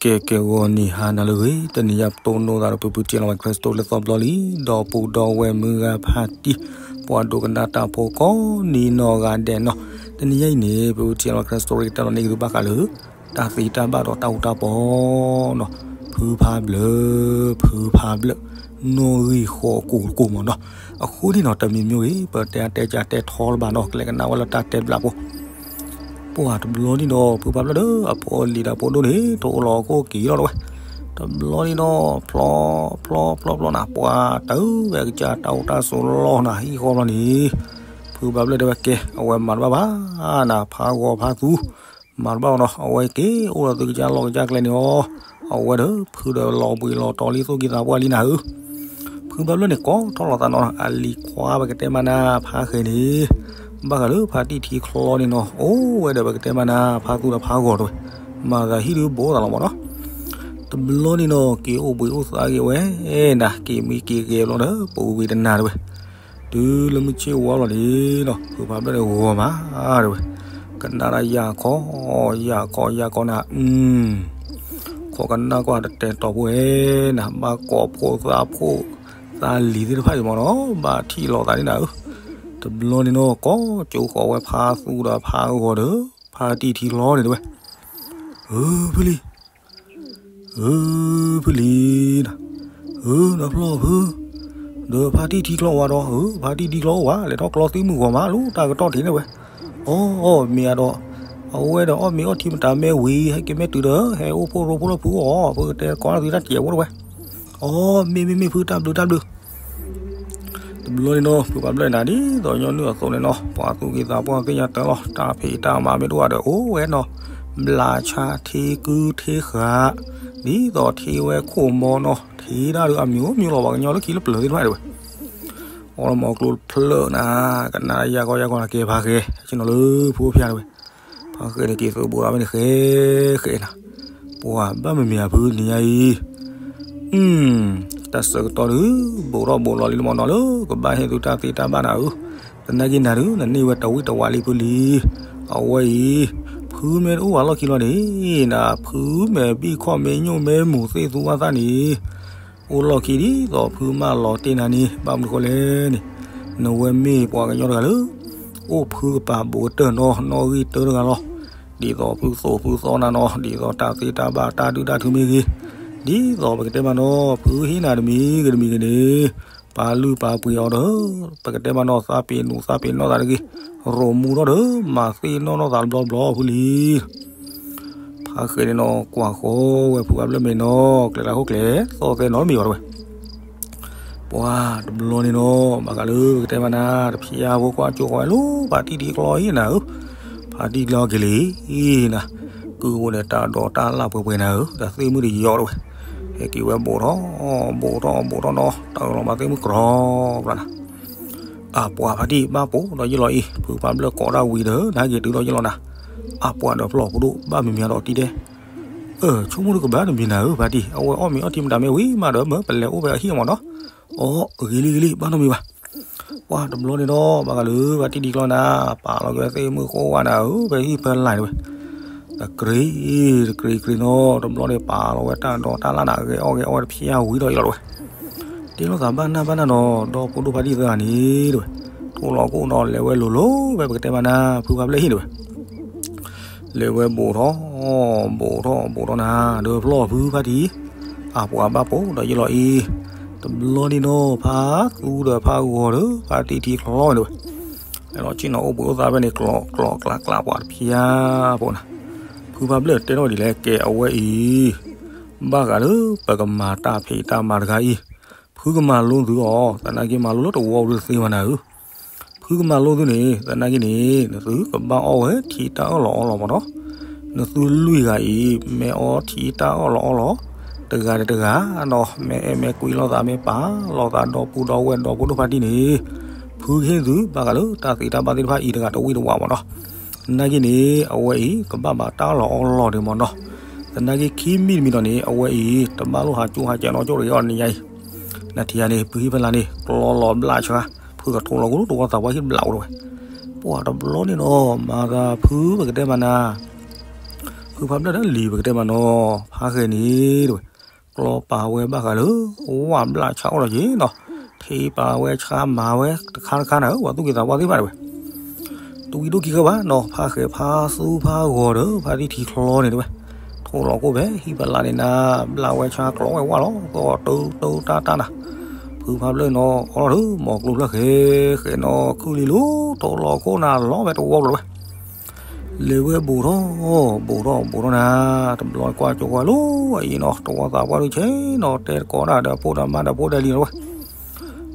ကဲ ကဲ ဂီၤနံၤဟါနၤလၢအဂ့ၤ, တနံၤညါပတိၢ်နီၣ်သးဒီး ဖုဖုတံၢ်လီၤဝဲ Crystal လၢသီဘျီလံ, ဒီပုၢ်ဒီဝဲၢ်မုၢ်ဂၤဖါတံၢ်, ပှၤဒိကနၣ်တၢ်ဖိကိးနံၤနီၢ်ဂၤဒဲးနီၤ, တနံၤညါအံၤန့ၣ် ဖုဖုတံၢ်လီၤဝဲ Crystal ကတဲလီၤန့ၢ်က့ၤသုဘၣ်ဃးလၢ တၢ်သ့တၢ်ဘၣ်ဒီးတၢ်အူတၢ်ပီနီၤ, ဖုဖးဘျၢ, ဖုဖးဘျၢ, နီၣ်ဂံၢ်ဃီကိာ်ကိာ်မးနီၤ, အဃိန့ၣ်နီၤ တမံၤမံၤဂ့ၤ ပတဲအတဲကတဲထီလၢၤဘၣ်နီၤ, ကလဲၤကနၣ်ဝဲလၢတၢ်တဲဘျးဖိ ပှၤတဘျီန့ၣ်ဒီး ဖုဖးဘျၢဒီး အဖိအလံၤဒီးဖိဒိၣ်န့ၣ် ထိၣ်လီၤခိၣ်က့ၤလီၤတဝဲ, တဘျီန့ၣ်ဒီး ဖျီ ဖျီ ဖျီ ဖျီနၤ ပှၤတၢ်ဝဲကစၢ်တၢ်အိၣ်တၢ်ဆိးလီၤနၤ ဟံၣ်ဃီဘျီန့ၣ်, ဖုဖးဘျၢတဲဝဲ ကဲ အဝဲမၤတဘၣ်ဘၣ်နၤ ဖးဂီၤဖးသူ မၤတဘၣ်ဘၣ်နီၤ, အဝဲက့ၤအိၣ်ဒီးသုကစၢ်လီၢ်ကစၢ်ကျဲန့ၣ်လီၤ, အဝဲဒီး ဖုဒီးလီၤဘှံးလီၤတီၤလံ သိၣ်ကံသးပှၢ်လံနၤဧၢ ဖုဖးဘျၢန့ၣ် ကိးထီၣ်လီၤသးနီၤ အလံၤခွါပကတဲမးနၤ ဖးဃဲၤန့ၣ်, ဘၣ်ဃးလၢဖါတံၢ်ထံချီန့ၣ်နီၤ အိၣ်ဝဲဒီးပကတဲမးနၤ ဖါသူဒီးဖးဂီၤတဝဲ, မၤသးဟံၣ်ဒုးဘိသးလီၤမးနီၤ, တဘျီန့ၣ်နီၤ က့ၤအိၣ်ဘှံးအိၣ်သါက့ၤဝဲနၤ က့ၤမံက့ၤဂဲၤဘျီဒီး ပဝံၤတနၤတဝဲ, တုၤလၢမုၢ်ဆ့ၣ်ဝါလီၤန့ၣ်နီၤ ဖုဖးဘျၢန့ၣ်ဂီၤမးတဝဲ, ကနၣ်တၢ်ယၢ်ခီ, ယၢ်ခီ ယၢ်ခီနၤ, ခိးကနၣ်ကွၢ်တတဲာ်တီၤဖိဝဲနၤ ဘၣ်ကိးဖိသၣ်ဖိ သးလံၤသ့ၣ်တဖၣ်အံၤမးနီၤ ဘၣ်ထံၣ်လိာ်သးန့ၣ်နၤဧၢ, တဘျီန့ၣ်နီၤ ကိးကၠိဃီၤဝဲဖါသူဒီးဖးဂီၤဒီး ဖါတံၢ်ထံချီန့ၣ်တဝဲ, ဧၢ ဖုလံၤ ဧၢ ဖုလံၤနၤ, ဧၢ နဖျီၣ်ဖု, ဒီးဖါတံၢ်ထံချီဝဲဒီး ဧၢ ဖါတံၢ်ထံချီအိၣ်ဝဲ လဲၤထီၣ်ကျီသ့ၣ်မုၢ်ဂီၤမး လၢတၢ်ကတီၢ်ထံးန့ၣ်ဝဲ, အိ မ့ၢ်အဒီး အဝဲဒီးအီၣ်မ့ၤအီထံမတၤမဲဝံၤ ဟဲက့ၤမဲာ်တုၤဒီး ဟဲအိၣ်ဖှိၣ်ရိဖှိၣ်လၢဖုအိၣ် ဖုကတဲကိးနၤသုတၢ်စဲးဖိတဝဲ, အိ မ့ၢ်မ့ၢ်မ့ၢ်ဖုတၢ်ဘျုးတၢ်ဘျုး တဘျီန့ၣ်နီၤ ဖုဖးဘျၢနၤ ဒ်သိးညီနုၢ်အသိးန့ၣ်နီၤ ပှၤသူၣ်က့သးပှၢ်သ့ၣ်ညါတၢ်လီၤ တၢ်ဖံးတၢ်မၤမ့ၢ်တအိၣ်ဒီးအိၣ်ဝဲနီၤ, ဘျးဆါထံကုထံဃာ်, ဒ်သိးထံဝဲခိၣ်မီနီၤ ထံဒၣ်ဒုးအမံၤအိၣ်မံၤလီၤ ပှၤကညီလၢခံလၢပျၢၤသ့ၣ်တဖၣ်တဝဲ, အိၣ်လီၤမီၤကျိတဖျၢၣ်နၤ, ကနၣ်ယၢ်ကီယၢ်ကီနၤ ကဲဖးဃဲ ဆ့ၣ်နီၤလၢဖိဖၠါတဝဲ ဖးဃဲန့ၣ်က့ၤသုးဘိးဒီးမ့ၢ်န့ၣ်ဃဲဃဲနၤ, ပှၤဘၣ်မ့မ့ၢ်အဖုနံၤညါအံၤ, တၢ်ဆၢကတီၢ်ဒုး ဘူးထီၣ်ဘူးလီၤလံလၢမီၢ်နီၤလၢ ကဘၣ်ဟ့ၣ်သုတၢ်သ့တၢ်ဘၣ်နၤဧၢ, သနာ်က့နၤဒုး နန့ၢ်ဝဲတဝံၣ်တဝါလံဖုလံ, အဝဲအံၤ, ဖုမ့ၢ်တအိၣ်ဝဲလီၢ်ခံလီၤန့ၣ်, နၤ ဖုမဲာ်ဘံၣ်ခီၣ်မဲာ်ညိၣ်မဲာ်မူၤသ့ၣ်သူဝါသၣ်န့ၣ် အိၣ်လီၢ်ခံဒ်သိးဖုမၢလီၤတ့ၢ်နၤန့ၣ် ဘၣ်မနုၤဃိလဲၣ်န့ၣ်, နဝဲမ့ၢ်ပှၤကညီတဂၤလၢ အိၣ်ဖုကပၤဘူးကတၢၢ်နီၤ နီၣ်ဂံၢ်တၢတဂၤလီၤ. ဒ်သိးဖုသိးဖုသီနၤနီၤ ဒ်သိးတၢ်သ့တၢ်ဘၣ်တၢ်ဒုၣ်တၢ်ထုမ့ၢ်ဂ့ၤ, ဒ်သိးပကတဲမးနီၤ ဖုဟ့ၣ်နၤတမံၤဂ့ၤတမံၤဂ့ၤန့ၣ်, ပာ်လုၢ်ပာ်ပှ့ၤအီၤဒီး ပကတဲမးနီၤ သးပ့ၤနူးသးပ့ၤနီၣ်သးတဂ့ၤ, ရိးမူထီၣ်ဒီး မၤသ့ၣ်နီၣ်ထီၣ်သးတဘျီဘျီဖုလံ. ဖးဃဲန့ၣ်နီၤ ကွၢ်ဃီဝဲဖုဘၣ်ဘျၢမဲာ်နီၤ ကျဲၤလၢဟိၣ်ကျဲၤသီသဲနီတမံၤဘၣ်တဝဲ ပှၤတဘျီန့ၣ်နီၤ ဘၣ်ဃးလၢပကတဲမးနၤ တဖျါဖိကွၢ်ကၠိဃီဝဲလၢ ဖါတံၢ်ထံကျီအံၤနၤဧၢ, ဖါတံၢ်ထံကျီက့ၤလံနၤ, ကုၢ်အိၣ်ဒီးတၢ်ဒိးတၢ်လၢ်ပှဲၤပှဲၤနၤဧၢ, ဒီးသ့ၣ်မုၣ်တယီၤတဝဲ, ဟဲက့ၤဝဲဘူးထီၣ်, ဘူးထီၣ် ဘူးထီၣ်နီၤ တၢ်အၢၣ်လီၤမၤသ့ၣ်မုၣ်ကြီဘျီနၤ အပှၤဖါတံၢ်ဘၣ်ပိာ်ဒီးယ့ၢ်လီၤအံၤ ဖုဖးဘျၢကိးတၢ်ဝံၤဒီး နဟဲက့ၤတုၤဒီးယ့ၢ်လီၤနၤ, အပှၤဒီးဖျီၣ်ဖိဒိၣ်ဘၣ်မံၤမံၤဒီးတံၤဒဲး, အၢ ဆိကမိၣ်ဒုးကဘၣ်တမံၤနၤဧၢ ဖါတံၢ် အဝဲအီၣ်မ့ၤအီထံမတၤမ့ၢ်ဝံၤမးဒီး မၢပလဲၤအိၣ်ဖဲအဟံၣ်အမးနီၤ, အိ ဂ့ၤလံဂ့ၤလံ ဘၣ်နီတမံၤဘၣ်. ပှၤတဘျီန့ၣ်ဒီး ဘၣ်ဃးလၢဖါတံၢ်ထံကျီနၤ ပာ်လီၤက့ၤဝဲသ့ၣ်မုၣ်ဃိဝါနၤဧၢ ဖဲဟံၣ်ဖဲလၢ်တဝဲ တကြ့ တကြ့ကြ့နီၤ တဘျီန့ၣ် ပာ်လီၤဝဲတၢ်ဒိးတၢ်လၢ်နၤ ဂဲၤအီၣ်ဂဲၤအီၣ်ဝဲတဖျါဝံၤဒီးယ့ၢ်လီၤတဝဲ, တ့လိာ်သးဘၣ်နၢ်ဘၣ်နၢ်နီၤ ဒီဖိဒိၣ်ဖါတံၢ်သၢဂၤန့ၣ်တဝဲ, ထိၣ်လီၤခိၣ်ဒီးလဲၤဝဲလိၤလိၤဝဲပကတဲမးနၤ ဖုဖးဘျၢဟံၣ်တဝဲ လဲၤဝဲဘူးထီၣ်, ဘူးထီၣ် ဘူးထီၣ်နၤ ဒီးဖျီၣ်ဖုဖါတံၢ်, အပှၤဘၣ်ပိာ်ဒီးယ့ၢ်လီၤအံၤ, တဘျီန့ၣ်နီၤ ဖါသူဒီးဖးဂီၤဒီး ဖါတံၢ်ထံချီန့ၣ်တဝဲ လဲၤလီၤဆ့ၣ်နီၤအိၣ်ဘှံးအိၣ်သါဖဲန့ၣ် ကျိးကျိးကျးကျးပှၤတဖျါဖိနၤ, ဖုဖးဘျၢတဲထီၣ်ဒ်လဲၣ် ကဲအဝဲအံၤ, ဘၣ်ဃးလၢပကမၤတၢ်ဖံးတၢ်မၤတဂၤအံၤ, ဖုကမၤလိသုအီၤ သနာ်က့မၤလိလၢတဝီပူၤတသ့ဘၣ်နၤဧၢ ဖုကမၤလိသုန့ၣ် သနာ်က့န့ၣ် နသုကဘၣ်အီၣ်ဝဲထံတၢ်အၢၣ်လီၤအီလီၤမးနီၤ, နသုလွံၢ်ဂၤအံၤ မ့ၢ်အီထံတၢ်အၢၣ်လီၤအီလီၤ, တဂၤဒီးတဂၤနီၤ မ့ၢ်အဲၣ်မ့ၢ်ကွံလိာ်သး မ့ၢ်ပာ်လိာ်သး ဒီပုၢ်ဒီဝဲၢ်ဒီပုၢ်ဒီဝဲၢ်ဖါတံၢ်န့ၣ်, ဖုကဟ့ၣ်သု ဘၣ်ဃးလၢတၢ်သ့တၢ်ဘၣ်သ့ၣ်တဖၣ်အံၤတဂၤတဝံၣ်တဝးမးနီၤ, သနာ်က့န့ၣ် အဝဲအံၤ ကဘၣ်ဘၣ်တၢ်အၢၣ်လီၤအီလီၤဒံးမးနီၤ, သနာ်က့ခံမံၤတမံၤဒီးန့ၣ် အဝဲအံၤ တဘၣ်လိၣ်ဟးကၠိဟးကဲနီၤကၠိတဂ့ၤအီၤနံၤညါအံၤ နထံၣ်ဧါန့ၣ် ပဟံၣ်ဖဲလၢ်န့ၣ် ကျီလီၤဘျးဆှါ, ဖုကထိးလီၤကအိၣ်တဝီသးပှၢ်ဟံၣ်ဘျးအိၣ်တဝဲ, ပှၤတဘျီန့ၣ်နီၤ မၤသးဖုပကတဲမးနၤ, ဖုဖးဘျၢၣ်ဒီးလံၤပကတဲမးနီၤ ဖးဃဲၤန့ၣ်တဝဲ, ကျီပာ်ဝဲဘၣ်ဃးလၢ ဝၣ်ဘျးဆါအိၣ်လီၤက့ၤနီၤ, ထံပာ်ဝဲဆါမၤဝဲတခါတခါနၤဧၢ ပှၤသူၣ်က့သးပှၢ်သ့ၣ်တဖၣ်တဝဲ, တဝံၤဒိၣ်ခံဃၢဘၣ်နီၤ ဖးဃဲၤဖးသူဖးဂီၤဒီး ဖါတံၢ်ထံချီန့ၣ်တဝဲ, ထိၣ်လီၤခိၣ်ဖဲဟံၣ်ဖးလၢ်န့ၣ်နၤ, ဘျးဝဲဆါကျီဝဲဝၣ်လီၤ သီၣ်တၢ်တၢ်တၢ်နၤ, ဖုဖးဘျၢၣ်နီၤ အီလီၤဒီး မီၤကျိဖျၢၣ်ဃဲၤဃဲၤနီၤ ခုၣ်လံၤလိၤ ထိၣ်လီၤခိၣ်နၤလီၤဝဲတဝီဘျီဝဲ လဲၤဝဲဘူးထီၣ်, ဘူးထီၣ်ဘူးထီၣ်နၤ, တဘျီကွၢ်ကၠိဃီၤလီၤအံၤနီၤ တဝီသးပှၢ်ဒုးဆဲးနီၤ တဲတကိးဒၣ်ဒီးဖိဒီးမါဒီးဖိဒီးလံၤနီၤတဝဲ,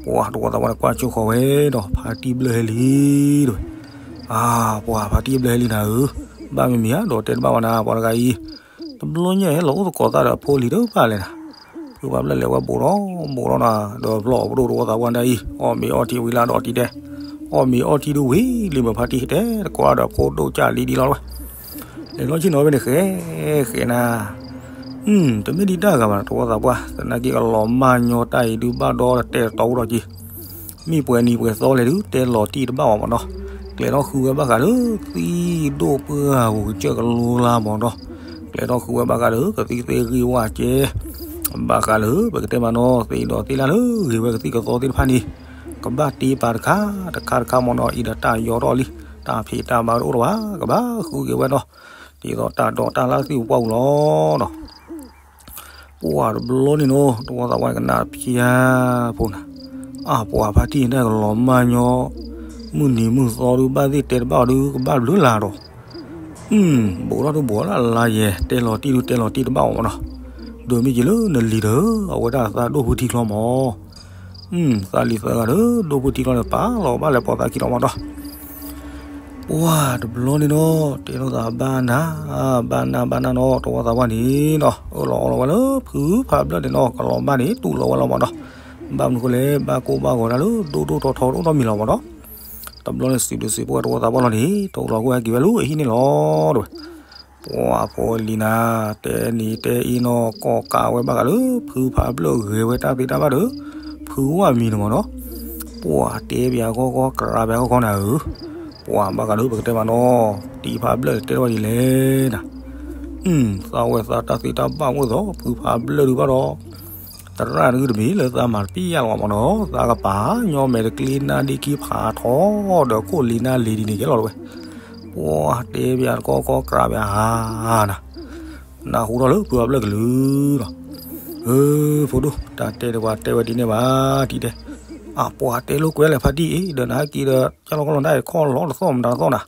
ပှၤတဝီသးပှၢ်န့ၣ်ကွၢ်ကၠိဃီၤဝဲဒီး ဖါတံၢ်ဘျၢၣ်ဟဲလံတဝဲ, အါ ပှၤဖါတံၢ်ဘျၢၣ်ဟဲလံနၤဧၢ, ဘၣ်မံၤမံၤဧါ ဒီးတဲတဘၣ်ဝဲနၤ ပှၤတဂၤအံၤ, တဘျီညါဟဲလီၤအိၣ်သကိးသးဒီးဖိလံၤတဖၣ်လဲၣ်နၤ ဖုဖးဘျၢၣ်လဲၤဝဲဘူးထီၣ်ဘူးထီၣ်နၤ, ဒီးဖျီၣ်ပဒိၣ်တဝီသးပှၢ်ဒၣ်အံၤ အီၣ်မ့ၤအီထံဝံၤလၢဒီးတံၤတဲ, အီၣ်မ့ၤအီထံဒုးဝံၤလံမ့ၢ်ဖါတံၢ်တဲတကိးဒီးဖိဒိၣ်ကၢ်လံဒ်လီၤတဝဲ, လဲၤလီၤဆ့ၣ်နီၤဝဲန့ၣ်ဃဲၤဃဲၤနၤ, တမ့ၢ်ဒံးတၢ်ဂၤဘၣ် တဝီသးပှၢ် သနာ်က့ကလီၤမၢ်ညီတၢ်အံၤဒုးဘၣ်ဒီးတဲတတီၤအိၣ်ဒီးက့ၤ, မ့ၢ်ပှဲၤနံၤပှဲၤသီလဲၣ်ဒုး တဲလီၤတံၢ်တဘၣ်အီၤမးနီၤ, ကျဲထီၣ်ဃုဝဲဘၣ်ဃးလၢ သံၣ်ဒိၣ်ပှၢ်ဂိၤကစၢၢ်ကလိလါမးနီၤ, ကျဲထီၣ်ဃုဝဲဘၣ်ဃးလၢ ကသံၣ်သ့ၣ်ဂံၢ်ဝၣ်ကဲ ဘၣ်ဃးလၢ ပကတဲမးနီၤ သ့ၣ်ဒီးသ့ၣ်လၢ်လၢဂ့ၤဝဲကသံၣ်ကသီသ့ၣ်တဖၣ်န့ၣ် ကဘၣ်တ့ပာ်တခါတခါတခါမးနီၤ အံၤဒီးတၢ်ယီၤထီၣ်လံ တၢ်ဖံးတၢ်မၤတအိၣ်လၢၤဘၣ် ကဘၣ်ဃုက့ၤဝဲနီၤ, ဒ်သိးတၢ်ဒိးတၢ်လၢ်သ့ၣ်ပပှၢ်ပူၤလီၤနီၤ ပှၤတဘျီန့ၣ်နီၤ တဝီသးပှၢ်ကနၣ်ဖျါဖိနၤ, အါ ပှၤဖါတံၢ်န့ၣ်ကလီၤမၢ်ညီ မုၢ်နံၤမုၢ်သီဒုးဘၣ်သ့ၣ်တဲတဘၣ်အီၤဒုးကဘၣ်ဘျုးလၢ်ဒီး, ဘူးထီၣ်ဒုးဘူးလၢ်လၢ်ယဲ တဲလီၤတံၢ်ဒုးတဲလီၤတံၢ်တဘၣ်အီၤမးနီၤ, ဒိးမ့ၢ်က့ၤလၢနလံၤဒီး အဝဲဒၣ်သးဒိၣ်ဖုထံချီမး သးလံၤသၢဂၤဒီး ဒိၣ်ဖုထံချီန့ၣ် ပာ်လီၤဘၣ်လဲၤပိာ်သးခံလီၤမးနီၤ, ပှၤတဘျီန့ၣ်နီၤ တဲလိာ်သးဘၣ်နၤ, ဘၣ်နၤဘၣ်နၤနီၤ တဝီသးပှၢ်န့ၣ်နီၤ အၢၣ်လီၤအီလီၤဝဲလၢဖုဖးဘျၢၣ်န့ၣ်နီၤ ကလီၤမၢ်န့ၣ် တူၢ်လိာ်ဝဲလီၤမးနီၤ, ဘၣ်မနုၤဃိလဲၣ် ဘၣ်ကိၢ်ဘၣ်ဂီၤတၢ်လၢ ဒိၣ်ဒိၣ်ထီထီတအိၣ်နီတမံၤလီၤမးနီၤ, တဘျီန့ၣ်စံးဘျုးစံးဖှိၣ်ဝဲတဝီသးပှၢ်လီၤန့ၣ် ထိၣ်လီၤခိၣ်ဟဲက့ၤဝဲလၢအဟံၣ်န့ၣ်လီၤတဝဲ ပှၤဖိလံၤနၤ တဲနံၤတဲအံၤနီၤ ကိးကးဝဲဘၣ်ဃးလၢ ဖုဖးဘျၢၣ်ဂဲၤဝဲတၢ်သ့တၢ်ဘၣ်ဒီး ဖုဝၣ်မံၤန့ၣ်မးနီၤ, ပှၤတဲပၠးဃီဃီ ကြးပၠးဃီဃီနၤဧၢ, ပှၤဘၣ်ဃးလၢပကတဲမးနီၤ တံၢ်ဖးဘျၢၣ်တဲထီၣ်ဝဲဒ်လဲၣ်နၤ, သးဝဲသးတၢ်သ့တၢ်ဘၣ်အိၣ်သိး ဖုဖးဘျၢၣ်ဒုးဘၣ်ဒီး သရၣ်တဂုၢ်တမံၤလၢသးမၤတပျၢ်လီၤမးနီၤ သးကပာ်ညီမဲာ်တကျ့နါဒ့ခံဖးထီ ဒီးခိၣ်လံၤနါလံၤဒ်န့ၣ်ကဲလီၤတဝဲ, ပှၤတဲပၠးတကီကီ ကြးပၠးဧါနၤ, နၢ်ဟူထီၣ်လၢဖုဖးဘျၢၣ်ကလုၢ်လီၤ, ဧၢ ဖိဒိၣ် တၢ်တဲဒီးပှၤတဲဝဲဒ်န့ၣ်ဘၣ် တံၢ်တဲ, အပှၤတဲလိာ်ကွဲလဲၣ်ဖါတံၢ်အံၤ ဒီးနဟဲက့ၤဒီး ကၢ်လီၤကီၢ်လီၤဒၣ်အံၤ ခီၣ်လီၤတသီၣ်မတၤတသီၣ်နၤ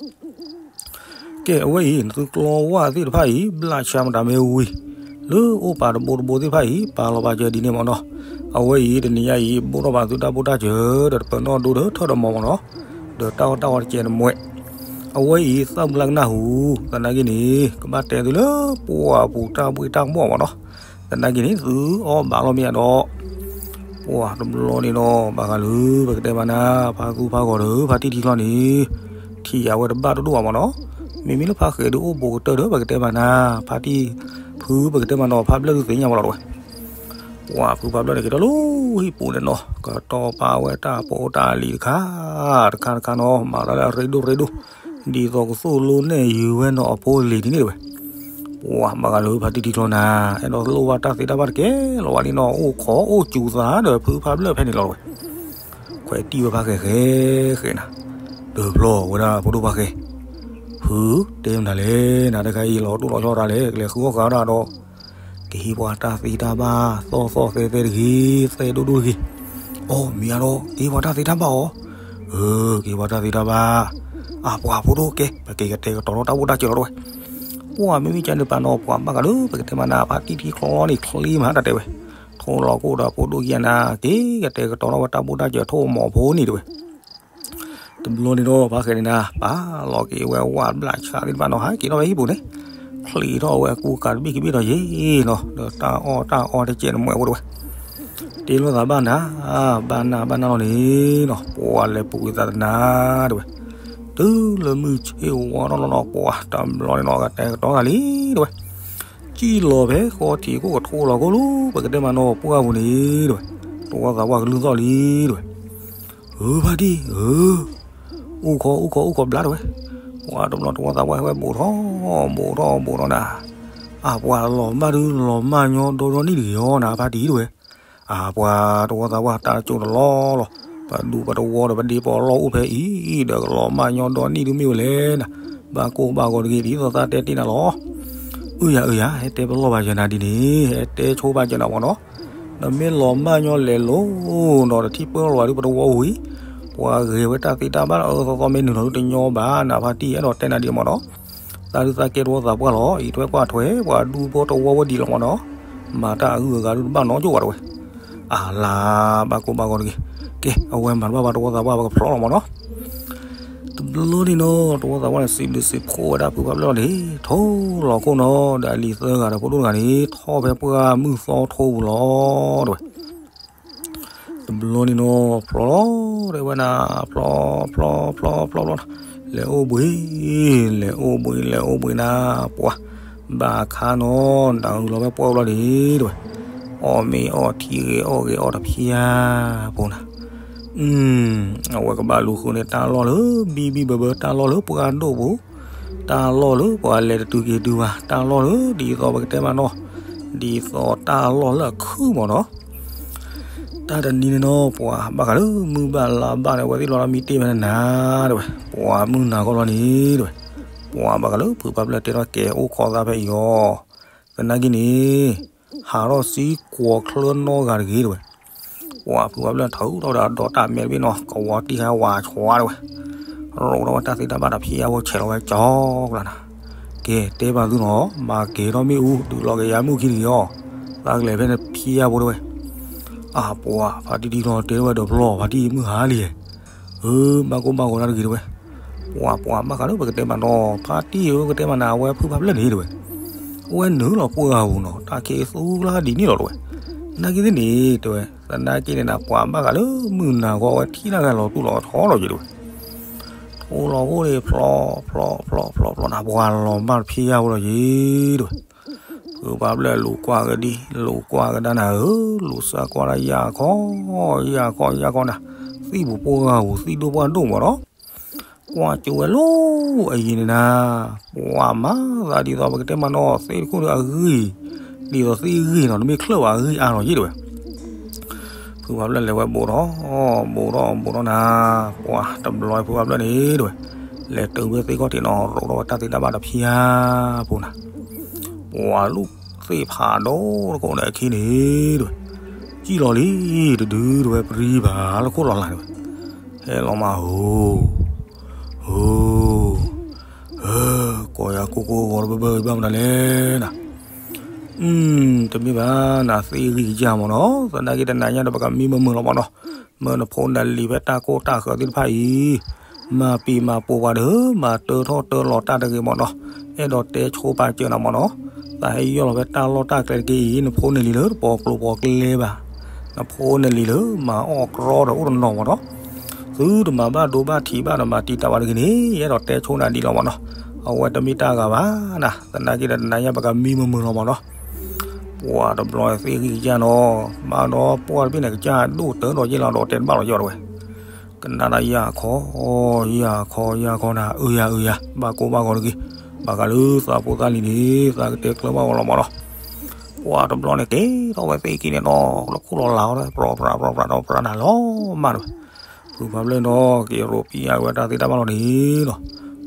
ကဲ အဝဲအံၤ နသုကျီဝၣ်သ့ၣ်တဖၣ်အံၤ ဘျးဆါမတၤမ့ၢ်ဝံၤ လၢအိၣ်ပာ်တဘိတဘိသ့ၣ်တဖၣ်အံၤ ပာ်လီၤပာ်စၢၤဒ်န့ၣ်မးနီၤ, အဝဲအံၤ တနံၤညါအံၤ ဘိၣ်ထီၣ်ဘၣ်သုတၢ်ဘိၣ်တၢ်စၢၤ ဒီးတပနီၣ်ဒိဒီးထၢၣ်ဒီးမီၤမးနီၤ, ဒီးတၢ်အီၣ်တၢ်အီတကဲးတမှဲး, အဝဲအံၤ သၣ်မုၢ်လၢ်ကနၢ်ဟူ, သနာ်က့န့ၣ် ကဘၣ်တဲသုလၢ ပှၢ်ပူၤတၢ်ဘှ့ၣ်တၢ်ဘှီၣ်မးနီၤ, သနာ်က့န့ၣ် သုအီၣ်ဘၣ်လီၤမ့ၢ်ဧါဒီး ပှၢ်တဘျီန့ၣ်နီၤ ဘၣ်ဃးလၢ ပကတဲမးနၤ ဖါသူဖါဂီၤဒီး ဖါတံၢ်ထံချီန့ၣ် ထံၣ်ယၤဝဲတဘၣ်တဒိၣ်ဘၣ်မးနီၤ, မ့မ့ၢ်လၢဖါဃဲၤဒုးအိၣ်ဘူးကတၢၢ်ဒီး ပကတဲမးနၤ ဖါတံၢ် ဖုပကတဲမးနီၤ ဖါဘျၢၣ်ဒုးသ့ၣ်ညါမးလီၤတဝဲ, ပှၢ်ဖုဖါဘျၢၣ်န့ၣ် က့ၤထီၣ်လၢဟံၣ်ပူၤန့ၣ်နီၤ ကတီၤပာ်ဝဲတၢ်ဖိတၢ်လံၤတခါ တခါတခါနီၤ မၤတၢ်လၢအရ့ဒိၣ်ရ့ဒိၣ်, ဒ်သိးကသိၣ်လိနဲၣ်ယုၤဝဲနီၤအဖိလံၤဒ်န့ၣ်တဝဲ ပှၢ်ဘၣ်ဃးလၢဖါတံၢ်ထံချီနၤ အဲၣ်ဒိးလိၣ်ဘၣ်တၢ်သ့တၢ်ဘၣ်တကဲလီၤဘၣ်လံနီၤ အိၣ်ခိးအိၣ်စူၤသးဒီးဖုဖါဘျၢၣ်ဖဲန့ၣ်လီၤတဝဲ, ခွဲးတံၢ်ဝဲဖါဃဲၤဃဲၤဃဲၤနၤ, တဘျီဝဲဒၣ်ဖိဒိၣ်ဖါဃဲၤ, ဖုတဲမနုၤလဲၣ်နၤ တခါအံၤလီၤတိၢ်လီၤဆီတၢ်လဲၣ် ကလဲၤဃုအီၣ်ဃာ်ဒၣ်ဒီး ကဟ့ၣ်ပှၤတၢ်သ့တၢ်ဘၣ် သီၣ်သီၣ်သဲသဲတဂ့ၤ သဲဒိၣ်ဒိၣ်တဂ့ၤ, အိ မ့ၢ်ဧါဒီး ကဟ့ၣ်ပှၤတၢ်သ့တၢ်ဘၣ်အီၤ, အၢ ကဟ့ၣ်ပှၤတၢ်သ့တၢ်ဘၣ်, အပှၤဖိဒိၣ်ကဲ ပက့ၤကတဲာ်ကတီၤထီၣ်တၢ်ဘိၣ်တၢ်စၢၤလီၤတဝဲ, ပှၢ်မ့မ့ၢ်ကန့ၣ်ပာ်နီၤ ပှၢ်ဘၣ်ဃးလၢ ပကတဲမးနၤ ဖါတံၢ်ထံချီန့ၣ် ချ့မးတၢ်တဲဝဲ, ထိၣ်လီၤခိၣ်ဒီးဖိဒိၣ်ခံဂၤနၤ က့ၤကတဲာ်ကတီၤထီၣ်ဝဲတၢ်ဘိၣ်တၢ်စၢၤထိၣ်မီၤဖိန့ၣ်တဝဲ တဘျီန့ၣ်ဒီး ဖါဃဲၤန့ၣ်နၤ ပာ်လီၤက့ၤဝဲဝၣ်ဘျးဆါသ့ၣ်တဖၣ်နီၤ ဟးက့ၤထီၣ်ဝဲဟံၣ်ပူၤန့ၣ်, ချံးထီၣ်ဝဲကူကၤတဘ့ၣ်ခံဘ့ၣ်ဒီးယ့ၣ်နီၤ ဒီးတၢ်အီၣ်တၢ်အီတကဲးတမှဲးဖိတဝဲ, တ့လိာ်သးဘၣ်နၤ, ဘၣ်နၤဘၣ်နၤလီၤန့ၣ်နီၤ ပှၢ်လဲၤပူၤကွံာ်သးတနၤတဝဲ, တုၤလၢမုၢ်ဆ့ၣ်ဝါထီၣ်နီၤနီၤ ပှၢ်တဘျီန့ၣ်နီၤ ကတဲာ်ကတီၤသးလံတဝဲ, ကံၣ်လီၤဖဲဃီထံးခိၣ်ကထိလီၤခိၣ်လၢ ပကတဲမးနီၤပှၢ်ပူၤန့ၣ်တဝဲ, တဝီသးပှၢ်ကလုၢ်သီၣ်လံတဝဲ ဧၢ ဖါတံၢ် ဧၢ, အိၣ်ခိး အိၣ်ခိး အိၣ်ခိးဘျါတဝဲ, ပှၢ်တဘျီတဝီသးပှၢ်ဟဲဝဲဘူးထီၣ် ဘူးထီၣ်ဘူးထီၣ်နၤ, အပှၤလီၤမၢ်ဒုလီၤမၢ်ညီဒီဒီနံၣ်တဂ့ၤအီၤနၤ ဖါတံၢ်တဝဲ, အပှၤတဝီသးပှၢ်တၢ်ကၠိတလီလီၤ, ပဒူပတဝီဒီးပဒ့ပီလီၢ်အိၣ်ဖဲအံၤ ဒီးကလီၤမၢ်ညီဒီနံၣ်ဒုမ့ၢ်ဝဲလဲၣ်နၤ, ဘၣ်ကိၢ်ဘၣ်ဂီၤတဂ့ၤ ဒ်သိးသးတဲတ့ၢ်နၤလီၤ. အုယၤအုယၤ ဟဲတဲပလီၢ်ဘၣ်ယနၤဒ်န့ၣ် ဟဲတဲဆိဘၣ်ကနၤမ့ၢ်နီၤ, နမ့ၢ်လီၤမၢ်ညီလဲၤလိၤဒီးတထံၣ်ပၢၢ်လီၤဘၣ်ဒုပတဝီဝံၤ, ပှၤဂဲၤဝဲတၢ်သ့တၢ်ဘၣ်လၢအအၢသီသီမ့ၢ်နုာ်လီၤဒုတညီဘၣ်နၤ ဖါတံၢ်အဲၣ်ဒိးတဲနၤဒ်မ့ၢ်နီၤ, သးဒုသးကဲတဝီသးပှၢ်လီၤ အံးထွဲကွၢ်ထွဲ ပှၤဒူဖိတဝီဝဲဒံးလီၤမ့ၢ်နီၤ, မၤတၢ်အဂုၤအဂၤဒုတဘၣ်နီတကၠိၢ်ဘၣ်တဝဲ, အလၤ ဘၣ်ကိၢ်ဘၣ်ဂီၤတဂ့ၤ, ကဲ အဝဲမၤတဘၣ်ဘၣ်တဝီသးပှၢ် ပကဖျီလီၤမ့ၢ်နီၤ. တဘျီန့ၣ်နီၤ တဝီသးပှၢ်န့ၣ် စံးဘျုးစံးဖှိၣ်ဝဲဒၣ်ဖုဖးဖျၢၣ်လီၤန့ၣ် ထိၣ်လီၤခိၣ်နီၤ ဒီးအလံၤသၢဂၤဒီးဖိဒိၣ်တဂၤန့ၣ် ထီၣ်ဖဲပှၢ်မုၢ်သီထိပူၤလီၤတဝဲ တဘျီန့ၣ်နီၤ ဖျီလီၤ တဲဝဲနၤ ဖျီ ဖျီ ဖျီ ဖျီ ဖျီ လဲၤအိၣ်ဘှံး လဲၤအိၣ်ဘှံး လဲၤအိၣ်ဘှံးနၤ ပှၤ ဘၣ်ခါနီၤ နတၢ်ဂုၤလီၤဖဲပှၢ်လီၤန့ၣ် တဝဲ အီၣ်မ့ၤအီထံဂဲၤအီၣ်ဂဲၤအီတဖျါဖိနၤ အဝဲကဘၣ်လူၤဃုန့ၢ်တၢ်လီၢ်လၢ ဘံဘံဘၢဘၢ တၢ်လီၢ်လၢပှၢ်ဒိၣ်ပူၤ တၢ်လီၢ်လၢပှၤလဲၤတတုၤက့ၤတုၤဘၣ် တၢ်လီၢ်လၢဒ်သိးပကတဲမးနီၤ ဒ်သိးတၢ်လီၢ်လၢအခုၣ်မ့ၢ်နီၤ တၢ်တနံၤန့ၣ်နီၤ ပှၤဘၣ်ဃးလၢမုၢ်ဘၣ်လါဘၣ်န့ၣ် အဝဲသ့ၣ်လီၤမံတ့ၢ်ဝဲနၤ တဝဲ ပှၤမုၢ်နၤဂီၢ်လီၤန့ၣ် တဝဲ ပှၤဘၣ်ဃးလၢဖုဖးဖျၢၣ်တဲထီၣ်ကဲအိၣ်ခိးသးဖဲအံၤအီၤ သနာ်က့န့ၣ် ဟးထီၣ်ဆံကွီၤချၢနီတဂၤတဂ့ၤ တဝဲ ပှၤဖုဖးဖျၢၣ်ထုးထီၣ်ဒီးအဒိးတၢ်မဲာ်တဘ့ၣ်နီၤ ကဝီၤတံၢ်ဟဲဝးဆှးတဝဲ ရိးထီၣ်ဝဲတၢ်သ့တၢ်ဘၣ်တဖျါဖိ ဆဲးလီၤဝဲကၠီကျါနၤ ကဲတဲဘၣ်သုနီၤ မၤကဲၤထီၣ်မ့ၣ်အူ ဒုးလီၤက့ၤယၤမုၢ်ခံတဂ့ၤအီၤ သးကလဲၤဖဲန့ၣ်ဖျါဖိတဝဲ အပှၤဖါတံၢ်တံၢ်လီၤတဲဝဲဒီးဖျီ ဖါတံၢ်မုၢ်ဟါလံ အၢ ဘၣ်ကိၢ်ဘၣ်ဂီၤတၢ်တဂ့ၤတဝဲ ပှၤပှၤဘၣ်ဃးလၢပကတဲမးနီၤ ဖါတံၢ်ဧၢပကတဲမးနၤ အဝဲဖုဖးဖျၢၣ်န့ၣ်တဝဲ အဝဲနုာ်လီၤပှၢ်ဂၤပူၤနီၤ တၢ်ခံးသူကျါဒ်န့ၣ်လီၤတဝဲ နာ်က့သ့ၣ်န့ၣ် တဝဲ သနာ်က့န့ၣ်နၤ ပှၤဘၣ်ဃးလၢမုၢ်နၤဂီၢ်ဝဲထံၣ်တၢ်ဂၤလီၤတူၢ်လီၤထီလီၤယံၤတဝဲ ထိလီၤအိၣ်န့ၣ် ဖျီ ဖျီ ဖျီ ဖျီနၤ ပှၤလီၤမၢ်တဖျါဖိလီၤယံၤတဝဲ ဖုဖးဖျၢၣ်လူၤကွၢ်ကဒံ လူၤကွၢ်ကဒါနၤဧၢ လူၤစၢ်ကွၢ်ဒၣ်ယၢ်ခီ ယၢ်ခီ ယၢ်ခီနၤ သံၣ်ပူၤပှၢ်ဂၤပူၤ သံၣ်ဒိၣ်ပှၢ်ဒိၣ်မးနီၤ ကွၢ်ကၠိဝဲလီၤအယံၤန့ၣ်နၤ ပှၤမၤသးဒ်သိးပကတဲမးနီၤ သ့ၣ်တခိၣ်ဒီးအဂံၢ် ဒ်သိးသ့ၣ်ဂံၢ်နီၤ တမ့ၢ်ချၢၣ်ဘၣ်အဂံၢ်အါလီၤယံၤတဝဲ ဖုဖးဖျၢၣ်လဲၤဝဲဘူးထီၣ် ဘူးထီၣ်ဘူးထီၣ်နၤ ပှၤတဘျီဖုဖးဖျၢၣ်န့ၣ်တဝဲ လဲၤတုၤဝဲသ့ၣ်ခီၣ်ထံးနီၤ ရိးထီၣ်ဝဲတၢ်သ့တၢ်ဘၣ်တဖျါဖိနၤ ပှၤလူၣ်သ့ၣ်ဖးဒိၣ်တခိၣ်န့ၣ်အခံန့ၣ်တဝဲ စံၣ်လီၤလံ တဒုတဝဲပရံဘၣ်လၢခိၣ်လီၤလၢ်တဝဲ ဟဲလီၤမးဧိၤ ဧိၤ ဧၢ ကိးယၤကိၢ်ကိၢ်ဂီၤတဘၢဘၢဘၣ်မနုၤလဲၣ်နၤ တမ့ၢ်ဘၣ်နၤ သ့ၣ်ဂံၢ်ကစၢ်မ့ၢ်နီၤ သနာ်က့တနၤညါဒီးပကမံမုာ်မုာ်လီၤမ့ၢ်နီၤ မၢနဖိနလံၤဖဲတၢ်ကိၢ်တၢ်ဃၢၤသ့ၣ်တဖၣ်အံၤ မၤပံာ်မၤပိာ်ပှၤဒီး မၤတၢထီၣ်တၢလီၤတၢ်တဂ့ၤမ့ၢ်နီၤ အဲၣ်ဒိးတဲဆိပာ်စၢၤနၤမ့ၢ်နီၤ သးဟဲယီၢ်လီၤဖဲတၢ်လီၢ်တၢ်ကျဲတက့ၢ်အံၤ နဖိနလံၤလၢတပိာ်ကျိၤပိာ်ကျဲဘၣ် နဖိနလံၤလၢမၤအီၣ်ကြီဒီးအိၣ်တနီၤမ့ၢ်နီၤ သုတမၤဘၣ်ဒိဘၣ်ထံးဘၣ်ဒီးမၤတံာ်တာ်ဘၣ်တဂ့ၤန့ၣ် ယအဲၣ်ဒိးတဲဆိနၤဒ်လီၤမ့ၢ်နီၤ အဝဲတမ့ၢ်တၢ်ဂၤဘၣ်နၤ သနာ်က့ဒီးတနၤညါပကမံမုာ်မုာ်လီၤမ့ၢ်နီၤ ပှၤတဘျီသ့ၣ်ဂံၢ်ကစၢ်နီၤ ဘၣ်ဒီးပှၢ်တဘ့ၣ်န့ၣ် ကစၢ်ဒိၣ်တၢဒီးယဲၢ်လီၤဒီးတဲတဘၣ်လီၤယီၢ်တဝဲ ကနၣ်ဒၣ်ယၢ်ခီ ယၢ်ခီ ယၢ်ခီနၤ အုယၤအုယၤ ဘၣ်ကိၢ်ဘၣ်ဂီၤတဂ့ၤ ဘၣ်ဃးလၢသးဖိသၣ်လံၤန့ၣ် သးကတဲကျၢၤဘၣ်ဝဲလီၤမ့ၢ်နီၤ ပှၤတဘျီန့ၣ် ကဲထီၣ်ဝဲသ့ၣ်ခံန့ၣ်နီၤ လၢခိၣ်လီၤလၢ်အီၤ ပြီပြးပြီပြးဒီးပြးနၤလီၤမးတဝဲ ဖုဖးဖျၢၣ်နီၤ က့ၤရိးပံယၤဝဲတၢ်သ့တၢ်ဘၣ်လီၤန့ၣ်နီၤ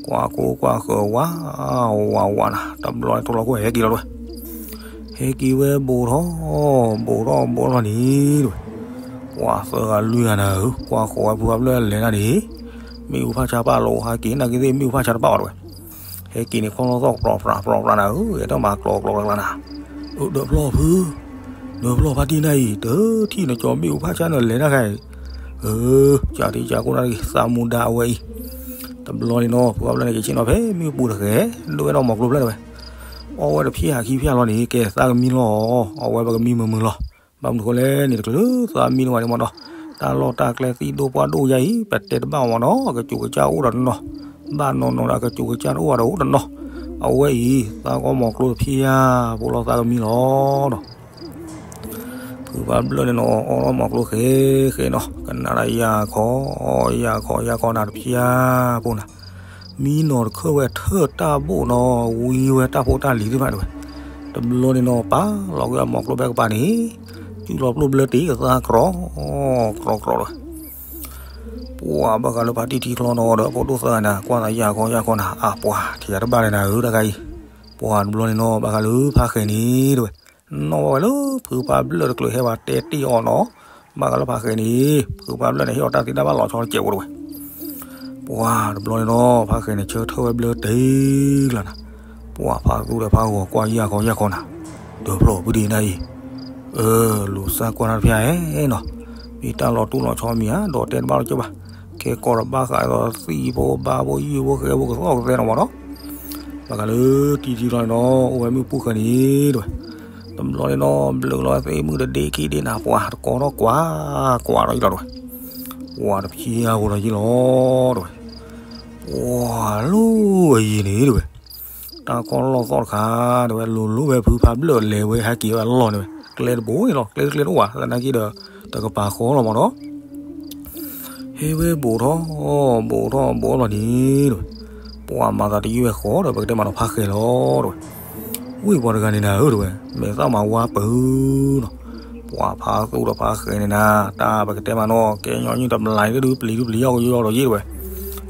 ကွၢ်ကိၢ်ကွၢ်ဃၢၤဝး ဝးဝးနၤ တဘျီန့ၣ် ထိၣ်လီၤခိၣ်ဟဲက့ၤလီၤတဝဲ ဟဲက့ၤဝဲဘူးထီၣ် ဘူးထီၣ်ဘူးထီၣ်န့ၣ်တဝဲ ပှၤသၢဂၤလွံၢ်ဂၤနၤဧၢ ကွၢ်ဃီၤဝဲဖုဖးဖျၢၣ်လဲၤနၤန့ၣ် မ့ၣ်အူဖးဆါပာ်လီၤဟးက့ၤ နာ်က့သ့ၣ်မ့ၣ်အူဖးဆါတပာ်ဘၣ်တဝဲ ဟဲက့ၤန့ၣ် ခီၣ်လီၢ်သီၣ်ပြီပြးပြီပြးနၤဧၢ အဲၣ်ဒိးမၤကျိးကျိးကျါကျါနၤ အၢ ဒီးဖျီၣ်ဖု နဖျီၣ်ဖါတံၢ်နၤအံၤ တထံၣ်နကၠီမ့ၣ်အူဖးဆါနလဲၤနၤခဲအံၤ အၢ ကၢ်ထံကၢ်ကိၢ်နၤတဂ့ၤ သးမူဒါအဝဲအံၤ တဘျီန့ၣ်နီၤ ဖုဖးဖျၢၣ်န့ၣ် ကဆ့ၣ်နီၤဖဲမ့ၣ်အူပူၤတဂ့ၤ ဒိၣ်ဝဲဒီးမီၤကျိၤဖျၢၣ်တဝဲ အီၣ်ဝဲတဖျၢၣ်ခံဖျၢၣ်လီၤန့ၣ် ကဲသးကမံလီၤ အဝဲပကမံမုာ်မုာ်လီၤ ဘၣ်မနုၤဃိလဲၣ်န့ၣ် တချုးလၢသးမံတဝဲန့ၣ်မ့ၢ်နီၤ တၢ်လီၢ်တၢ်ကျဲသံၣ်ဒိၣ်ပှၢ်ဒိၣ်ယါအံၤ ပတဲတဘၣ်မ့ၢ်နီၤ အကစူးကစၢ်အိၣ်ဒီးတနီၤ ဘၣ်နီၢ်နီၢ်ဒီးအကစူးကစၢ်တအိၣ်ဒီးအိၣ်တနီၤ အဝဲအံၤ သးကီမီၤကျိၤတဖျၢၣ် ဖိလီၤသးကမံလီၤနီၤ ဖုဖးဖျၢၣ်န့ၣ်နီၤ အီၣ်ထီၣ်မီၤကျိၤဃဲဃဲနီၤ ကနၣ်ဒၣ်ယၢ်ခီ ယၢ်ခီ ယၢ်ခီနၤတဖျၢၣ်ဖိနၤ မံနီၤတခၢၣ်ဝဲထၢၣ်တၢ်ဘိၣ်နီၤ ဝံဝဲတၢ်ဖိတၢ်လံၤသ့ၣ်တဖၣ်တဲဝဲ, တဘျီန့ၣ်နီၤ ပာ်လီၤကွံာ်အမိၤကျိဘဲကပၤန့ၣ်, စုၣ်လီၤပျိၢ်ဘျၢတ့ၢ်အသးကြီ, ကြီကြီတဲဝဲ, ပှၤဘၣ်ဃးလၢဖါတံၢ်ထံချီနီၤဒီး ဖိဒိၣ်သၢဂၤန့ၣ် ကွၢ်သးယၢ်ခီယၢ်ခီနၤ အပှၤထံၣ်ယၤတဘၣ်လၢၤနၤဧၢတၢ်ခါအံၤ, ပှၤတဘျီန့ၣ်နီၤ ဘၣ်ဃးလၢဖါဃဲၤန့ၣ်တဲဝဲ, နီၣ်ဘၣ်ဝဲလၢဖုဖါဘျၢၣ်တကျၢၤဟဲဝဲတဲတ့ၢ်အီၤနီၤ, ဘၣ်ဃးလၢဖါဃဲၤန့ၣ် ဖုဖါဘျၢၣ်န့ၣ် ဟ့ၣ်အီၤတၢ်သ့တၢ်ဘၣ်လီၤဆီတစဲးဖိတဲဝဲ, ပှၤတဘျီန့ၣ်နီၤ ဖါဃဲၤန့ၣ် ဆၢထၢၣ်ဝဲဘျၢတ့ၢ်လီၤနၤ, ပှၤဖါသူဒီးဖါဂီၤကွၢ်ယၢ်ခီယၢ်ခီနၤ, ဒၢဖျီၣ်ဖုဒ့နၤအံၤ, အၢ လူၤစၢ်ကွၢ်တၢ်တဖၣ်ဧါနီၤ, မ့ၢ်တၢ်လီၤတူၢ်လီၤဆီမံၤဧါ ဒီးတဲတဘၣ်လီၤကၢဘၣ်, ခဲကီၢ်ဒီးဘၣ်ဃးဒီးသံၣ်ဖိဘါဖိယုၢ်ဖိဃဲဖိကသီၣ်ကသဲနီၤမးနီၤ, ဘၣ်ဃးလၢတံၢ်ထံချီန့ၣ်နီၤ အိၣ်ဝဲမုၢ်ပူၤဃဲန့ၣ်တဲဝဲ, တဘျီန့ၣ်နီၤ ဘျုးလီၤဝဲသ့ၣ်မုၢ်တဒ့ခံဒ့နၤ ပှၤတကီထီၣ်ကွၢ်ကွၢ်ဒီးယံၤလီၤတဲဝဲ, ပှၤတဖျါဃိဒီးယံၤလီၤတဲဝဲ, ပှၤလိၣ်ဝဲယံၤန့ၣ်တဲဝဲ, တၢ်ခီၣ်လီၢ်သီၣ်တခါတဲဝဲ လိၤလိၤဝဲဖုဖါဘျၢၣ်လဲၤဝဲဟဲက့ၤဝဲအလီၢ်န့ၣ်ဝဲ ကျဲတဘိန့ၣ်လီၤ ကျဲတကျဲတအိၣ်ဘၣ် သနာ်က့ဒီး တကပၤဃီလီၤမးနီၤ ဟဲဝဲဘူးထီၣ် ဘူးထီၣ်ဘူးလီၤန့ၣ်တဲဝဲ, ပှၤမၤသးတယုၢ်ဝဲဃီဒီး ပကတဲမးနီၤ ဖါဃဲၤလီၤတဲဝဲ, ဝ့ၢ်ပှၤတဂၤန့ၣ်နၤဧၢတဲဝဲ မဲာ်သၣ်မၤဝါပၢၤနီၤ, ပှၤဖါသူဒီးဖါဃဲၤန့ၣ်နၤ တၢ်ပကတဲမးနီၤ ကဲညီနုၢ်တဘျီဒုးပျံၤဒုးပျံၤယီၢ်ကယီၢ်ဒီးယံၤတဲဝဲ,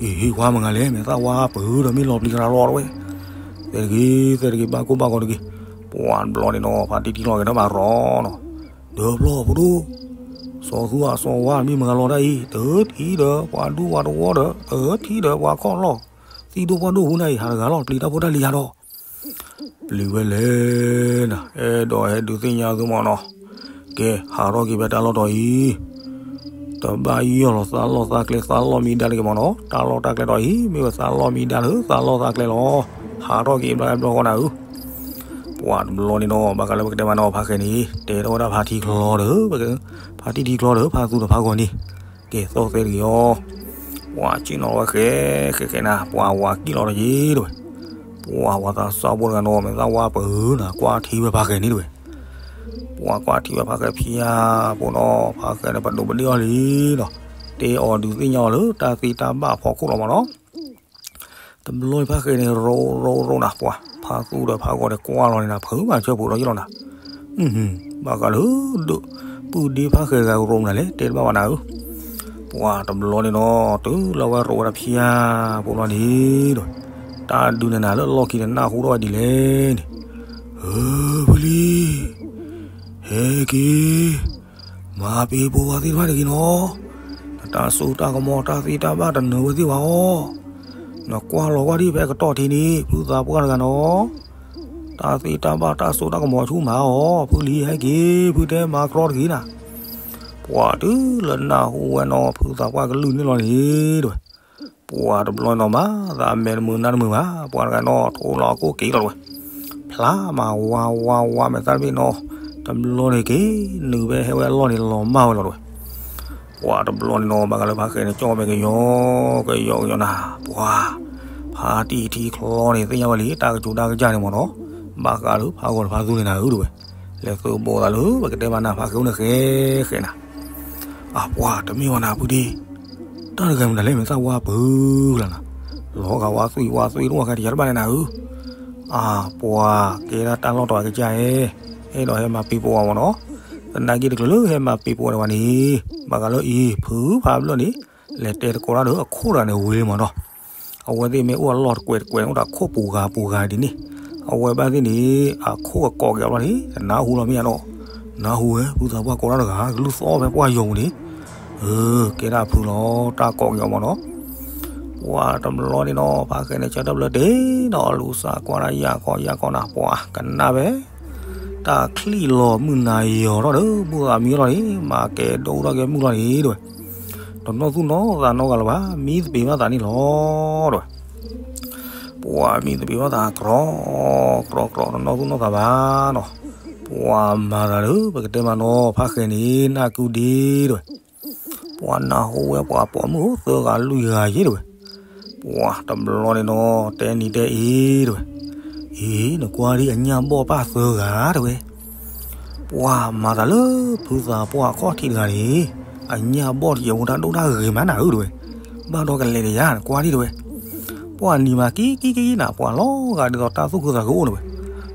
အံၤဟံၣ်ကွၢ်မုၢ်ဂၤလဲၣ် မဲာ်သၣ်ဝါပၢၤဒီးမ့ၢ်လီၤပျံၤရၤလီၤတဲဝဲ, သဲတဂ့ၤ သဲတဂ့ၤ ဘၣ်ကိၢ်ဘၣ်ဂီၤတဂ့ၤ, ပှၤတဘျီန့ၣ်နီၤ ဖါတံၢ်ထံလီၤက့ၤဒီးမၤရီနီၤ, ဒၢဖျီၣ်ဖိဒိၣ် စီၤသူအစီၤဝါမ့ၢ်မုၢ်ဂၤလီၤတၢ်အံၤ တထံၣ်ဒီးပှၤဒူပှၤတဝီဒီး တထံၣ်ဒီးပှၤခီၣ်လီၢ် သံၣ်ဒိၣ်ပှၢ်ဒိၣ်ပူၤန့ၣ်အံၤ ဟးတဂၤလီၤ ပျံၤတၢ်ဖိတၢ်လံၤယၤဒီး ပျံၤဝဲလဲၣ်နၤ အဲၣ်ဒိးဟဲဒုးသ့ၣ်ညါသုမးနီၤ, ကဲ ဟးထီၣ်က့ၤဖဲတၢ်လီၢ်တီၤအံၤ, တဘၣ်ယီၢ်လီၤသးလီၢ်သးကျဲ သးလီၢ်မံဒါတဂ့ၤမးနီၤ, တၢ်လီၢ်တၢ်ကျဲတီၤအံၤ မ့ၢ်ဝဲသးလီၢ်မံဒါလၢသးလီၢ်သးကျဲလီၤ, ဟးထီၣ်က့ၤဘျီဘျီဃီနၤဧၢ, ပှၤတဘျီန့ၣ်နီၤ ဘၣ်ဃးလၢပကတဲမးနီၤ ဖါဃဲၤန့ၣ် တဲထီၣ်ဝဲဒၣ်ဖါထံချီဒီး ဖါတံၢ်ထံချီဒီး ဖါသူဒီးဖါဂီၤန့ၣ် ကဲသီၣ်သဲတဂ့ၤအီၤ, ပှၤစံၣ်နီၤဝဲဃဲ ဃဲဃဲနၤ ပှၤဝၤကံၣ်လီၤတယ့ၤတဲဝဲ, ပှၤဝၤသးစၢ်ဖိတဂၤနီၤ မဲာ်သၣ်ဝါပၢၤနၤ ကွၢ်ထံဝဲဖါဃဲၤန့ၣ်တဲဝဲ, ပှၤကွၢ်ထံဝဲဖါဃဲၤဖံဧါ, ဖိနီၤ ဖါဃဲၤန့ၣ် ပဒိးပဒ့ၣ်အီၤလံနီၤ, တဲအီၤဒုးသ့ၣ်ညါအီၤလၢတၢ်သ့တၢ်ဘၣ်အဖီခိၣ်လီၤမးနီၤ တဘျီဖါဃဲၤန့ၣ် ရိရိရိနၤ ပှၤဖါသူဒီးဖါဂီၤန့ၣ် ကွၢ်လီၤန့ၣ်နၤ ဖုးမၤဆၢဖုးဒီးယ့ၢ်လီၤနၤ, ဘၣ်ဃးလၢ ပုၢ်ဒ့ဖါဃဲၤတဂၤရိမနုၤလဲၣ် တဲတဘၣ်ဘၣ်နၤဧၢ, ပှၤတဘျီန့ၣ်နီၤ တုၤလၢဝဲရိဝဲဒၣ်ဖံဧါ ဖိလီၤန့ၣ်ဒီး တၢ်ဒုးန့ၣ်နၤလၢအလီၢ်ခံန့ၣ် နၢ်ဟူထီၣ်ဝဲဒ်လဲၣ်န့ၣ်, ဧၢ ဖုလံ ဟဲက့ၤ မၤပ့ၤပိာ်ဝဲသ့ၣ်တဖၣ်တဂ့ၤနီၤ, နတၢ်စိတၢ်ကမီၤတၢ်သ့တၢ်ဘၣ်တနၢၤဝဲသ့ၣ်ဘၣ်အီၤ, နကွၢ်လီၤကွၢ်ဒံးဖဲကတီၢ်ထံန့ၣ် ဖုသးပှၢ်တဂၤနီၤ, တၢ်သ့တၢ်ဘၣ်တၢ်စိတၢ်ကမီၤဆူၣ်မၤအီၤ, ဖုလံဟဲက့ၤ ဖုတဲမၤကြီတဂ့ၤနၤ, ပှၤတုၤလၢနၢ်ဟူဝဲနီၤ ဖုသးပှၢ်ကလုၢ်န့ၣ်လီၤန့ၣ်တဲဝဲ ပှၤတဘျီနီၤမး သးမဲာ်တမုာ်နါတမုာ်ဘၣ် ပှၤတဂၤနီၤ ထိလီၤအကိၣ်က့ၤလီၤတဲဝဲ, ဖျါမၤဝါဝါဝါမဲာ်သၣ်တဘ့ၣ်နီၤ, တဘျီန့ၣ်က့ၤ နုာ်ဖဲဟဲဝဲအလီၢ်န့ၣ်လီၤမၢ်ဝဲလီၤတဲဝဲ, ပှၤတဘျီန့ၣ်နီၤ ဘၣ်ဃးလၢဖါဃဲၤန့ၣ် ကၠီၣ်ဖဲကယီကယီကယီနၤ, ပှၤ ဖါတံၢ်ထံချီန့ၣ် သ့ၣ်ညါဝဲလံ တၢ်ကတိၤတၢ်ကစၢ်န့ၣ်မးနီၤ, ဘၣ်ဃးလၢဖးဂီၤတဖါသူန့ၣ်နၤဧၢတဲဝဲ, လဲၤသုးဘိးသးလၢ ပကတဲမးနၤ ဖါဃဲၤအိၣ်န့ၣ်ဃဲဃဲနၤ အပှၤတမ့ၢ်ဝဲနၤဖုဒ့, တၢ်တဂၤမနုၤလဲၣ် မဲာ်သၣ်ဝါပၢၤလၢနၤ, လီၤဂာ်ဝါသွံၣ်ဝါသွံၣ်တအိၣ်အခါတယၤတဘၣ်လၢနၤဧၢ, အပှၤ ကဲဒၣ်တၢ်လီၢ်တၢ်ကစၢ်ဧဲ, အဲၣ်ဒိးဟဲမၤပ့ၤပိာ်အီၤမးနီၤ, သနာ်က့တချုးလၢဟဲမၤပ့ၤပိာ်ဝဲန့ၣ်, ဘၣ်ဃးလၢအံၤ ဖုဖးဘျၢၣ်န့ၣ် လဲၤတဲသကိးတၢ်ဒီးအခိၣ်တဂၤန့ၣ်ဝံၤလံမးနီၤ အဝဲသ့ၣ်မ့ၢ်အိၣ်အလီၢ်တကွဲးတကွဲးန့ၣ် အိၣ်ဒီးခိၣ်ပူၤဂၤပူၤဂၤဒ်န့ၣ်, အဝဲဘၣ်သ့ၣ်န့ၣ် အခိၣ်ကကိးက့ၤအီၤဘျီန့ၣ် နၢ်ဟူလီၤမ့ၢ်ဧါနီၤ, နၢ်ဟူဝဲ ဖုသးပှၢ်ကိးတၢ်တဂၤ ကလုၢ်သီၣ်ဖဲပှၢ်ယိာ်ပူၤန့ၣ်, အၢ ကဲဒၣ်ဖုလီၤ တၢ်ကိးက့ၤအီၤမးနီၤ, ပှၤတဘျီန့ၣ်နီၤ ဖးဃဲန့ၣ် ဆၢထၢၣ်ဘျၢတ့ၢ်နီၤ လူၤစးကွၢ်တၢ်ယၢ်ခီယၢ်ခီနၤ ပှၤကနၣ်ဝဲ တၢ်ချံၣ်လီၤမုၢ်နၤယီၤထီၣ်ဒီး ဘူၣ်သးမံလီၤန့ၣ် မၤကဲဒိၣ်ထီၣ်ကဲမုၢ်လီၤန့ၣ်တဲဝဲ, တနီၣ်သူၣ်နီၣ်သးနီတဂၤလၢၤဘၣ် မံသပ့ၤဘၣ်သးန့ၣ်လီၤတဲဝဲ, ပှၤမံသပ့ၤဘၣ်သးကြီ ကြီကြီ တနီၣ်သူၣ်နီၣ်သးဘၣ်နီၤ, ပှၤမၤသးလၢ ပကတဲမးနီၤ ဖးဃဲန့ၣ် နၢ်ကုဒ့တဲဝဲ ပှၤနၢ်ဟူဝဲပှၤပိာ်မုၣ်သၢဂၤလွံၢ်ဂၤယ့ၣ်တဲဝဲ, ပှၤတဘျီန့ၣ်နီၤ တဲနံၤတဲအ့တဲဝဲ, အံၤ နကွၢ်ဒံးအညၣ်ဘီၣ်ပၢ်သၢဂၤတဲဝဲ, ပှၤမၤသးလၢ ဖုသးပှၢ်အခီၣ်ထံးတဂၤန့ၣ် အညၣ်ဘီၣ်တယဲၢ်ဖိတၢ်ဒိၣ်တၢ်ဂ့ၤမးနၤဧၢတဲဝဲ, ဘၣ်ဒီးကလဲၤတယၤ နကွၢ်ဒံးတဲဝဲ, ပှၤနံၤမၤကံကံကံနၤ ပှၤလီၤဂာ်ဒ်သိးတၢ်သူၣ်ခုသးခုအိၣ်န့ၣ်ဝဲ.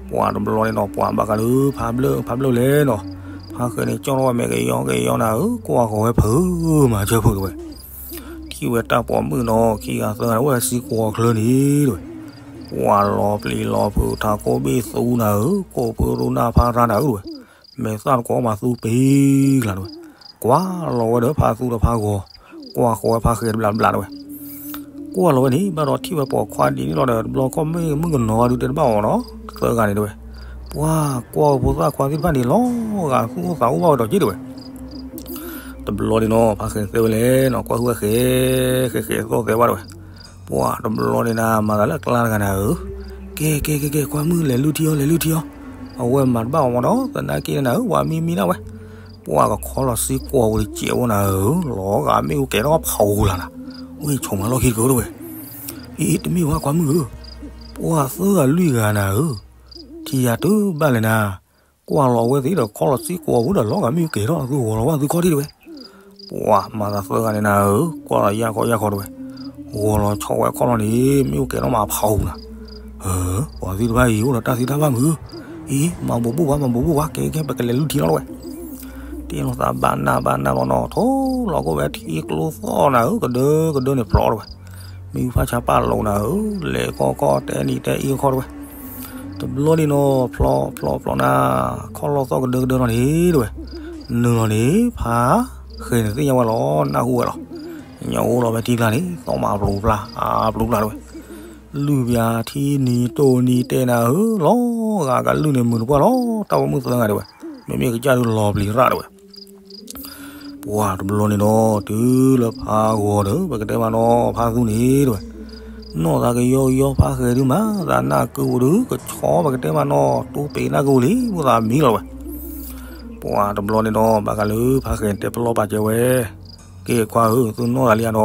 ပှၤတဘျီန့ၣ်နီၤ ပှၤဘၣ်ဃးလၢဖးဘျၢၣ်ဖးဘျၢၣ်လဲၣ်နီၤ, ဖးဃဲၤန့ၣ် ကၠီထီၣ်ဝဲမဲာ်ကယီကယီနၤဧၢ, ကွၢ်ဃီၤဝဲဖုးမၤဆၢဖုးတဝဲ ထံၣ်ဝဲတၢ်ပိာ်မုၣ်နီၤ ခံဂၤသၢဂၤန့ၣ် အိၣ်ဝဲစံကီၤချၢန့ၣ်တဝဲ. ပှၤလီၤပျံၤလီၤဖုးထးကိးဘ့ၣ်သူနၤဧၢ, ကိးဖုရိနၢ်ဖးရါနၤဧၢတဝဲ, မဲာ်သၣ်တကိးမၤသူပ့ၤကျါတဝဲ, ကွၢ်လီၤဝဲဒီးဖးသူဒီးဖးဂီၤ, ကွၢ်ဃီၤဝဲဖးဃဲၤတဘျးဘျးတဝဲ. ကွၢ်လီၤဝဲန့ၣ် ဘၣ်ဒီးထံၣ်ဝဲပိာ်ခွါဒ်န့ၣ်လီၤဒီး တဘျီခီၣ်မုၣ်ကနီၤဂၤဒုးတဲတဘၣ်အီၤနီၤ, သၢဂၤန့ၣ်တဝဲ. ပှၤကွၢ်ဖိသၣ်ခွါသ့ၣ်တဖၣ်န့ၣ် လီၤဂာ်သူၣ်အိၣ်သးအိၣ်ဘၣ်ဝဲဒီးက့တဝဲ. တဘျီန့ၣ်နီၤ ဖးဃဲၤသဲဝဲလဲၣ်နီၤ ကွၢ်ဟုၣ်ဝဲဃဲၤ, ဃဲၤဃဲၤသီၣ်သဲဝဲတဝဲ. ပှၤတဘျီန့ၣ်နၤ မၤသးလၢအကျါတဂၤနၤဧၢ, ကဲကဲကဲကဲ ကွၢ်မုၣ်လဲၤလုၢ်ထံအီၤ လဲၤလုၢ်ထံအီၤ, အဝဲမၤတဘၣ်အီၤမနီၤ သနာ်က့နၤဧၢ ပှၤမံမံဒၣ်ဝဲ. ပှၤကခီလီၤစ့ကွီၤဝဲတစဲးဝဲနၤဧၢ, လီၤဂာ်မ့ၣ်အူကဲၤထီၣ်ဖးအူလၢ်နၤ, ဝ့ၢ်ဆိးမၤလီၢ်ခံတကၢတဝဲ. အံၤ တမ့ၢ်ဝဲကွၢ်မုၣ်ဧၢ, ပှၤသၢဂၤလွံၢ်ဂၤနၤဧၢ, ထံၣ်ယၤတဘၣ်လဲၣ်နၤ, ကွၢ်လီၤဝဲသ့ၣ်ဒီးခီလီၤစ့ကွီၤဝဲဒီး လီၤဂာ်မ့ၣ်အူကဲၤထီၣ်သုဂီၤလီၤဝဲသုခီၣ်ထံးတဝဲ. ပှၤမၤသးသၢဂၤန့ၣ်နၤဧၢ, ကွၢ်လီၤယၢ်ခီယၢ်ခီတဝဲ, ဂီၤလီၤဆီဝဲခီၣ်လီၤန့ၣ် မ့ၣ်အူကဲၤထီၣ်မးဖးအူနၤ. ပှၤသ့ၣ်တဖၣ်အံၤ အိၣ်ဒီးတၢ်သ့တၢ်ဘၣ်မုၢ်, အံၤ မၤဘိးဘိၣ်ဝဲ မၤဘိးဘိၣ်ဝဲ ကဲကဲ ပကလဲၤလုၢ်ထံလီၤတဝဲ. တ့ၢ်လီၤသးဘၣ်နၢ်ဘၣ်နၢ်လီၤနီၤ ထိလီၤကီၢ်ဝဲထံကျိသီၣ်နၤဧၢ, ကဒၢကဒၢန့ၣ်ဖျိးတဝဲ. မ့ၣ်အူဖးဆါပာ်လိာ်နၤဧၢ, လဲၤကီၢ်ကီၢ်တဲနံၤတဲအံၤခီတဝဲ. တဘျီန့ၣ်နီၤ ဖျိးဖျိးဖျိးနၤ, ခီၣ်လီၢ်သီၣ်ကဒၢကဒၢလီၤန့ၣ်တဝဲ. နုာ်လီၤန့ၣ် ဖးဃဲၤန့ၣ်သ့ၣ်ညါဝဲလီၤ နၢ်ဟူဝဲလီၤ. ညၣ်အိၣ်လီၤဝဲထံကျါန့ၣ် သီၣ်မးပျူၤပျါ အပျူၤပျါတဝဲ. လုၢ်ပၠးထံနံၤတိၢ်နံၤတဲနၤဧၢ, လီၤဂာ်ကလုၢ်န့ၣ်မုာ်တပှၢ်လီၤ တၢ်ပိာ်မုၣ်သၢဂၤတဝဲ. မ့မ့ၢ်ကစၢ်ဒုးလီၤပျံၤရၣ်တဝဲ. ပှၤတဘျီန့ၣ်နီၤ တုၤလၢဖးဂီၤဒီး ပကတဲမးနီၤ ဖးသူန့ၣ်တဝဲ. နီၢ်သးကယီကယီ ဖးဃဲၤဒုးမၤသးနၢ်ကုဝံၤဒုး ကဆီပကတဲမးနီၤ တိပ့ၤနၢ်ကုဝံၤလံ မိၢ်သးမံလီၤဝဲ. ပှၤတဘျီန့ၣ်နီၤ ဘၣ်ဃးလၢဖးဃဲၤ တဲပလီၢ်ပာ်စၢၤဝဲ, ကဲခွါဧၢ သုနီၢ်သးလံဧါဒီး, အၢ နီၢ်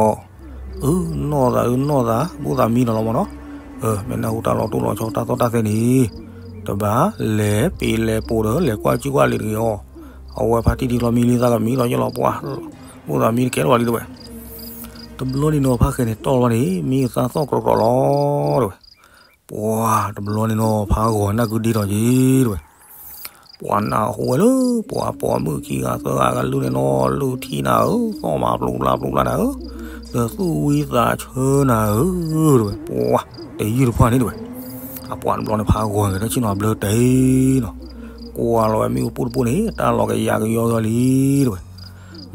သးဧၢ နီၢ်သး မိၢ်သးမံလီၤလီၤမးနီၤ. မ့ၢ်နၢ်ဟူတၢ်လီၤတိၢ်လီၤဆီ တၢ်သီၣ်တၢ်သဲန့ၣ် တဘၣ်လဲၤပ့ၤလဲၤပိာ်ဒီး လဲၤကွၢ်စုကွၢ်လံၤတဂ့ၤအီၤ, အဝဲဖါတံၢ်ထံချီမံလံ သးကမံလီၤယလီၤပှၤ, မိၢ်သးမံတကဲလၢၤဘၣ်လံတဝဲ. တဘျီန့ၣ်နီၤ ဖးဃဲၤန့ၣ်တီၢ်လီၤန့ၣ် မံသးသီၣ်ကြီကြီလီၤတဝဲ. ပှၤတဘျီန့ၣ်နီၤ ဖးဂီၤနၢ်ကုဒ့ထီၣ်က့ၤတဝဲ. ပှၤနၢ်ဟူဝဲလၢ ပှၤပိာ်မုၣ်ခံဂၤသၢဂၤကလုၢ်န့ၣ်နီၤ လုၢ်ထံနၤဧၢ, သီၣ်မးပျူၤပျါပျူၤပျါနၤဧၢ, ဒီးသူၣ်ဝံသးဆၢနၤဧၢတဝဲ. ပှၤတယုၢ်တပှၢ်န့ၣ်တဝဲ. အပှၤတဘျီန့ၣ် ဖးဂီၤဂဲၤတၢ်ဆ့ၣ်နီၤဘျၢတ့ၢ်နီၤ, ကွၢ်လီၤဝဲမ့ၣ်အူပူၤတပူၤန့ၣ် တၢ်လီၤကယၤကယီကယီလံတဝဲ.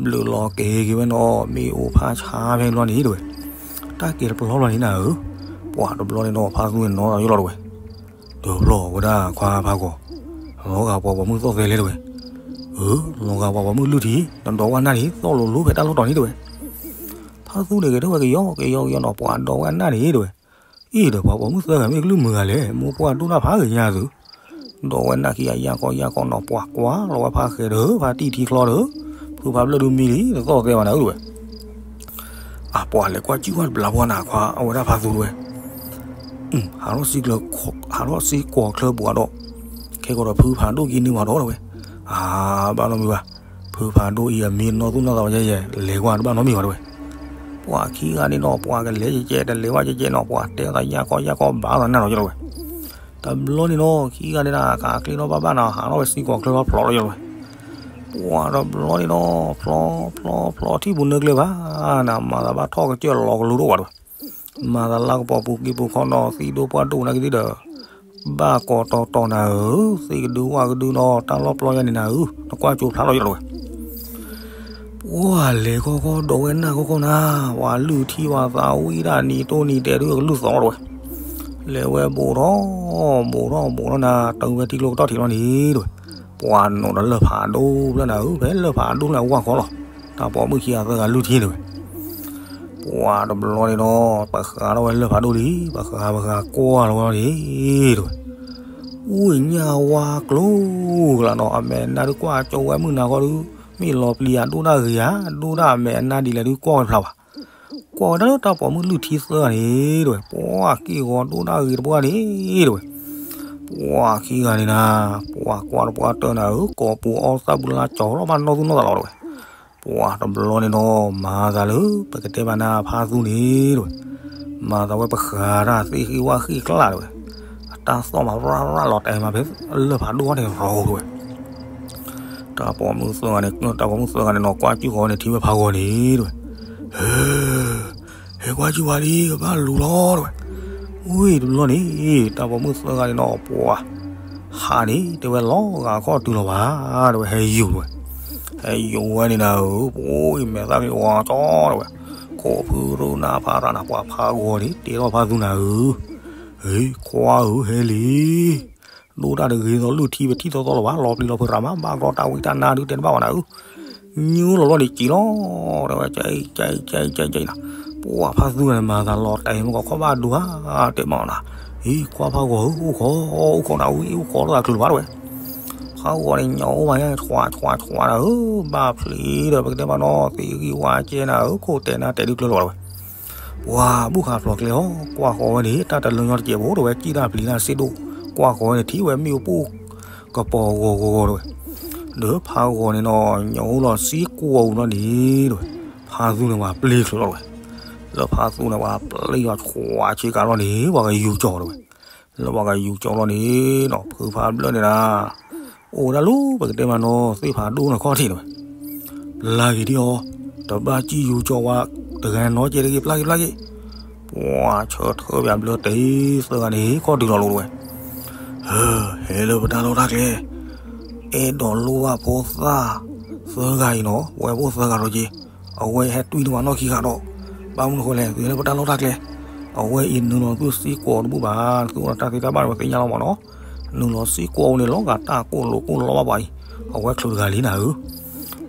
ဘျုးလီၤက့ၤက့ၤဝဲနီၤ မ့ၣ်အူဖးဆါဖဲဘျီန့ၣ်တဝဲ. တၢ်ကဲၤတပျီလီၤန့ၣ်နၤဧၢ, ပှၤတဘျီန့ၣ်နီၤ ဖးသူန့ၣ်နီၤယလီၤတဝဲ. ဒီးဖျီဝဲဒၣ်ခွါဖးဂီၤ, လီၤဂာ်ပှၤပိာ်မုၣ်သီၣ်သဲလဲၣ်တဝဲ. အၢ လီၤဂာ်ပှၤပိာ်မုၣ်လုၢ်ထံ, နဒီးဝဲနၢ်န့ၣ် သီၣ်လိၤလိၤဖဲတၢ်လီၢ်တီၤန့ၣ်တဝဲ. ဖးသူန့ၣ်ဂဲၤထီၣ်ဝဲကယီကယီကယီနီၤ ပှၤဒီးဝဲနၢ်န့ၣ်တဝဲ. အံၤဒီးပှၤပိာ်မုၣ်သၢဂၤမ့ၢ်ကလုၢ်မုာ်ဂၤလဲၣ် မိၢ်ပှၢ်ဒိၣ်တၢ်ဖးဂ့ၤညါသု ဒီးဝဲနၢ်ခံဂၤယၢ်ကီယၢ်ကီနီၤ ပှၤကွၢ်လီၤဝဲဖးဃဲၤဒီး ဖါတံၢ်ထံချီဒီး ဖုဖးဘျၢၣ်ဒုးမံလံ တသီၣ်သဲဘၣ်နၤဧၢတဝဲ. အပှၤလဲၤကွၢ်စုကွၢ်တဘျီပှၤနၤခွါ အဝဲဒၣ်ဖးသူတဝဲ. ဟးထီၣ်စ့ကွီၤချၢပူၤဒီး ခဲကီးဒီးဖုဖးဒိၣ်က့ၤန့ၢ်ဝဲဒီးတဝဲ. အၢ ဘၣ်နီတမံၤဘၣ်, ဖုဖးဒိၣ်အံၤအမံနီၢ်သူၣ်နီၢ်သးဝဲယဲယဲ လဲၤကွၢ်တဘၣ်နီတမံၤဘၣ်တဝဲ. ပှၤခံဂၤန့ၣ်နီၤ ပှၤကလဲၤကဲကဲ တလဲၤဝဲကဲကဲနီၤ ပှၤတဲသးယၢ်ကီယၢ်ကီဘၣ်သးနၢ်လီၤယလီၤဝဲ. တဘျီန့ၣ်နီၤ ခံဂၤန့ၣ်နၤကးကျ့ထီၣ်ဘၣ်ဘၣ်နၤ ဟးထီၣ်ဝဲစ့ကွီၤချၢဘၣ်ဖျိးလီၤယလီၤဝဲ. ပှၤတဘျီန့ၣ်နီၤ ဖျီဖျီဖျီထံၣ်ပူၤနၢကျဲဘၣ်နၤ မၤသးဘၣ်ထီၣ်ကစၢၢ်လီၤကလိဒိၣ်ဝဲတဝဲ. မၤသးလၢကပီၤပူၤက့ၤပူၤခီနီၤ သံဒိၣ်ပှၢ်ဒိၣ်နၤကသ့ဒီး ဘၣ်ကိးတီၤတီၤနၤဧၢ, သ့ၣ်ကဒုဝၣ်ကဒုနီၤ တၢ်လီၢ်ပျီယါန့ၣ်နၤဧၢ, နကွၢ်ကၠိဖျါထီၣ်ယလီၤဝဲ. ပှၤလဲၤခီခီဒီးဝဲနၢ်ခီခီနၤ, ပှၤလုၢ်ထံပှၤသးဝံၣ်ဒၣ်နံၤတိၢ်နံၤတဲဒုကလုၢ်သီၣ်လီၤတဝဲ. လဲၤဝဲဘိးထီၣ် ဘိးထီၣ်ဘိးထီၣ်နၤ တုၤဝဲထံကျိကတီၢ်ထံးလီၤန့ၣ်တဝဲ. ပှၤနိးဒီးလၢၢ်ဖးဒိၣ်ဖျၢၣ်နၤဧၢ, ဖဲလၢၢ်ဖးဒိၣ်လၢအဝၢ်ဃီလီၤ. တၢ်ပိာ်မုၣ်ခံဂၤသၢဂၤလုၢ်ထံတဝဲ. ပှၤတဘျီန့ၣ်ဒီး ပဃးထီၣ်ဝဲလၢၢ်ဖးဒိၣ်လံ, ပဃးပဃးကွၢ်လီၤဝဲလီၤန့ၣ်တဝဲ. အူၣ်ညၣ်ဝါကျိၤကလးနီၤ, အမဲာ်နါဒုးကွၢ်ကၠီဝဲမုၢ်နၤဃီဒုး, မ့ၢ်လီၤပျံၤဧါ ဒိၣ်ဒၣ်ဂ့ၤဧါ, ဒိၣ်ဒၣ်အမဲာ်အနါဒ်လဲၣ်ဒုးကွၢ်ဝဲဖျါဘၣ်. ကွၢ်ဝဲဒၣ်လၢတၢ်ပိာ်မုၣ်လုၢ်ထံသၢဂၤန့ၣ်တဝဲ, ပှၤက့ၢ်ဂီၤဒိၣ်ဒၣ်ဂ့ၤတပှၢ်န့ၣ်တဝဲ. ပှၤခံဂၤန့ၣ်နၤ, ပှၤကွၢ်တပှၢ်တၢၢ်နၤဧၢ, ကိးပူၤအီၣ်သၣ်ပူၤလၢကၠီၤထီၣ်ဘၣ်နီၢ်သူၣ်နီၢ်သးလီၤတဝဲ. ပှၤတဘျီန့ၣ်ဒီး မၤသးလၢ ပကတဲဘၣ်နၤဖါသူန့ၣ်တဝဲ. မၤသးဝဲပဃးတၢ်သ့ၣ်ဃံဝၣ်ဃံကျၢ်တဲဝဲ, အတၢ်သီၣ်မၤရၣ်ရၣ်လီၤတဲာ်မးဖဲလၢၢ်ဖးဒိၣ်ဝဲန့ၣ်ရီၤတဲဝဲ, တၢ်ပိာ်မုၣ်သၢဂၤန့ၣ် တၢ်ပိာ်မုၣ်သၢဂၤန့ၣ်နီၤ ကွၢ်ကၠူၣ်ဃီန့ၣ် ထံၣ်ဝဲဖးဂီၤန့ၣ်တဲဝဲ, ဟဲကွၢ်ကၠူၣ်ဝဲလံ ကဘၣ်လူၤလီၤတဲဝဲ, ဝံၤတဘျီန့ၣ် တၢ်ပိာ်မုၣ်သၢဂၤန့ၣ်နီၤ ပှၤ ဟးန့ၣ် တဲဝဲလီၤဂာ်ခီၣ်တုၤလီၤဘၣ် တဲဝဲ ဟဲယူၤတဲဝဲ, ဟဲယူၤဝဲန့ၣ်နၤဧၢ ပှၤအံၤမဲာ်သၣ်မ့ၢ်ဝါကၠီတဲဝဲ, ခိၣ်ဖုရူနၢ်ဖးရၣ်နၤ ပှၤဖးဂီၤန့ၣ် တဲထီၣ်ဖါသူနၤဧၢ, ခွါဧၢ ဟဲလံ ဒိၣ်တၢ်တဂ့ၤသိး လုၢ်ထံပထံၣ်သီသီလီၤဘၣ် လီၤပျံၤလီၤဖုးရၣ်မး ဘၣ်ကီတၢ်ဝံတၢ်နါဒုးတဲတဘၣ်ဘၣ်နၤဧၢ, ညိလီၤလီၤန့ၣ်ကံၤလီၤ တဲဝဲ ကဲကဲကဲကဲကဲနၤ, ပှၤဖါသူနၤ မၤသးလီၤတဲာ်မ့ၢ်ကီးခီၣ်ဘၣ်ဒိဧါ တဲမးနၤ, အံၤ ခွါဖးဂီၤဧၢ အိၣ်ခိး အိၣ်ခိးနၤ ဝံအိၣ်ခိးလိာ်သးချုးလီၤဘၣ်တဲဝဲ, ဖးဂီၤန့ၣ် ညိမး ဆွးဆွးဆွးနၤဧၢ, ဘၣ်ဖျံးဒီး ပကတဲမးနီၤ သံဂံၢ်ဝါကဲနၤဧၢ, ခိၣ်တဲနါတဲဒုးကျၢၤလီၤဘၣ်တဲဝဲ ပှၤဘူၣ်ဃာ်ဖျိးကျဲအီၤ ကွၢ်ဃီၤဝဲန့ၣ် တၢ်တလၢညီတစဲးဖိတဲဝဲ စံၣ်တၢ်ပျံၤတၢ်စ့ဒိၣ်, ကွၢ်ဃီၤဝဲန့ၣ် ထံၣ်ဝဲမ့ၣ်အူပူၤ ကပီၤဂီၤဂီၤဂီၤတဲဝဲ, ဒီးဖးဂီၤန့ၣ်နီၤ ညိလီၤစံၣ်ကွီၢ်အူလီၤန့ၣ်တဲဝဲ, ဖါသူန့ၣ်ပှၤပျံၤချုးလီၤတဲဝဲ, လၢဖါသူန့ၣ်ပှၤပျံၤအီၤဆွးဆ့ကၤလီၤန့ၣ် ပှၤကယူၤကၠီၤတဲဝဲ, လၢပှၤကယူၤကၠီၤလီၤန့ၣ်နီၤ ဖုဖးဘျၢၣ်န့ၣ်နၤ အိၣ်ဝဲဒၣ်လၢပကတဲမးနီၤ သ့ၣ်ဖးဒိၣ်န့ၣ်ခီၣ်ထံးတဲဝဲ, ပျၢ်က့ၤဒံးအီၤ, တဘၣ်စံၣ်ယူၤကၠီၤဝဲ တဂၤနီတစဲးတဂ့ၤ ပျၢ်က့ၤပျၢ်က့ၤ, ပှၤဆၢထၢၣ်ပၠးဘျၢၣ်တဲသၢဂၤန့ၣ် ခီၣ်တုၤလီၤလိာ်တဲဝဲ, ဟဲလၢပတၢ်လီၢ်တၢ်ကျဲ, အဲၣ်ဒိးလိၣ်ဘၣ်ဖိသၣ်သၢဂၤအံၤနီၤ ဝဲအိၣ်သၢဂၤဒီးက့ၤ, အဝဲဟဲတွံၢ်န့ၢ်ပှၤနီၢ်ခံဂၤဒီး, ဘၣ်မနုၤဃိလဲၣ် သုဟဲလၢပတၢ်လီၢ်တၢ်ကျဲ, အဝဲအံၤနုာ်လီၤသုစံၣ်ကွီၢ်တဘူၣ်ဘၣ်, သုအိၣ်ဒီးတၢ်သ့တၢ်ဘၣ်န့ၣ် ပှၤသ့ၣ်ညါလီၤမးနီၤ, နုာ်လီၤစံၣ်ကွီၢ်အူန့ၣ် လီၤဂာ်တၢ်ကိၢ်လိာ်ကိၢ်လီဘၣ်ပှၤအံၤ, အဝဲချုးတဂၤလံနၤဧၢ,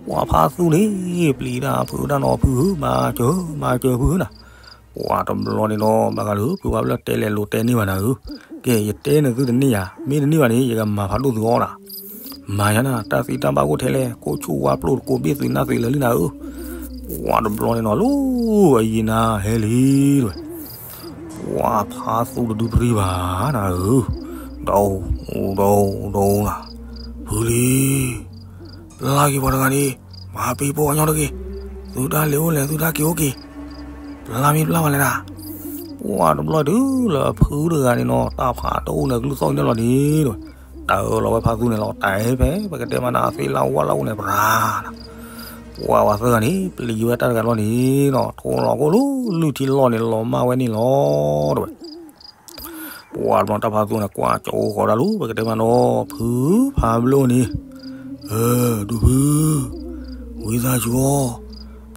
ပှၤဖါသူန့ၣ် ပျံၤတၢ်ဖုးတၢ်နီၤဖုးဧၢ မၤစၢၤမၤစၢၤဖုးဧၢနၤ, ပှၤတဘျီန့ၣ်ဒီး ဘၣ်ဃးလၢဖုဖးဘျၢၣ်တဲလဲၤလိာ်တဲန့ၢ်ဘၣ်နၤဧၢ, ကဲ ယတဲနသုတန့ၢ်ယၤ, မ့ၢ်တန့ၢ်ဘၣ်န့ၣ် ယကမၤဖးဒိၣ်သုအီၣ်နၤ, မၤယၤနၤ တၢ်သ့တၢ်ဘၣ်အိၣ်ထဲလဲၣ်, ကိးဆူၣ်ဝါပျိၢ်တကိးဘ့ၣ်သုးနၢ်သုးလၢာ်လံနၤဧၢ, ပှၤတဘျီန့ၣ်နီၤ လၢအယံၤနၤဟဲလံတဲဝဲ ပှၤဖါသူတဒုပရံဘၣ်နၤဧၢ, ဒီး ဒီး ဒီးနၤ, ဖုလံ, ပျၢ်က့ၤပှၤတဂၤန့ၣ်, မၤပ့ၤပိာ်အညီတဂ့ၤ, သုတၢ်လဲၤအိၣ်လဲၤ သုတၢ်က့ၤအိၣ်က့ၤ, ပျၢ်မ့ၢ်ပျၢ်မးလဲၣ်နၤ, ပှၤတဘျီတုၤလၢဖုတဂၤန့ၣ်နီၤ တၢ်ဖးတအိၣ်န့ၣ် ကလုၢ်သီၣ်ကန့ၣ်လီၤန့ၣ်တဲဝဲ, တၢ်အၢၣ်လီၤဝဲဖါသူန့ၣ်လီၤ တၢ်ဖဲ ပကတဲမးနၤ အသ့လၢဝၣ်လၢအိၣ်န့ၣ် ပရၤနၤ ပှၤဝဲသၢဂၤန့ၣ် ပျံၤဝဲတၢ်တဂၤလီၤန့ၣ်နီၤ ထိးလီၤကိၣ်လၢ လုၢ်ထံလီၢ်န့ၣ် လီၤမၢ်ဝဲန့ၣ်လီၤတဲဝဲ, ပှၤတဘျီတၢ်ဖါသူန့ၣ် ကွၢ်ကၠီအိၣ်ဃီၤဒၣ်လၢ ပကတဲမးနီၤ ဖုဖးဘျၢၣ်န့ၣ်, ဒိၣ်ဖု, ဝံသးစူၤအီၤ,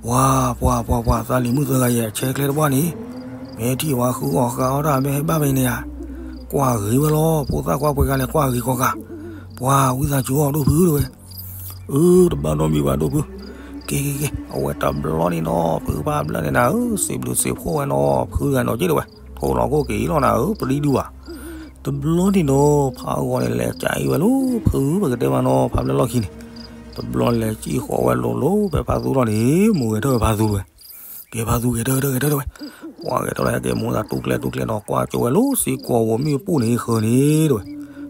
ပှၤ ပှၤ ပှၤ ပှၤ သးလံၤမုၣ်သၢဂၤယဲၢ် ဆဲးကျဲတပှၢ်န့ၣ်, မ့ၢ်ထံၣ်ဝဲဃုအီၣ်ဃုအီတၢ် မ့ၢ်ဟဲဘၣ်ဖဲန့ၣ်ဧါ, ကွၢ်ဂ့ၤဝဲလီၤ ဖိသၣ်ခွါပှဲၤဂၤလဲၣ် ကွၢ်ဂ့ၤဃီၤဃာ်, ပှၤ ဝံသးစူၤအီၤ ဒိၣ်ဖုတဲဝဲ, အၢ တဘၣ်နီတမံၤဘၣ် ဒိၣ်ဖု, က့ၤ က့ၤ က့ၤ အဝဲတဘျီန့ၣ်နီၤ ဖုဖးဘျၢၣ်န့ၣ်နၤဧၢ စံးဘျုးစံးဖှိၣ်ဝဲနီၤ ဖုဂၤနီၤက့တဲဝဲ, ထိးလီၤကိၣ်က့ၤလီၤနၤဧၢ ပရံဒူဘၣ်, တဘျီန့ၣ်နီၤ ဖးဂီၤန့ၣ် လဲၤကးအံၤဝဲလၢ ဖု ပကတဲမးနီၤ ဖးဘျၢၣ်လီၢ်ခံန့ၣ်, တဘျီလဲၤစံၣ်ဃီၤဝဲလိၤလိၤဖဲဖါသူလီၤန့ၣ် မိၢ်ဂဲၤထၢၣ်ဖါသူတဲဝဲ, ကဲဖါသူ ဂဲၤထၢၣ် ဂဲၤထၢၣ် ဂဲၤထၢၣ်တဲဝဲ, ပှၤဂဲၤထၢၣ်လၢဟဲက့ၤမူဒါတူၢ်ကျဲတူၢ်ကျဲနီၤ ကွၢ်ကၠိဝဲလၢစံၣ်ကွီၢ်ဝဲမ့ၣ်အူပူၤန့ၣ်ဃၢၤန့ၣ်တဲဝဲ,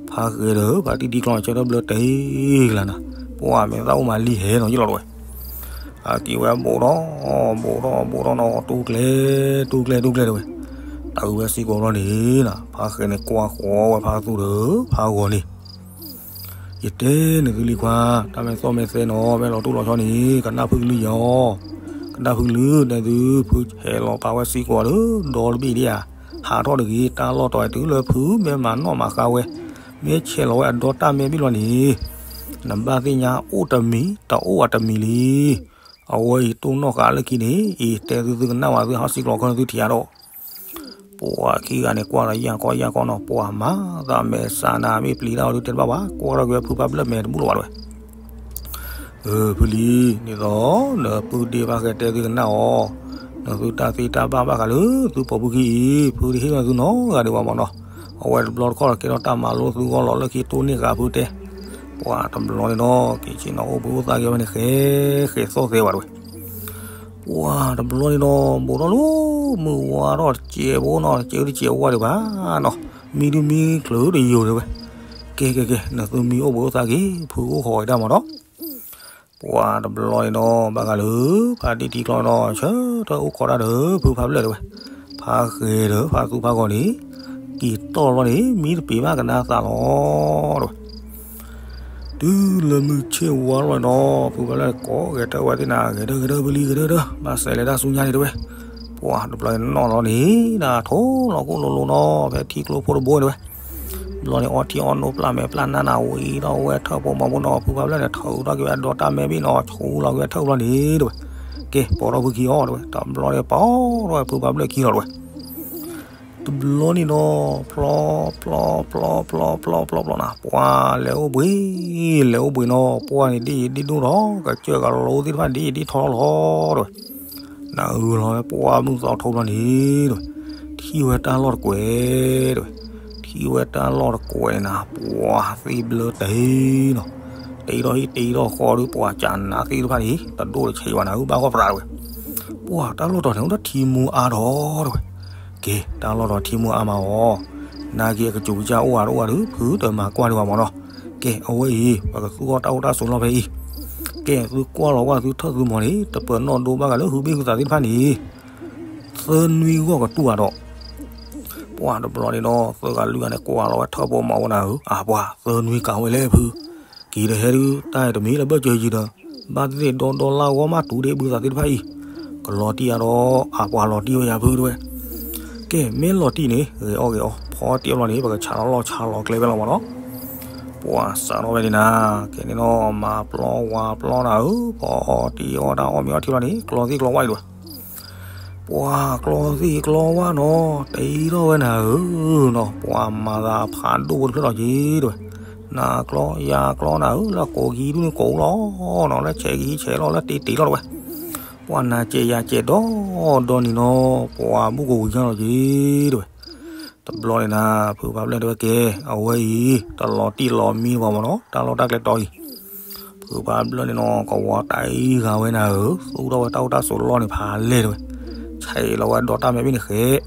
ဖးဂဲၤဒီး ဖါတံၢ်တံၢ်ကျီဆၢထၢၣ်ဘျၢၣ်တဲကလၤနၤ, ပှၤမဲာ်သၣ်အိၣ်မးလံဟဲနီၤယလီၤတဲဝဲ အက့ၤဝဲဘိးထီၣ် ဘိးထီၣ် ဘိးထီၣ်နီၤ တူၢ်ကျဲ တူၢ်ကျဲ တူၢ်ကျဲတဲဝဲ, တၢ်အုးဝဲစံၣ်ကွီၢ်လီၤန့ၣ်နၤ ဖးဃဲန့ၣ်ကွၢ်ဃီဝဲဖါသူဒီး ဖးဂီၤန့ၣ်, ယတဲနသုလံခွါ, တၢ်မဲာ်သီၣ်မဲာ်သဲနီၤ မ့ၢ်လီၤတိၢ်လီၤဆီန့ၣ် ကနၣ်ဖုကလုၢ်ယၤအီၤ, ကနၣ်ဖုကလုၢ် နသုဖုဟဲလီၤပာ်ဝဲစံၣ်ကွီၢ်ဒီး ဒီတဘ့ၣ်ဒံးဧါ, ဟးထီၣ်တဂ့ၤ တၢ်လီၢ်တီၤတုၤလၢဖုမ့ၢ်မၤနီၣ်မၤဃါဝဲ, မ့ၢ်ဆဲးလီၤဝဲအဒီတၢ်မဲာ်ဘ့ၣ်လီၤန့ၣ် နဘၣ်သ့ၣ်ညါအိၣ်တမံၤ တအိၣ်အတမံၤလံ. အဝဲအံၤတိၢ်နီၣ်ဃာ်လၢခံန့ၣ် အံၤတဲသုသုကနၣ်ဝဲသုဟီၣ်စံၣ်ကျီၤခီသုထံၣ်အါဒီး, ပှၤခံဂၤန့ၣ်ကွၢ်ဒီးယၢ်ကီယၢ်ကီနီၤ ပှၤမၤသးမဲာ်ဆါနၤ မ့ၢ်ပျံၤတၢ်အီၤဒုးတဲတဘၣ်ဘၣ် ကွၢ်ထီၣ်က့ၤဖုဖးဘျၢၣ်မဲာ်တဘူၣ်လီၤဘၣ်တဲဝဲ ဖုလံ, ဒ်သိး နပုၢ်ဒ့ဘၣ်ဃဲတဲသုကနၣ်အီၤ, နသုတၢ်သ့တၢ်ဘၣ်ဘၣ်ဃးလၢသုပိာ်မုၣ်ခံအံၤ ဖုတဟ့ၣ်လီၤသုနီတဂၤဒံးဘၣ်မးနီၤ, အဝဲတဘျီတခီၣ်ဒီးကဲထီၣ်တၢ်မၤလိသုဂီၢ်လီၤလၢခံတိၢ်န့ၢ်ဃာ်ဖုတဲ, ပှၤတဘျီန့ၣ်ဒီး က့ၤဆ့ၣ်နီၤအိၣ်ဘှံးအိၣ်သါက့ၤဝဲန့ၣ် ဃဲဃဲသီၣ်သဲဝဲတဲဝဲ ပှၤတဘျီန့ၣ်ဒီး ဘူးထီၣ်လၢ မုၢ်ဝါထီၣ်တစဲးဖိနီၤ တစဲးတစဲးဝါဒံးဘၣ်နီၤ, မံဒုမံချုးတယိာ်တဲဝဲ, ကဲကဲကဲ နသုမံအိၣ်ဘှံးအိၣ်သါက့ၤ ဖုအိၣ်ဃီၤဝဲဒၣ်မးဒီး, ပှၤတဘျီန့ၣ်ဒီး ဘၣ်ဃးလၢ ဖါတံၢ်ထံကျီဒီး ဆၢထၢၣ်အိၣ်ခိးတၢ်ဒီး ဖုဖးဘျၢၣ်တဲဝဲ, အဂ့ၤဒီး ဖါသူဖါဂီၤန့ၣ် က့ၤတီၢ်လီၤန့ၣ် မံတပ့ၤဘၣ်ကနၣ်သးလီၤ တဲဝဲ. တုၤလၢမုၢ်ဆ့ၣ်ဝါလီၤဒီး ဖုဖါဘျၢၣ်ကိးဂဲၤထၢၣ်ဝဲသ့ၣ်နၤ ဂဲၤထၢၣ်ဂဲၤထၢၣ်ဖုလံ ဂဲၤထၢၣ်ဂဲၤထၢၣ် ဘၣ်စဲးလဲၤတၢ်ဆူညါန့ၣ် တဲဝဲ. ပှၤတဘျီန့ၣ်နီၣ်လီၤန့ၣ် နထိၣ်လီၤကိၣ်လိၤလိၤနီၤ ဖဲထံကျိဖိတဘိန့ၣ် တဲဝဲ. ဘျီန့ၣ်အီထံအီနိပျၢ်မဲာ်ပျၢ်နါနၤဝံၤဒီး ဝဲထၢၣ်ဖိမီၤဖိနီၤ ဖုဖါဘျၢၣ်န့ၣ် ထုးထီၣ်က့ၤဝဲအဒိးတၢ်မဲာ်ဘ့ၣ်နီၤ ဆူလီၤက့ၤဝဲထၢၣ်ဘျီန့ၣ် တဲဝဲ. ကဲ ပိာ်ထီၣ်ဖုခံအီၤ တဲဝဲ. တဘျီန့ၣ်ပာ်ထီၣ်ဝဲဖုဖါဘျၢၣ်ခံလီၤ တဲဝဲ. တဘျီန့ၣ်ဒီး ဖျီ ဖျီ ဖျီ ဖျီ ဖျီ ဖျီ ဖျီ ဖျီနီၤ ပှၤလဲၤအိၣ်ဘှံး လဲၤအိၣ်ဘှံးနီၤ ပှၢ်န့ၣ်ဒ်အံၤဒ်ဒိၣ်ဒီး ကစၢၢ်ကလိသ့ၣ်တဖၣ်ဒ်အံၤဒ်ထီလီၤ တဲဝဲ. နၢ်အုလီၤဝဲပှၢ်မုၢ်သီထိဘျီန့ၣ် တဲဝဲ. ထံၣ်ဝဲတၢ်လီၢ်တကွဲး တဲဝဲ. ထံၣ်ဝဲတၢ်လီၢ်တကွဲးန့ၣ်နၤ ပှၤသ့ၣ်ဘျၢတ့ၢ်နီၤ တ့ထီၣ်ဟံၣ်တ့ထီၣ်ဃီဒီး ပှၤကနးသ့ၣ်တဖၣ်န့ၣ် တဒိၣ်တဆံးဘၣ်နၤ ဘၣ်ဂီၢ်ပြး တဲဝဲ. ပှၤတၢ်လီၢ်တီၤန့ၣ် အိၣ်ဒီးထံမူအါဒီး တဲဝဲ. ကဲ တၢ်လီၢ်တီၤထံမူအါမးအီၤ နာ်က့အကစူးကစၢ်အိၣ်ဝဲတအိၣ်ဝဲဒီး ဖုတမၤကွၢ်ဒံးဘၣ်မးနီၤ. ကဲ အဝဲအံၤ ပကသူၣ်ထီၣ်တၢ်အိၣ်တၢ်ဆိးလီၢ်ဖဲအံၤ ကဲ သုကွၢ်လီၤဝဲသုထၢၣ်သုမီၤန့ၣ် တပၢၤနီၣ်ဒိဘၣ်ဂၤလၢဟုဘ့ၣ်ဟုသးသ့ၣ်တဖၣ်န့ၣ် သၢနွံဂီၢ်ကတူၢ်ဘၣ်ဒီး ပှၤတဘျီန့ၣ်ဒီး သၢဂၤလွံၢ်ဂၤန့ၣ် ကွၢ်လီၤဝဲထၢၣ်ဖိမီၤဖိနၤဧၢ အပှၤ သၢနွံကးဝဲလဲၣ်ဖု က့ၤတဟဲဒုး တၢ်တမံၤလၢဘၢၣ်စၢၤယံၤဒီး ဘၣ်သ့ၣ်သ့ၣ်ဒီဒီလၢဂီၢ်မးတူၤဒ့ဘုသးသ့ၣ်တဖၣ်အံၤ ကလီၤတံၢ်ယၤဒီး အပှၤလီၤတံၢ်ဝဲယၤဖု တဲဝဲ. ကဲ မ့ၢ်လီၤတံၢ်န့ၣ် ဂဲၤအီၣ်ဂဲၤအီ ဖီတံၢ်အီလီၤန့ၣ် ပကဆးလီၤလီၢ်ဆးလီၤကျဲဖဲလီၤမးနီၤ. ပှၤစးထီၣ်ဝဲန့ၣ်နၤ ကဲန့ၣ်နီၤ မၤပျီဝၤပျီနၤဧၢ ဖီအီတံၢ်အီတၢ်အီၣ်မ့ၤအီထံလီၤန့ၣ် ကျီသ့ၣ်ကျီဝၣ်အံၤတဲဝဲ. ပှၤကျီသ့ၣ်ကျီဝၣ်နီၤ တ့ထီၣ်ဝဲနၤဧၢနီၤ ပှၤမၤသးဖးဒိၣ်ဖိတဖျၢၣ်လီၤက့ၤတဲဝဲ. နၤကျီယၤကျီနၤဧၢ လၢကိးကံဒူၣ်န့ၣ်ကိးလီၤနီၤ လၢဆဲးကံဆဲးလီၤ လၢတ့တ့လီၤတဲဝဲ. ပှၤနၤစဲးယၤစဲးဒီဒီန့ၣ်နီၤ ပှၤဘူၣ်ကဝံၤညါလီၤက့ၤတဲဝဲ. တဘျီန့ၣ်နၤ ဖုဖါဘျၢၣ်တဲဝဲကဲ အဝဲအံၤ တလီၤတံၢ်လီၤမံဘၣ်မးနီၤ တၢ်လီၢ်တၢ်ကျဲတီၤအံၤ ဖုဖါဘျၢၣ်န့ၣ်နီၤ ကဝီၤတၢ်အံၤဂၤဝဲနၤဧၢ သူၣ်ထီၣ်ဝဲတၢ်အိၣ်တၢ်ဆိးလီၢ်န့ၣ်ဖးလဲၢ်တဲဝဲ. ဆဲးလီၤဝဲဒီးတၢ်မဲာ်ဘ့ၣ်န့ၣ်ဃဲး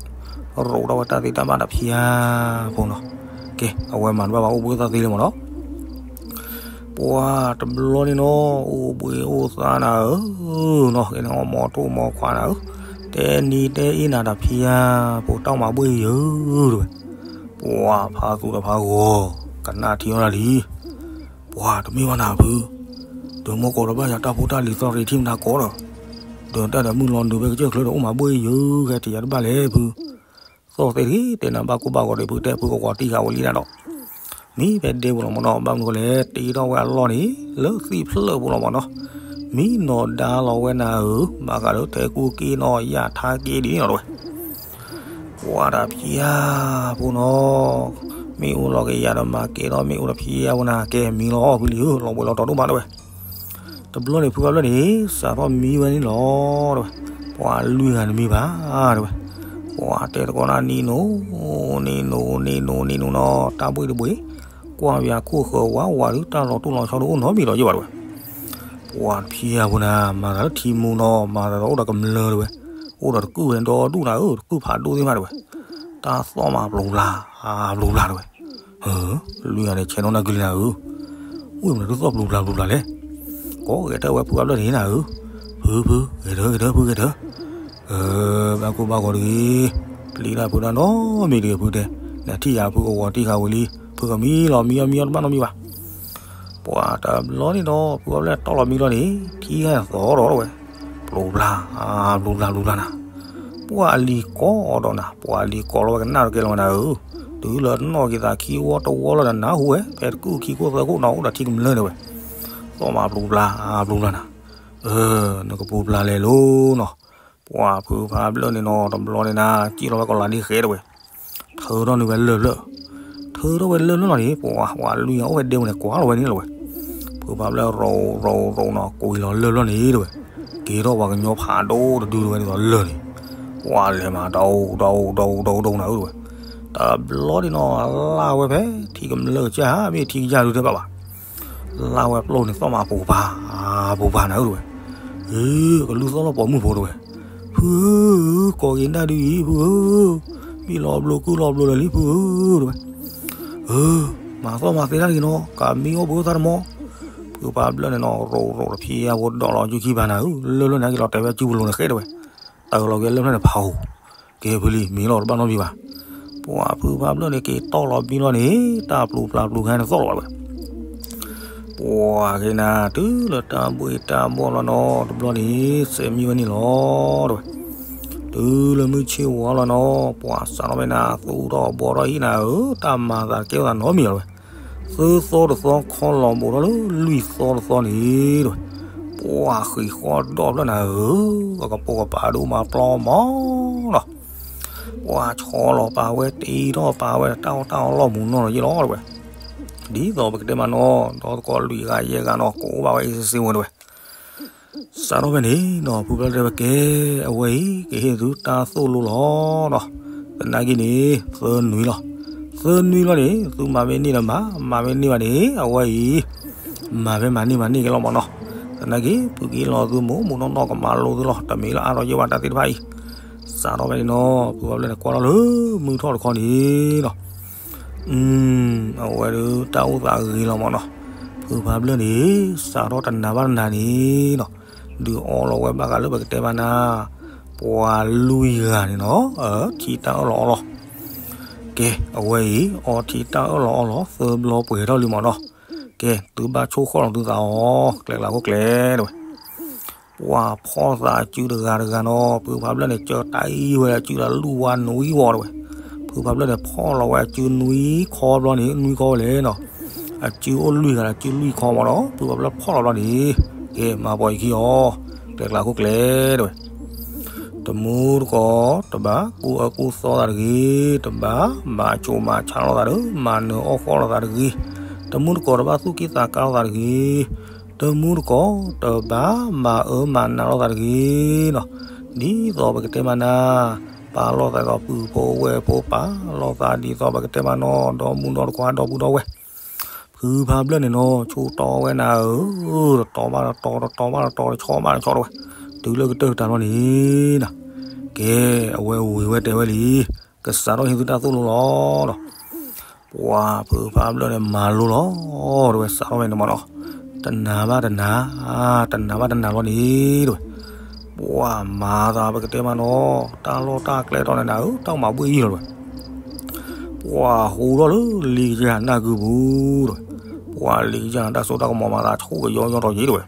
ရိးထီၣ်ဝဲတၢ်သ့တၢ်ဘၣ်တဖၠါဖိနီၤ. ကဲ အဝဲမၤတဘၣ်ဘၣ်အိၣ်ဘှံးအိၣ်သါသ့လၢမးနီၤ. ပှၤတဘျီန့ၣ်နီၤ အိၣ်ဘှံးအိၣ်သါနၤဧၢနီၤ ကဲန့ၣ်အီၣ်မီၤထိၣ်မီၤခွါနၤဧၢ တဲနံၤတဲအ့ၣ်နၤတဖၠါဖိ တၢ်မၤဘှံးယၢတဲဝဲ. ပှၤဖါသူတဖါဂီၤ ကနၣ်ထံအီၣ်တၢ်လံ ပှၤတမ့ၢ်ဘၣ်နၤဖု ဒီးမ့ၢ်ကိးတဘၣ်ယၤတၢ်ဖိတၢ်လံၤသီၣ်ရ့ၤထံၣ်မနၤကိးဒီး ဒီးတၢ်ဒီးမုၢ်လီၤနုာ်ဖဲကစၢၢ်ချၢဒီးအိၣ်မၤဘှံးယၢဂဲၤတယၤတဘၣ်လဲၣ်ဖု သီၣ်သ့ၣ်တဂ့ၤ တဲနၤဘၣ်ကိၢ်ဘၣ်ဂီၤဒီးဖုတဲဖုကဝီၤတံၢ်ဃာ်ဝံၤလံနၤဒီး မံဖဲဒဲပူၤလီၤမးနီၤ ဘၣ်မနုၤဃိလဲၣ် တ့ထီၣ်ဝဲအလီၢ်န့ၣ် လၢသ့ၣ်ဖျၢၣ်ပူၤလီၤမးနီၤ မံနီၤဒါလီၤဝဲနၤဧၢ ဘၣ်ဃးဒီးထဲကူက့နီၤ ယၣ်ထါက့ဒ်န့ၣ်လီၤတဲဝဲ ပှၤတဖၠါဖိနီၤ မ့ၣ်အူလီၤက့ၤယၤဒီးမၤကဲထီၣ်မ့ၣ်အူတဖၠါဖိနၤ ကဲမံလီၤဖုလံဧၢ လီၤဘှံးလီၤတီၤဒိၣ်မးတဲဝဲ တဘျီန့ၣ် ဖုဖါဘျၢၣ်န့ၣ် စးထီၣ်မံဝဲန့ၣ်လီၤတဲဝဲ ပှၤလွံၢ်ဂၤန့ၣ်မံဘၣ်တဲဝဲ ပှၤတဲတကိးနၤ နံၤနိ နံၤနိ နံၤနိ နံၤနိနီၤ တၢ်ဘှံးတဘှံး ကွၢ်ပယၤခိၣ်ဃၢၤဝးဝးဒုး တၢ်လီၤတိၢ်လီၤဆီဒုး အိၣ်နီတမံၤဒီးယဲၢ်ဘၣ်တဲဝဲ ပှၤတဖၠါဖိနၤ မၤသးလၢထံမူနီၤ မၤသးဒီးအိၣ်ဒီးကမျၢၢ်တဲဝဲ အိၣ်ဒီးတကုၢ်ဝဲဒီဒူၣ်နၤဧၢ တကုၢ်ဖးဒိၣ်သ့ၣ်တဖၣ်တဲဝဲ တၢ်သီၣ်မးပျိၤပျၢ် ပျိၤပျၢ်တဲဝဲ လွံၢ်ဂၤန့ၣ် ဆဲးနီၣ်နၢ်ကုလံနၤဧၢ ဝံၣ်မနုၤဒုးသီၣ်ပျိၤပျၢ်ပျိၤပျၢ်လဲၣ် ကိးဂဲၤထၢၣ်ဝဲဖုဖါဘျၢၣ်န့ၣ်နၤဧၢ ဖုဖု ဂဲၤထၢၣ်ဂဲၤထၢၣ်ဖုဂဲၤထၢၣ် ဘၣ်ကိၢ်ဘၣ်ဂီၤတဂ့ၤ ပျံၤတၢ်ဖုတၢ်နီတမံၤတဂ့ၤဖုတဲ နထံၣ်ယၤဖုကဝီၤတံၢ်ဃာ်ဝံၤလံ ဖုကမံလီၤမံအီၣ်မံအီၣ်တဘၣ်နီတမံၤဘၣ် ပှၤတဘျီန့ၣ်ဒီး ဖုဖါဘျၢၣ်တီၢ်လီၤမံလီၤန့ၣ် ထံဂၤသီၣ်ဒီးတဲဝဲ ပျိၤပျၢ် ပျိၤပျၢ်ပျိၤပျၢ်နၤ ပှၤအလံၤကိးဒီးနၤ ပှၤအလံၤကိးလီၤဝဲကနၣ်တကဲလီၤဝဲနၤဧၢ တုၤလၢနီၢ်က့ၤသးခံဝီတဝီလီၤဒီးနၢ်ဟူဝဲ ဖဲတကုၢ်ခံခိၣ်သၢခိၣ်နၤအိၣ်ဒီးထံကမျၢၢ်န့ၣ်ဝဲ သီၣ်မးပျိၤပျၢ် ပျိၤပျၢ်နၤ နကပျိၤပျၢ်လဲၤလိၤနီၤ ပှၤဖုဖါဘျၢၣ်န့ၣ်နီၤ တဘျီန့ၣ်နၤ စံၣ်လီၤဝဲကီးလၤဒ့ဃဲတဲဝဲ ထုးထီၣ်န့ၢ်ဝဲလၢၢ်ဖျၢၣ် ထုးထီၣ်ဝဲလၢၢ်ဖျၢၣ်လီၤန့ၣ် ပှၤပှၤလွံၢ်ဂၤအိၣ်ဝဲဒဲပူၤန့ၣ် ကွၢ်လီၤဝဲန့ၣ်လီၤဝဲ ဖုဖါဘျၢၣ်ရိးရိးရိးနီၤ ကွံာ်လီၤလၢၢ်ဖျၢၣ်န့ၣ်တဲဝဲ က့ၤထီၣ်ပှၤကညီဖးဒိၣ်တဒုတဲဝဲဒ်သိးလၢၢ်န့ၣ် ပှၤလဲၤမးဒီဒူဒီဒူဒီဒူနၤဧၢတဲဝဲ တဘျီန့ၣ်နီၤ လၢ်ဝဲဖဲထံကမျၢၢ်ကစၢ် မ့ၢ်ထံကစၢ်ဒုးတဘၣ်ဘၣ် လၢ်ဝဲပျိၢ်န့ၣ်သီၣ်မးပူၤပၤ ပူၤပၤနၤဧၢတဲဝဲ အ့ ကလူသီၣ်လီၤပိာ်မုၣ်ဖိတဲဝဲ ဖုဧၢ ကိးက့ၤနၣ်ဒုအံၤ ဖုဧၢ မံလီၤဘျိကုၢ်လီၤဘျိလၢာ်လံ ဖုဧၢတဲဝဲ အၢ မၤသီၣ်မၤသ့တၢ်တဂ့ၤနီၤ ကမံအိၣ်ဘှံးအိၣ်သါတမီၤ ဖုဖါဘျၢၣ်န့ၣ်နီၤ ရိးရိးတဖံးဖိဒီးလီၤစုခံဘၣ်နၤဧၢ လၢၢ်ဖျၢၣ်န့ၣ် က့ၤလီၤတဲာ်ဝဲစုပူၤလိၤန့ၣ်ဃဲတဲဝဲ တၢ်လီၤက့ၤလၢၢ်ဖျၢၣ်န့ၣ်ဖးဧိၤ ကဲဖုလံၤ မံၤလီၤတဘၣ်နီတမံၤဘၣ်. ပှၤဖုဖးဘျၢၣ်န့ၣ် က့ၤတီၢ်လီၤဘံလီၤန့ၣ် တၢ်ပျူၤဖျါပျူၤခါန့ၣ်သီၣ်လီၤဘၣ်ဝဲ. ပှၤက့ၤနၤ တုၤလၢတၢ်ဘှ့ၣ်တၢ်ဘှီၣ်လီၤနီၤ တဘျီန့ၣ် စဲးမံဝဲန့ၣ်လီၤတဲဝဲ. တုၤလၢမုၢ်ဆ့ၣ်ဝါလီၤနီၤ ပှၤစးထီၣ်ဖဲနၤ သူၣ်ထီၣ်ဘှီထီၣ်ဟံၣ်နၤဧၢ တၢ်မၤသးကဲဝဲသးနီတမံၤလီၤဝဲ. သၢသီတသီ ခီလီၤဘိးထီၣ်လၢလွံၢ်သီတသီန့ၣ်တဲဝဲ. ပှၤဃံးဃီဒီဖျၢၣ်နၤဧၢ အကပိာ်ကပၤဒိၣ်မၤပျီမးနီၤ. ပှၤဆီလီၤပာ်ဝဲ တ့ထီၣ်ပာ်ဝဲ တၢ်အီၣ်တၢ်အီလီၢ်မူးနီၢ်လီၤယ့ၢ်လီၤတဲဝဲ. ဒ်သိးပကတဲမးနီၤ ဒီသကိးလွံၢ်ဂၤယဲၢ်ဂၤနီၤ ကိးဘၣ်ဝဲအ့ၣ်စ့ဝဲတဲဝဲ. စးထီၣ်ဖဲန့ၣ်နီၤ ဖုဖးဘျၢၣ်တဲဝဲ ကဲ အဝဲအံၤ ကဟ့ၣ်သုတၢ်သိၣ်လိလီၤနီၤ. သနာ်က့န့ၣ် သၢနွံလီၤ. သၢနွံလီၤန့ၣ် သုမၤမ့ၢ်န့ၢ်ဒီးမၤ, မၤမ့ၢ်န့ၢ်ဘၣ်န့ၣ် အဝဲအံၤ မၤဖဲမၤန့ၢ်မၤန့ၢ်က့ၤလီၤမးနီၤ. သနာ်က့ ဖုက့ၤလီၤသုမိၢ်မိၢ်နီၢ်နီၢ်ကမၤလိသုလီၤ တမ့ၢ်လၢအါထီၣ်ယဲၢ်ဘၣ်တၢ်သ့ၣ်တဖၣ်အံၤ. စးထီၣ်ဖဲန့ၣ်နီၤ ဖုဖးဘျၢၣ်န့ၣ် ကွၢ်ထီၣ်လၢမုၢ်ထီၣ်တခီန့ၣ်နီၤ အဝဲဒၣ်တၢ်အိၣ်သးဂ့ၤလီၤမးနီၤ. ဖုဖးဘျၢၣ်န့ၣ် စးထီၣ်တနၤဘၣ်တနၤန့ၣ်နီၤ ဒုးအီလီၤဝဲဘၣ်ဃးလၢပကတဲမးနၤ ပှၤလွံၢ်ဂၤန့ၣ်နီၤ ထံတၢ်အၢၣ်လီၤအီလီၤ. ကဲ အဝဲအံၤ အီထံတၢ်အၢၣ်လီၤအီလီၤ သၢဘျီပှဲၤထီၣ်လံမးနီၤ. ကဲ သုဘၣ်ဆိၣ်ဃီၣ်လီၤသုသးအီၤ ကျဲကျးခိၣ်ကျဲတဲဝဲ. ပှၤဖီၣ်သးအစုတဂၤတဂၤနီၤ ဖုဖးဘျၢၣ်န့ၣ် ကၢတၢ်အံၤဝဲအစုလၢလူၢ်ဝါနွံဝီတဲဝဲ. ဖုဖးဘျၢၣ်န့ၣ် ဖီၣ်လီၤဝဲအစုနွံခီဘျီန့ၣ် နွံခီဝဲလဲၣ်နီၤ အစုအိၣ်လွံၢ်ဂၤ အစုလွံၢ်ခီမးနီၤ ဖုဖးဘျၢၣ်ဖီၣ်လီၤဘျီန့ၣ် ကဲမၤပိာ်ယခံအီၤ ကျဲကျးခိၣ်ကျဲတဲဝဲ. တမူတကိး တဘၣ်ကူၣ်အၢကူၣ်သီသးတဂ့ၤ, တဘၣ်မၤဆိၣ်မၤဆါလိာ်သးဒီး မၤနၢၤအီၣ်ဃီလိာ်သးတဂ့ၤ. တမူတကိး တဘၣ်သူၣ်က့ၣ်သးကါလိာ်သးတဂ့ၤ. တမူတကိး တဘၣ်မၤအၢမၤနးလိာ်သးတဂ့ၤနီၤ. ဒ်သိးပကတဲမးနၤ ပာ်လိာ်သးဒ်သိးပုၢ်ဖိဝဲၢ်ဖိ ပာ်လိာ်သးဒ်သိးပကတဲမးနီၤ ဒီမုၣ်ဒီတခွါ ဒီပုၢ်ဒီဝဲၢ် ဖုဖးဘျၢၣ်န့ၣ်နီၤ ဆိၣ်တီဝဲနၤဧၢ, တတီၤဘၣ်တတီၤ တတီၤဘၣ်တတီၤ တဆီဘၣ်တဆီတဲဝဲ, တုၤလၢကတၢၢ်ကတၢၢ်လီၤန့ၣ်နီၤ, ကဲ အဝဲဝံၤဝဲတဲဝဲလံ, ကစးထီၣ်ဟ့ၣ်သုတၢ်သိၣ်လိလီၤနီၤ. ပှၤဖုဖးဘျၢၣ်န့ၣ်မၤလိလီၤ, တဲဝဲစးထီၣ်ဝဲန့ၣ်မးနီၤ, တနၤဘၣ်တနၤ, တနၤဘၣ်တနၤလီၤန့ၣ်တဲဝဲ, ပှၤမၤသးပကတဲမးနီၤ, တၢ်လီၢ်တၢ်ကျဲတီန့ၣ်နၤဧၢ တၢ်မၤဘှ့ၣ်ယံာ်လီၤတဲဝဲ ပှၤဟူထီၣ်လၢလံကယၤနၢ်ကုပူၤတဲဝဲ, ပှၤလံကယၤတၢ်စိတၢ်ကမီၤမၤသးဆူၣ်ကယီယီထီၣ်က့ၤတဲဝဲ,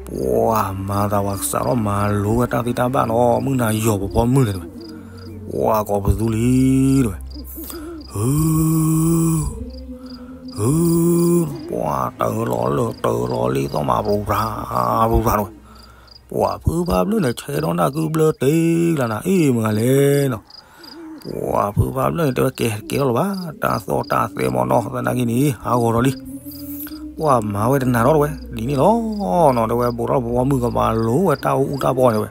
ပှၤမၤသးပှၤကစးထီၣ်မၤလိဝဲတၢ်သ့တၢ်ဘၣ်နီၤ, မုၢ်နၤယီၤပဖီမုၢ်န့ၣ်တဲဝဲ, ပှၤကိးပသူလံတဲဝဲ, ဟု ဟု ပှၤတၢလီၤလၢတၢလီၤလံသီၣ်မး ပြူပြၤ ပြူပြၤတဲဝဲ, ပှၤဖုဖးဘျၢၣ်န့ၣ် ဆဲးထီၣ်နၢ်ကုဘျၢတ့ၢ်လၢနၤ အ့ၣ်မတၤလဲၣ်နီၤ, ပှၤဖုဖးဘျၢၣ်န့ၣ် တဲဝဲကဲ တကဲထီၣ်လၢၤဘၣ်, တၢ်သီၣ်တၢ်သဲမးနီၤ, သနာ်က့န့ၣ် ဟးဂီၤဒီးလံ, ပှၤမၤဝဲတနၤဒီးတဲဝဲ, ဒ်န့ၣ်လီၤနီၤ, တဲဝဲ ဘူးထီၣ်ပဝီမုၢ်ကမၤလိဝဲတၢ်အူတၢ်ပီန့ၣ်ဝဲ,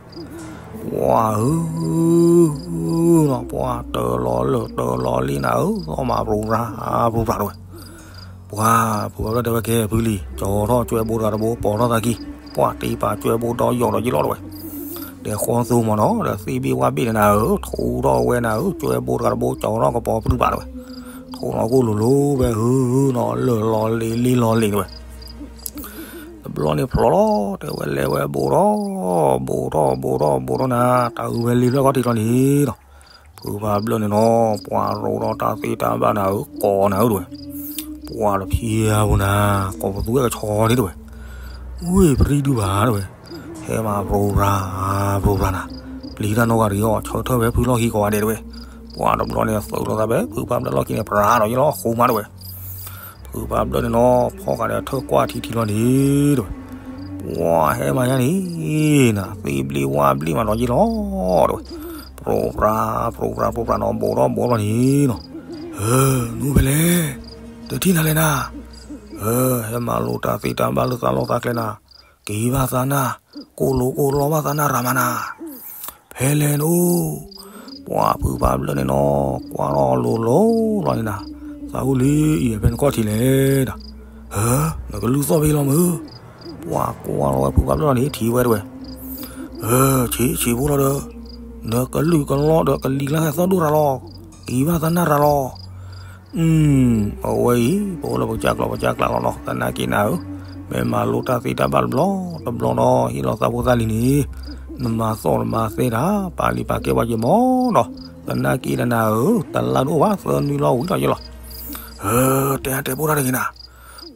ပှၤဧၢ နီၤ, ပှၤတၢလီၤလၢတၢလီၤလံနၤဧၢ သီၣ်မး ပြူပြၤ ပြူပြၤတဲဝဲ, ပှၤဖုဖးဘျၢၣ်တဲဝဲကဲ ဖုလံၤ ကၠီထီၣ်ကွဲဘိတဂၤတဘိ ပိာ်ထီၣ်သးခံ, ပှၤတ့ပာ်ကွဲဘိဒီးယီၤဒီးယလီၤတဲဝဲ, ဒီးဃီသိမးနီၤ, ဒီးသ့ၣ်ဘ့ၣ်ဝၣ်ဘ့ၣ်န့ၣ်နၤဧၢ ထိထီၣ်ဝဲနၤဧၢ ကွဲဘိတဂၤတဘိ ကၠီထီၣ်ကပီၤပြူပြၤတဲဝဲ, ထိၣ်လီၤကိၣ်လိၤလိၤဝဲ ဟု နီၤ လၢာ်လီၤလံၤလံၤလီၤလံၤတဲဝဲ တဘျီန့ၣ်ဖျိးလီၤ တဲဝဲလဲၤဝဲဘူးထီၣ်, ဘူးထီၣ် ဘူးထီၣ် ဘူးထီၣ်နၤ, တၢ်အုးဝဲလံဖျၢၣ်ခီၣ်ထံးလီၤန့ၣ်နီၤ, ဖုဖးဘျၢၣ်န့ၣ်နီၤ, ပှၤရိးထီၣ်တၢ်သ့တၢ်ဘၣ်နၤဧၢ ကိးနၤဧၢတဲဝဲ, ပှၤတဖျဲးပူၤနၤ, ကိးပသူဝဲကဆီန့ၣ်တဲဝဲ, ဝ့ၢ်ပြံဒုဘၣ်တဲဝဲ, ဟဲမး ပြူပြၤ ပြူပြၤနၤ, ပျံၤတၢ်နီတဂၤတဂ့ၤအီၤ ဆၢထၢၣ်ဖဲဖုလီၢ်ခံကိးဂၤဒဲးတဲဝဲ, ပှၤတဘျီန့ၣ်သုးလိာ်သးဖဲ ဖုဖးဘျၢၣ်လီၢ်ခံန့ၣ် ပြၤဒီးယလီၤဃိမးတဲဝဲ ဖုဖးဘျၢၣ်န့ၣ်နီၤ ဖီၣ်ဃာ်ဒီးထၢၣ်ကွၢ်ထံထံလီၤန့ၣ်တဲဝဲ, ပှၤဟဲမၤယါန့ၣ်နၤ သ့ၣ်ဘျ့ဝၣ်ဘျ့မးဒီးယလီၤတဲဝဲ, ပြူပြၤ ပြူပြၤ ပြူပြၤနီၤ ဘူးထီၣ်ဘူးထီၣ်လီၤန့ၣ်နီၤ, နအိၣ်ဖဲလဲၣ်, တထံၣ်နၤလဲၣ်နၤ, ဟဲမၤလိတၢ်သ့တၢ်ဘၣ်လၢသးလီၢ်သးကျဲနၤ, က့ၤဘၣ်သးနၤ, ကိၢ်လိာ်ကိၢ်လီဘၣ်သးနၤရၤမးနၤ ဖဲလဲၣ်နအိၣ်, ပှၤဖုဖးဘျၢၣ်န့ၣ်နီၤ ကွၢ်ထီၣ်လိၤလိၤလီၤန့ၣ်နၤ, သးအိၣ်လံအံၤဖဲနခီၣ်ထံးလဲၣ်ဒီး, နကလုၢ်သီၣ်ဖဲလီၤမုၢ်, ပှၤကွၢ်လီၤဝဲဖုဖးဘျၢၣ်လီၤန့ၣ် ထံၣ်ဝဲတဲဝဲ, ဆံးဆံးဖိလီၤဒီး, နကလုၢ်ကလီဒီးကလံၤကျါသီၣ်ဒိၣ်ရၤလီၤ, က့ၤဘၣ်သးနၤရၤလီၤ အဝဲအံၤ ပအိၣ်လၢပကစၢ်ကျိာ်ပကစၢ်ကျးလီၤနီၤ သနာ်က့နၤဧၢ, မ့ၢ်မၤလိတၢ်သ့တၢ်ဘၣ်တဘျီတဘျီနီၤ ဟ့ၣ်လီၤသးဖိသၣ်လံၤန့ၣ်, နမၤသီၣ်နမၤသဲတၢ် ပာ်လံၤပာ်ကဲပှၤယဲၢ်မီၢ်နီၤ, သနာ်က့ဒီးနၤဧၢ, တလါတအိၣ်ဘၣ် သၢနွံလီၤဝံၤလီၤယဲၢ်လီၤ. ဧၢ, တဲအါတဲပိၢ်တၢ်တဂ့ၤနၤ,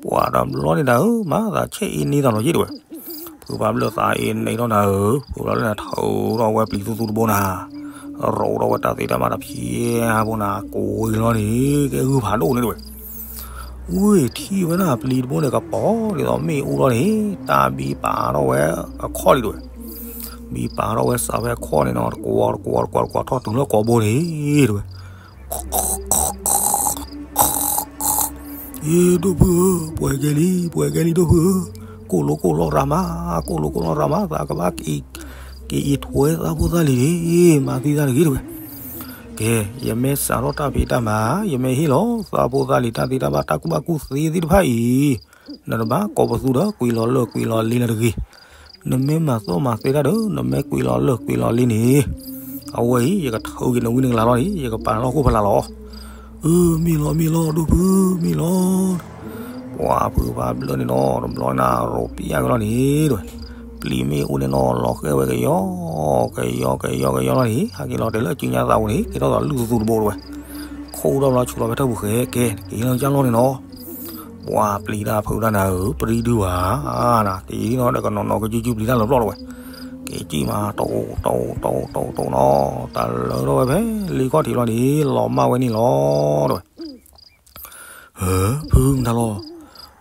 ပှၤတဘျီန့ၣ်နၤဧၢ, မၤသးဆဲးအ့န့သးလီၤယဲၢ်တဲဝဲ. ဖုဖးဘျၢၣ်သးအ့န့ထီၣ်နၤဧၢ, ဖုဖးဘျၢၣ်န့ၣ် ထုးထီၣ်ဝဲပျံၤသူသူတဘိနၤ, ရိးထီၣ်ဝဲတၢ်သ့တၢ်ဘၣ်တဖၠဲအါဘိနၤ, ကိးဝံၤလီၤန့ၣ် ကဲဂုၢ်ဖးဒိၣ်န့ၣ်တဲဝဲ. ဝ့ၢ်ထံၣ်ဝဲဒၣ်ပျံၤတဘိန့ၣ် ကပီၤဒ်သိးမ့ၣ်အူလီၤန့ၣ်, တၢ်ဘံပာ်ထီၣ်ဝဲအခီၣ်လံတဲဝဲ. ဘံပာ်ထီၣ်ဝဲစးဖဲအခီၣ်န့ၣ်နီၤ, တကွီတကွီတကွီတကွီထီၣ်တုၤလၢကိာ်ဘိန့ၣ်တဲဝဲ. အ့ ဒိၣ်ဖုဧၢ, ပှဲၤကဲလံ ပှဲၤကဲလံ ဒိၣ်ဖုဧၢ, ကိၣ်လိကိၣ်လီၢ်ရၤမး, ကိၣ်လိကိၣ်လီၢ်ရၤမး, သးကဘၣ်က့ၤအံးထွဲသးဖိသၣ်လံၤန့ၣ်, မၤသံသးတဂ့ၤတဲဝဲ. ကဲ, ယမ့ၢ်စးထီၣ်တၢ်ဖံးတၢ်မၤ, ယမ့ၢ်ဟ့ၣ်လီၤသးဖိသၣ်လံၤတၢ်သ့တၢ်ဘၣ် တၢ်ကူၣ်ဘၣ်ကူၣ်သ့သ့ၣ်တဖၣ်အံၤ, နတဘၣ်ကိးပသူဒီး ကွံာ်လီၤလၢာ်ကွံာ်လီၤလ့လၢၤတဂ့ၤ. နမ့ၢ်မၤသီၣ်မၤသဲတၢ်ဒီး နမ့ၢ်ကွံာ်လီၤလၢာ်ကွံာ်လီၤလ့န့ၣ်, အဝဲအံၤ ယကထုးက့ၤနဝံနကလၤလီၤန့ၣ်, ယကပာ်လီၢ်ခိၣ်ဖလးလီၤ. အၢ မ့ၢ်လီၤ မ့ၢ်လီၤ ဒိၣ်ဖု မ့ၢ်လီၤ. ပှၤဖုဖးဘျၢၣ်န့ၣ်နီၤ, တဘျီန့ၣ် ရိးပျဲက့ၤလီၤန့ၣ်တဲဝဲ. ပျံၤမ့ၣ်အူန့ၣ်နီၤ လီၤဃဲဝဲကယီ, ကယီကယီကယီလီၤန့ၣ်, ဟဲက့ၤလီၤတဲာ်လၢအစုညါသးပူၤန့ၣ်, ကဲထီၣ်သးလုၢ်သူသူတဘိတဲဝဲ. ခိၣ်ဒီဘျီဆူးလီၤဖဲထၢၣ်ပူၤဃဲကဲ, က့ၤလၢကၢ်လီၢ်န့ၣ်နီၤ. ပှၤပျံၤတၢ်ဖုတၢ်နၤဧၢ, ပရံဒုဘၣ်နၤ, က့ၤနီၤဒီးကနီၤနီၤကယုကယုပျံၤတၢ်လၢပျီၢ်တဲဝဲ. က့ၤကံၣ်မး တိၣ်တိၣ်တိၣ်တိၣ်တိၣ်နီၤ, တၢ်လၢထီၣ်ဝဲဖဲလံခီၣ်ထံးလီၤန့ၣ် လီၤမၢ်ဝဲန့ၣ်လီၤတဲဝဲ. ဧၢ, ဖုမတၤလီၤ.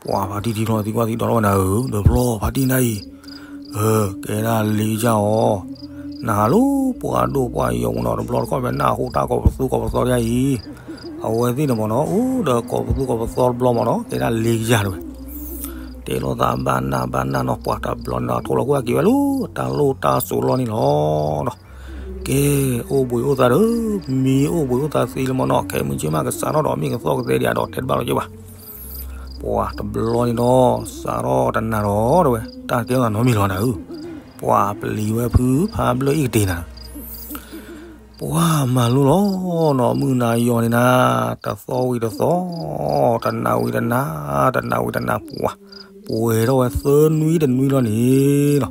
ပှၤဖါတံၢ်ထံချီသံကွၢ်သံဒိးထီၣ်ဝဲနၤဧၢ, ဒီးပျီဖါတံၢ်နၤအံၤ, ဧၢ, ကဲဒၣ်လ့ကစၢ်အီၤ, နဟးလၢပှၤဒိၣ်ပှၤယီၤပူၤနီၤ, တဘျီတခီၣ်ဖဲနၢ်ဟူတၢ်ကိးပသူကိးပသီဒ်အံၤ, အဝဲသ့ၣ်န့ၣ်မ့ၢ်နီၤ အိၣ်ဒီးကိးပသူကိးပသီတဘျီမ့ၢ်နီၤ, ကဲဒၣ်လ့ကစၢ်တဲဝဲ. တဲလိာ်သးဘၣ်နၢ်ဘၣ်နၢ်နီၤ, ပှၤတဘျီန့ၣ်နီၤ ထိၣ်လီၤခိၣ်က့ၤဝဲလၢ တၢ်လိၣ်တၢ်စိၤလီၢ်န့ၣ်လီၤ. ကဲ, အိၣ်ဘှံးအိၣ်သါဒီး, မံအိၣ်ဘှံးအိၣ်သါသ့လၢမ့ၢ်နီၤ, ခဲမုၢ်ဆ့ၣ်မးကစးထီၣ်ဒီးမ့ၢ်ကသီၣ်ကသဲဒံးဒီး တဲတဘၣ်လီၤက့ၤဘၣ်. ပှၤတဘျီန့ၣ်နီၤ စးထီၣ်တနၤဒီးတဲဝဲ, တၢ်ကဲထီၣ်သးနီတမံၤလီၤနၤဧၢ, ပှၤပျံၤဝဲဖုဖးဘျၢၣ်အံၤကတ့ၢ်နၤ ပှၤမၤလိလီၤနီၤ, မုၢ်နၤယီၤန့ၣ်နၤ, တသီဝံၤတသီ, တနၤဝံၤတနၤ, တနၤဝံၤတနၤ, ပှၤပှဲၤထီၣ်ဝဲသၢနွံတနွံလီၤန့ၣ်လီၤ.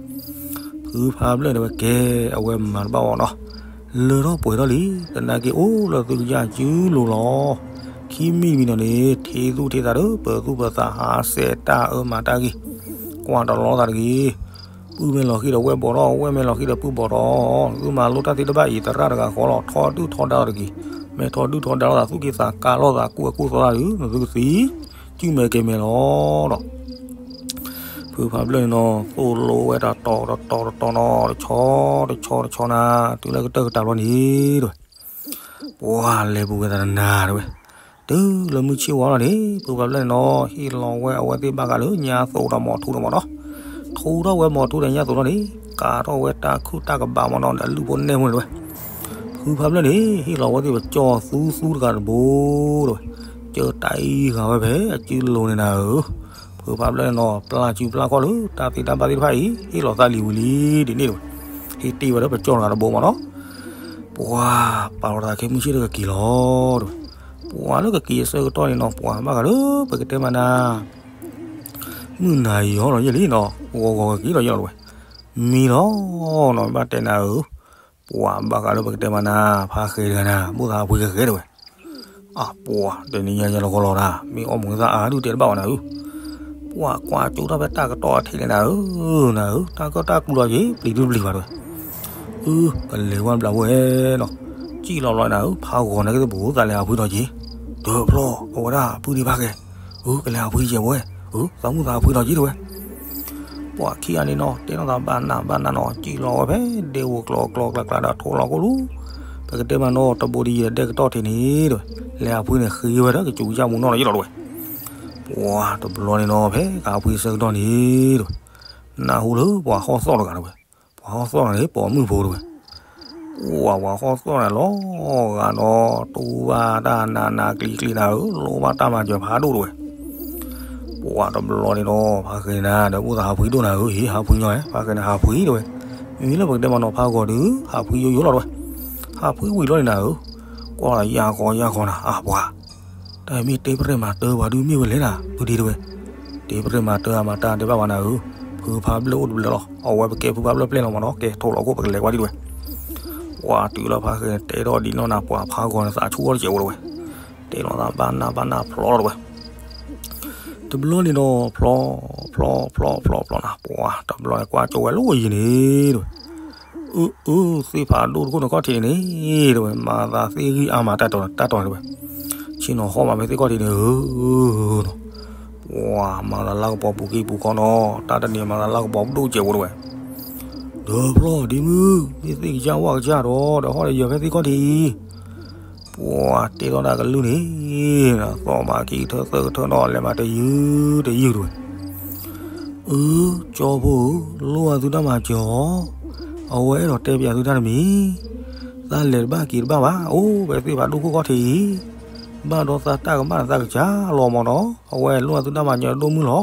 ဖုဖးဘျၢၣ်န့ၣ်ဝဲကဲ, အဝဲမၤတဘၣ်အီၤနီၤ, လၢထီၣ်ပှဲၤထီၣ်လံ, သနာ်က့အိၣ်လၢသုကစၢ်စုလိၤလီၤ. ခံမံၤတမံၤနီၤန့ၣ် ထံသူၣ်ထံသးဒီး ပၢၤသူၣ်ပၢၤသးဟးဆှဲးတၢ်အၢမၤတၢ်ဂ့ၤ, ကွၢ်တလီသးတဂ့ၤ. ပုၢ်မ့ၢ်လီၤဃံၤဒီးဝဲၢ်ဘီၣ်ထီၣ်, ဝဲၢ်မ့ၢ်လီၤဃံၤဒီးပုၢ်ဘီၣ်ထီၣ်, သုမၤလိတၢ်သ့တဘၣ်အံၤ သရၣ်တဂၤဃီလီၤ, ထီဒုၣ်ထီဒါတဂ့ၤ, မ့ၢ်ထီဒုၣ်ထီဒါလိာ်သး သူၣ်က့သးကါလိာ်သး ကူၣ်ဝဲကူၣ်သီတၢ်ဒီး နသုကသံ, စုမဲာ်ကဲၤမဲာ်လီၤဒီး ဖုဖးဘျၢၣ်န့ၣ်နီၤ သိၣ်လိဝဲတတီၤတတီၤတတီၤနီၤ, တဆီတဆီတဆီနၤ, တုၤလၢကတၢၢ်ကတၢၢ်ဘျီန့ၣ်တဲဝဲ, ပှၤလဲၤပူၤကွံာ်သးတနၤတဲဝဲ. တုၤလၢမုၢ်ဆ့ၣ်ဝါလီၤန့ၣ် ဖုဖးဘျၢၣ်န့ၣ်နီၤ ဟ့ၣ်လီၤဝဲအဝဲသ့ၣ်ဘၣ်ဃးလၢညါသိးဒီးမီၤထူဒီးမီၤနီၤ, ထူထီၣ်ဝဲမီၤထူဒီးညါသိးလီၤန့ၣ် ကၤထီၣ်ဝဲတၢ်ခုၣ်တၢ်ကဘးမီၤနီၤ ဒီးလုၢ်ဖိနဲၣ်ဖိန့ၣ်တဲဝဲ. ဖုဖးဘျၢၣ်န့ၣ် ဟ့ၣ်လီၤဝဲသ့ၣ်ပကၠီၣ်သူသူတဂၤတဘိတဲဝဲ, ကၢတၢ်အံၤဂၤဝဲဖဲအစုလိၤန့ၣ်နၤဧၢ, ဖုဖးဘျၢၣ်န့ၣ်နီၤ ပျၢ်စုပျၢ်ခီၣ်လၢ တၢ်သ့တၢ်ဘၣ်သ့ၣ်တဖၣ်အံၤ ဟ့ၣ်လီၤသးလံၤဝံၤလံဒ်န့ၣ်တဲဝဲ, ဟ့ၣ်တ့ၢ်ဝဲလၢပကၠီၣ်တဂၤတဘိမီၤနီၤ. ပှၤပာ်လီၤသးခဲမုၢ်ဆ့ၣ်လၢကက့ၤလီၤတဲဝဲ, ပှၤလၢကက့ၤအဆၢကတီၢ်န့ၣ်နီၤ ပှၤဘၣ်ဃးလၢပကတဲမးနၤ မုၢ်နၤယီၤလီၤယဲၢ်လံနီၤ ဂီၤဂီၤကက့ၤလီၤယဲၢ်လီၤတဲဝဲ, မံလီၤနီၤ ဘၣ်တဲနၤဧၢ, ပှၤဘၣ်ဃးလၢပကတဲမးနၤ ဖးဃဲတဂၤနၤ ဘိၣ်သးဖှံကဂဲၤတဲဝဲ, အပှၤ တနံၤညါယဲၢ်လီၤဂီၤလီၤတၢ် မ့ၢ်အီၣ်မူၤသၣ်အါဒုၣ်တဲတဘၣ်ဘၣ်နၤဧၢ, ပှၤကွၢ်ကၠိတၢ်ဖဲတၢ်ကတီၢ်အထံးန့ၣ်နၤဧၢ, နၤဧၢ တၢ်ကၢၣ်တၢ်ကူလီၤယံၤ ပျံၤဒုပျံၤဘၣ်တဲဝဲ, အၢ ကလဲၤဝဲဘျးဝဲနီၤ, စံၣ်လီၤလီၤနၤဧၢ ဖးဂီၤန့ၣ်ကသ့ၣ်ပူၤ သးလဲၤဟးဖှံထီၣ်က့ၤ, တဖျီ အဝဲဒၣ်ပုၢ်ဒံးဖးဃဲ, အၢ ကလဲၤဟးဖှံကဲဘဲ, အၢ သးမုၢ်သးဖှံထီၣ်က့ၤတဲဝဲ ပှၤခံဂၤန့ၣ်နီၤ တဲထီၣ်သးဘၣ်နးဘၣ်နးနီၤ စံၣ်လီၤဝဲဖဲဒဲဝိၤကျီကျီကျါကျါဒီးထိလီၤကိၣ်လူၤ, ပကတဲမးနီၤတဘိဒံးယဲၢ်ဒဲကတီၢ်ထံးန့ၣ်တဲဝဲ, လဲၤဟးဖှံန့ၣ်ဃ့ဝဲဒီးကစူၤကစၢ်မူနီၢ်လီၤယဲၢ်လီၤတဲဝဲ, ပှၤတဘျီန့ၣ်နီၤ ဖဲကဟးဖှံဆၢကတီၢ်န့ၣ်တဲဝဲ, နၢ်ဟူလၢပှၤဟီၣ်သီၣ်တဂၤတဲဝဲ, ပှၤဟီၣ်သီၣ်တဂၤန့ၣ် ပိာ်မုၣ်ဖိတဲဝဲ ပှၤပှၤဟီၣ်သီၣ်န့ၣ်လီၤဂာ်ဒီး တူၢ်ဘၣ်တၢ်နးနးကျံၤကျံၤနၤဧၢ လိၣ်ဘၣ်တၢ်မၤစၢၤဖးဒိၣ်တဲဝဲ, ပှၤတဘျီန့ၣ်ဒီး ဖးဃဲန့ၣ်နၤ ဒီးအိၣ်သးဟးဖှံဒိၣ်နၤဧၢ ဟ့ၣ်ဟးဖှံညီဧဲ ဖးဃဲန့ၣ်ဟးဖှံတဲဝဲ, မ့မ့ၢ်လၢပကတဲမးနီၤ ဖးဂီၤဒုး ဟးဖှံယိယိလီၤတဲဝဲ, ဟးဖှံဝံၤလီၤန့ၣ်နၤဧၢ, ကွၢ်လီၤယၢ်ဃီယၢ်ဃီနၤ အပှၤ တၢ်မ့ၢ်တဲပရဲၣ်မၤတၢ်ပှၤဒုးမ့ၢ်ဝဲလဲၣ်နၤ ဖုဒံတဲဝဲ, တဲပရဲၣ်မၤတၢ်အမၤတၢ်တဲဘၣ်ပှၤနၤဧၢ, ဖု ဖုဖးဘျၢၣ်အိၣ်တဘျၢၣ်လီၤ. အဝဲပကဲဖုဖးဘျၢၣ်ပျဲၢ်လီၤမၢ်နီၤ. ကဲ ထိၣ်လီၤခိၣ် ပကလဲၤကွၢ်ဒံးတဝဲ. ပှၤတုၤလၢဖါဃဲၤန့ၣ် တဲထီၣ်ဒ်နီၢ်နၤ ပှၤဖးဂီၤန့ၣ် သးဆူၣ်ထီၣ်တစဲးဝဲတဝဲ. တဲလီၤသးဘၣ်နၢ်ဘၣ်နၢ်ဖျီလီၤတဝဲ. တဘျီန့ၣ်ဒီး ဖျီ ဖျီ ဖျီ ဖျီ ဖျီနၤ ပှၤတဘျီန့ၣ် ကွၢ်ကၠီဝဲလၢယံၤန့ၣ်တဝဲ. အၢ အၢ သ့ၣ်ဖးဒိၣ်တခိၣ်န့ၣ် ခီၣ်ထံးန့ၣ်တဝဲ မၤသးသ့ၣ်ဂံၢ်အါမး တၢ်တီၤန့ၣ်တဝဲ. ဆ့ၣ်နီၤဟီၣ်မးဖဲသ့ၣ်ခီၣ်ထံးန့ၣ်ဧၢနီၤ. ပှၤမၤသးလၢကပီၤပူၤက့ၤပူၤခီနီၤ တၢ်တနံၤမၤသးလၢကပီၤပဒိၣ်စဲးဖိတဝဲ. ဒီးဖျီဒ်မုၢ် မ့ၢ်သ့ၣ်ကစၢ်ဝၣ်ကစၢ်ဒီး ဒီးဟီၣ်ဒီးယၢၤဖဲသ့ၣ်ခီၣ်ထံးအံၤ ပှၤတဲထီၣ်တၢ်ကလုၢ်န့ၣ် သီၣ်မးခံကထၢသၢကထၢဒီး လဲၤမးတယုၢ်တယုၢ်တဝဲ. အၢ ကၠီဖိဧၢ, လိၣ်အသုတၢ်မၤစၢၤအီၤ, အဝဲအဲၣ်ဒိးတဲပၠးသုတၢ်တမံၤ, သးလဲၤတဘၣ်က့ၤတဘၣ်ဘၣ်, အိၣ်ဝဲသ့ၣ်ဖးဒိၣ်ခိၣ်ခီၣ်ထံးအံၤ, ဘၣ်ဒီးသးတၢ်ကမၣ်နသးကစၢ်လီၤမၢ်နီၤ, အဝဲလိၣ်အသုတၢ်မၤစၢၤဒိၣ်မုၢ်လီၤ.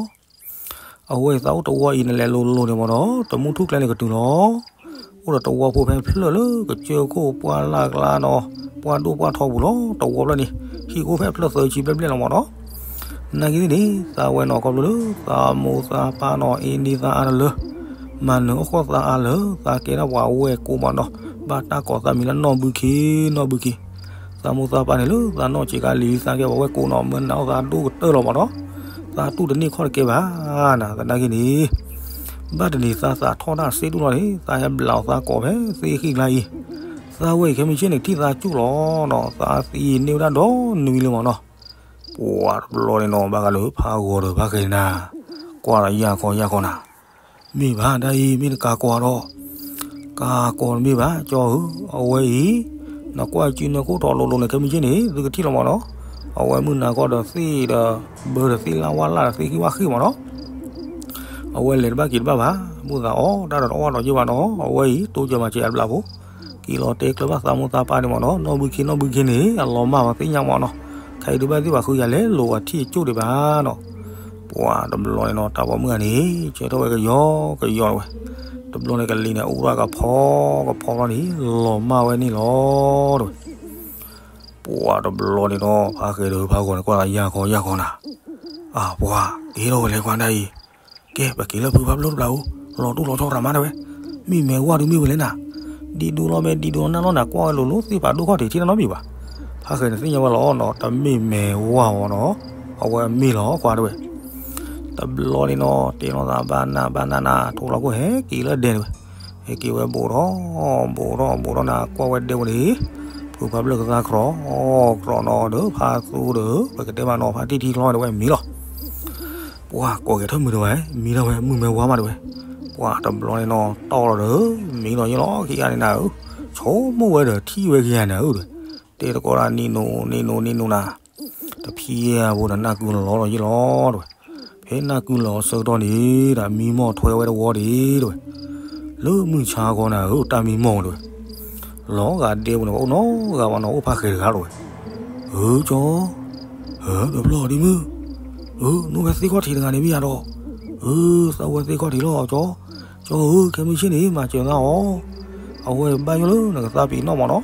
အဝဲအံၤသးအိၣ်တဝီအံၤ နလဲၤလိၤလိၤန့ၣ်မၢ်နီၤ, တမူထူၣ်ကျဲန့ၣ်ကတုၤလီၤ. အိၣ်ဒီးတဝီဖိဖဲဖျၢၣ်လၢကစၢၢ်ခိၣ်ပှၢ်လၢ်ကျါနီၤ, ပှၢ်ဒိၣ်ပှၢ်ထီပူၤလီၤ. တဝီဖျၢၣ်န့ၣ် ဟံၣ်အိၣ်ဖဲဖျၢၣ်သၢဆံဘျဲၣ်ဘျဲၣ်လီၤမၢ်နီၤ. နာ်က့သ့ၣ်န့ၣ် သးဝဲနီၤခီဖျိလၢ သးမိၢ်သးပၢ်နီၤ အ့န့သးအါတလၢ မၤနၢၤအီၣ်ဃီၣ်သးအါလၢ သးကဲထီၣ်ပှၤဝဲၢ်ကိးမၢ်နီၤ, ဘၣ်တၢ်ကိးသးမံၤလၢနီၢ်ဘုခ့ နီၢ်ဘုခ့. သးမိၢ်သးပၢ်န့ၣ်လၢသးနီၢ်ဆံးခါလံၤ သးကဲပှၤဝဲၢ်ကိးနီၤ မၢနၤအီၣ်သးဒိၣ်ကတၢၢ်လီၤမၢ်နီၤ. သးတူၢ်တန့ၢ်ခီၣ်တကဲဘၣ်နၤ, သနာ်က့န့ၣ် ဘၣ်တနံၤသးသးထီၣ်တၢ်စ့တူၢ်လီၤန့ၣ် သးဟဲဘျးအီၤသးကိးဖဲသ့ၣ်ဃံၣ်ကျါအံၤ, သးဝဲအံၤခဲမုၢ်ဆ့ၣ်န့ၣ် ထံၣ်သးကၠူၣ်လီၤနီၤ, သးသံန့ၢ်ဝဲဒၣ်ဒီနွံလၢမၢ်နီၤ. ပှၤတဘျီန့ၣ်နီၤ ဘၣ်ဃးလၢဖးဂီၤဒီးဖးဃဲၤနၤ, ကွၢ်ဒီးယၢ်ခီယၢ်ခီနၤ, မ့ၢ်ဘၣ်ဒၣ်အံၤ မ့ၢ်နကၤကိးဒီး, ကၤကိးတမ့ၢ်ဘၣ် ကၠီဧၢ, အဝဲအံၤ နကွၢ်စုနၢခိၣ်ထီၣ်လိၤလိၤန့ၣ် ခဲမုၢ်ဆ့ၣ်န့ၣ် သုကထံၣ်လီၤမၢ်နီၤ, အဝဲမုၢ်နၤခီဒီးသ့ၣ်ဒီး ဘၢဒီးသ့ၣ်လၢ်ဝါလၢ်ဒီးသ့ၣ်ဃံၣ်ဝါဃံၣ်မၢ်နီၤ. အဝဲလဲၤတဘၣ်က့ၤတဘၣ်ဘၣ်, မုၢ်သးအီၣ်တၢ်ဒီးတအီၣ်ဘၣ်ဒီးယ့ၢ်ဘၣ်နီၤ, အဝဲအံၤ တိစၢၤမၤစၢၤအဘျးဖိ, က့ၤလီၤတဲကျၢၤဘၣ်သးမိၢ်သးပၢ်န့ၣ်မၢ်နီၤ, နီၢ်ဘုခ့နီၢ်ဘုခ့န့ၣ် အလီၤမၢ်ဝဲသ့ၣ်ညါမၢ်နီၤ, ခဲအံၤဒုးဘၣ်သ့ၣ်ပှၤဃုယၤလဲၤလိာ်အထံၣ်အကၠိၣ်ဒံးဘၣ်နီၤ. ပှၤတဘျီန့ၣ်နီၤ တၢ်ပိာ်မုၣ်ဂၤန့ၣ် ဆၢထၢၣ်ဝဲကယီကယီဝဲ, တဘျီန့ၣ်ကလံၤန့ၣ် အိၣ်ရၣ်ကဖီကဖီလီၤန့ၣ် လီၤမၢ်ဝဲန့ၣ်လီၤတဝဲ. ပှၤတဘျီန့ၣ်နီၤ ဖးဃဲၤဒီးဖးဂီၤန့ၣ် ကွၢ်သးယၢ်ခီယၢ်ခီနၤ, အၢ ပှၤက့ၤထီၣ်ဝဲလဲၤကွၢ်ဒၣ်အံၤ, ကဲ ပက့ၤလၢဖုဖးဘျၢၣ်တဘျီဧိၤ, လီၤတိၢ်လီၤဆီရၤမးတဝဲ, မ့ၢ်မဲာ်ဝါဒုးမ့ၢ်ဝဲလဲၣ်နၤ, ဒံးဒိးလီၤမဲာ်ဒံးဒိးနၢ်လီၤနၤ ကွၢ်ဝဲလိၤလိၤသ့ၣ်ဖးဒိၣ်ခီၣ်ထံးထံၣ်နီတမံၤဘၣ်. ဖးဃဲၤန့ၣ်သ့ၣ်ညါဝဲလီၤနီၤ တမ့ၢ်မဲာ်ဝါအီၤနီၤ, အဝဲမ့ၢ်လီၤကွၢ်တဝဲ. တဘျီန့ၣ်နီၤ တဲလီၤသးဘၣ်နၢ်ဘၣ်နၢ်နၤ ထိၣ်လီၤခိၣ်ဟဲက့ၤလၢဒဲတဝဲ, ဟဲက့ၤဝဲဘူးထီၣ် ဘူးထီၣ်ဘူးထီၣ်နၤ ကွၢ်ဝဲဒဲဝဲန့ၣ်, ဖုဖးဘျၢၣ်ကသါကြီကြီနီၤဒီး ဖးသူဒီး ပကတဲမးနီၤ ဖါတံၢ်ထံချီတဝဲမံလီၤ. ပှၤကိးဂဲၤထၢၣ်မုာ်တဝဲ, မံထီၣ်ဝဲ မုၢ်မဲာ်ဝါမးတဝဲ. ပှၤတဘျီန့ၣ်နီၤ တီၢ်လီၤဒီး မံလီၤယ့ၢ်လီၤခံဂၤန့ၣ်နၤဧၢ, ဆိကမိၣ်ဝဲဒီးထံၣ်ဝဲခံဂၤနၤဧၢ, တဲတကိးဒၣ်နံၤနိနံၤနိနံၤနိနၤ, တဖံးယဲၢ်ဖိဒီးနၢ်ကုလီၤလီၤယ့ၢ်လီၤတဝဲ. ဖဲနၢ်ကုလီၤအဆၢကတီၢ်န့ၣ် ဒီးမံမီၢ်ထွဲဝဲတဝီဒံးတဝဲ, လၢမုၢ်ဆါခီနၤဧၢ တၢ်မံမီၢ်တဝဲ, လီၤဂာ်ဒဲပူၤန့ၣ် ပှၤအိၣ်နီတဂၤဘၣ်နီၤ အိၣ်ဖးဃဲၤတဂၤတဝဲ. ဧၢ ကၠီ, ဧၢ ဒီးဖျီၣ်ဒ်မုၢ်, ဧၢ နအိၣ်ဖဲသ့ၣ်ခီၣ်ထံးတဂၤန့ၣ်မ့ၢ်ယါဒီး, ဧၢ သးဝဲသ့ၣ်ခီၣ်ထံးလီၤ ကၠီ, ကၠီဧၢ ခဲမုၢ်ဆ့ၣ်န့ၣ် မၤစၢၤသးအီၤ, အဝဲဘၣ်ယိၣ်လၢနကသါပ့ၤနီၣ်မၢ်နီၤ.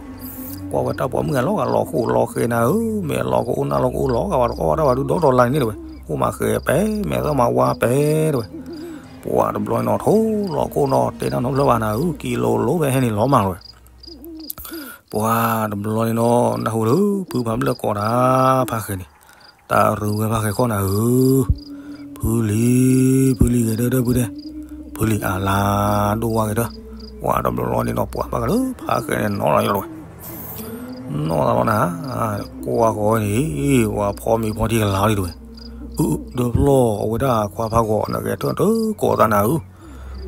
ကွၢ်ဝဲတၢ်ပိာ်မုၣ်ဂၤလီၤဂာ်လီၤဃိလီၤဃဲၤနၤဧၢ, မဲာ်လီၤကအိၣ်နၢ်လီၤကအိၣ်လီၤဂာ်ဝဲတအီၣ်ဘၣ်တၢ်ဘၣ်ဒုးဒီဒီလါန့ၣ်တဝဲ, အိၣ်မးဃဲၤပဲ မဲာ်သၣ်မၤဝါပဲတဝဲ. ပှၤတဘျီန့ၣ်နီၤ ထိၣ်လီၤခိၣ်နီၤ တဲတၢ်နီတဖျၢၣ်ဘၣ်နၤဧၢ, က့ၤလိၤလိၤဖဲဟဲန့ၣ်လီၤမၢ်တဝဲ. ပှၤတဘျီန့ၣ်နီၤ နၢ်ဟူလၢဖုဖးဘျၢၣ်ကိးတၢ်ဖးဃဲၤန့ၣ်, တၢ်ရူဝဲဖးဃဲၤခီၣ်နၤဧၢ, ဖုလံၤ, ဖုလံၤဂဲၤဒၢဒၢဖုဒဲ, ဖုလံၤအလါဒိၣ်ဝါဂဲၤဒၢ, ပှၤတဘျီန့ၣ်နီၤ ပှၤဘၣ်ဃးလၢဖးဃဲၤန့ၣ်နီၤလီၤယလီၤဝဲ နီၢ်သးလီၤနၤ, ကွၢ်ဃီန့ၣ် ပှၤဖီမ့ၤဖီထံကလၤလံတဝဲ. အၢ ဒီးဖျီၣ်အဝဲဒၣ်ခွါဖးဂီၤ နဂဲၤထၢၣ်တကိးသးနၤဧၢ,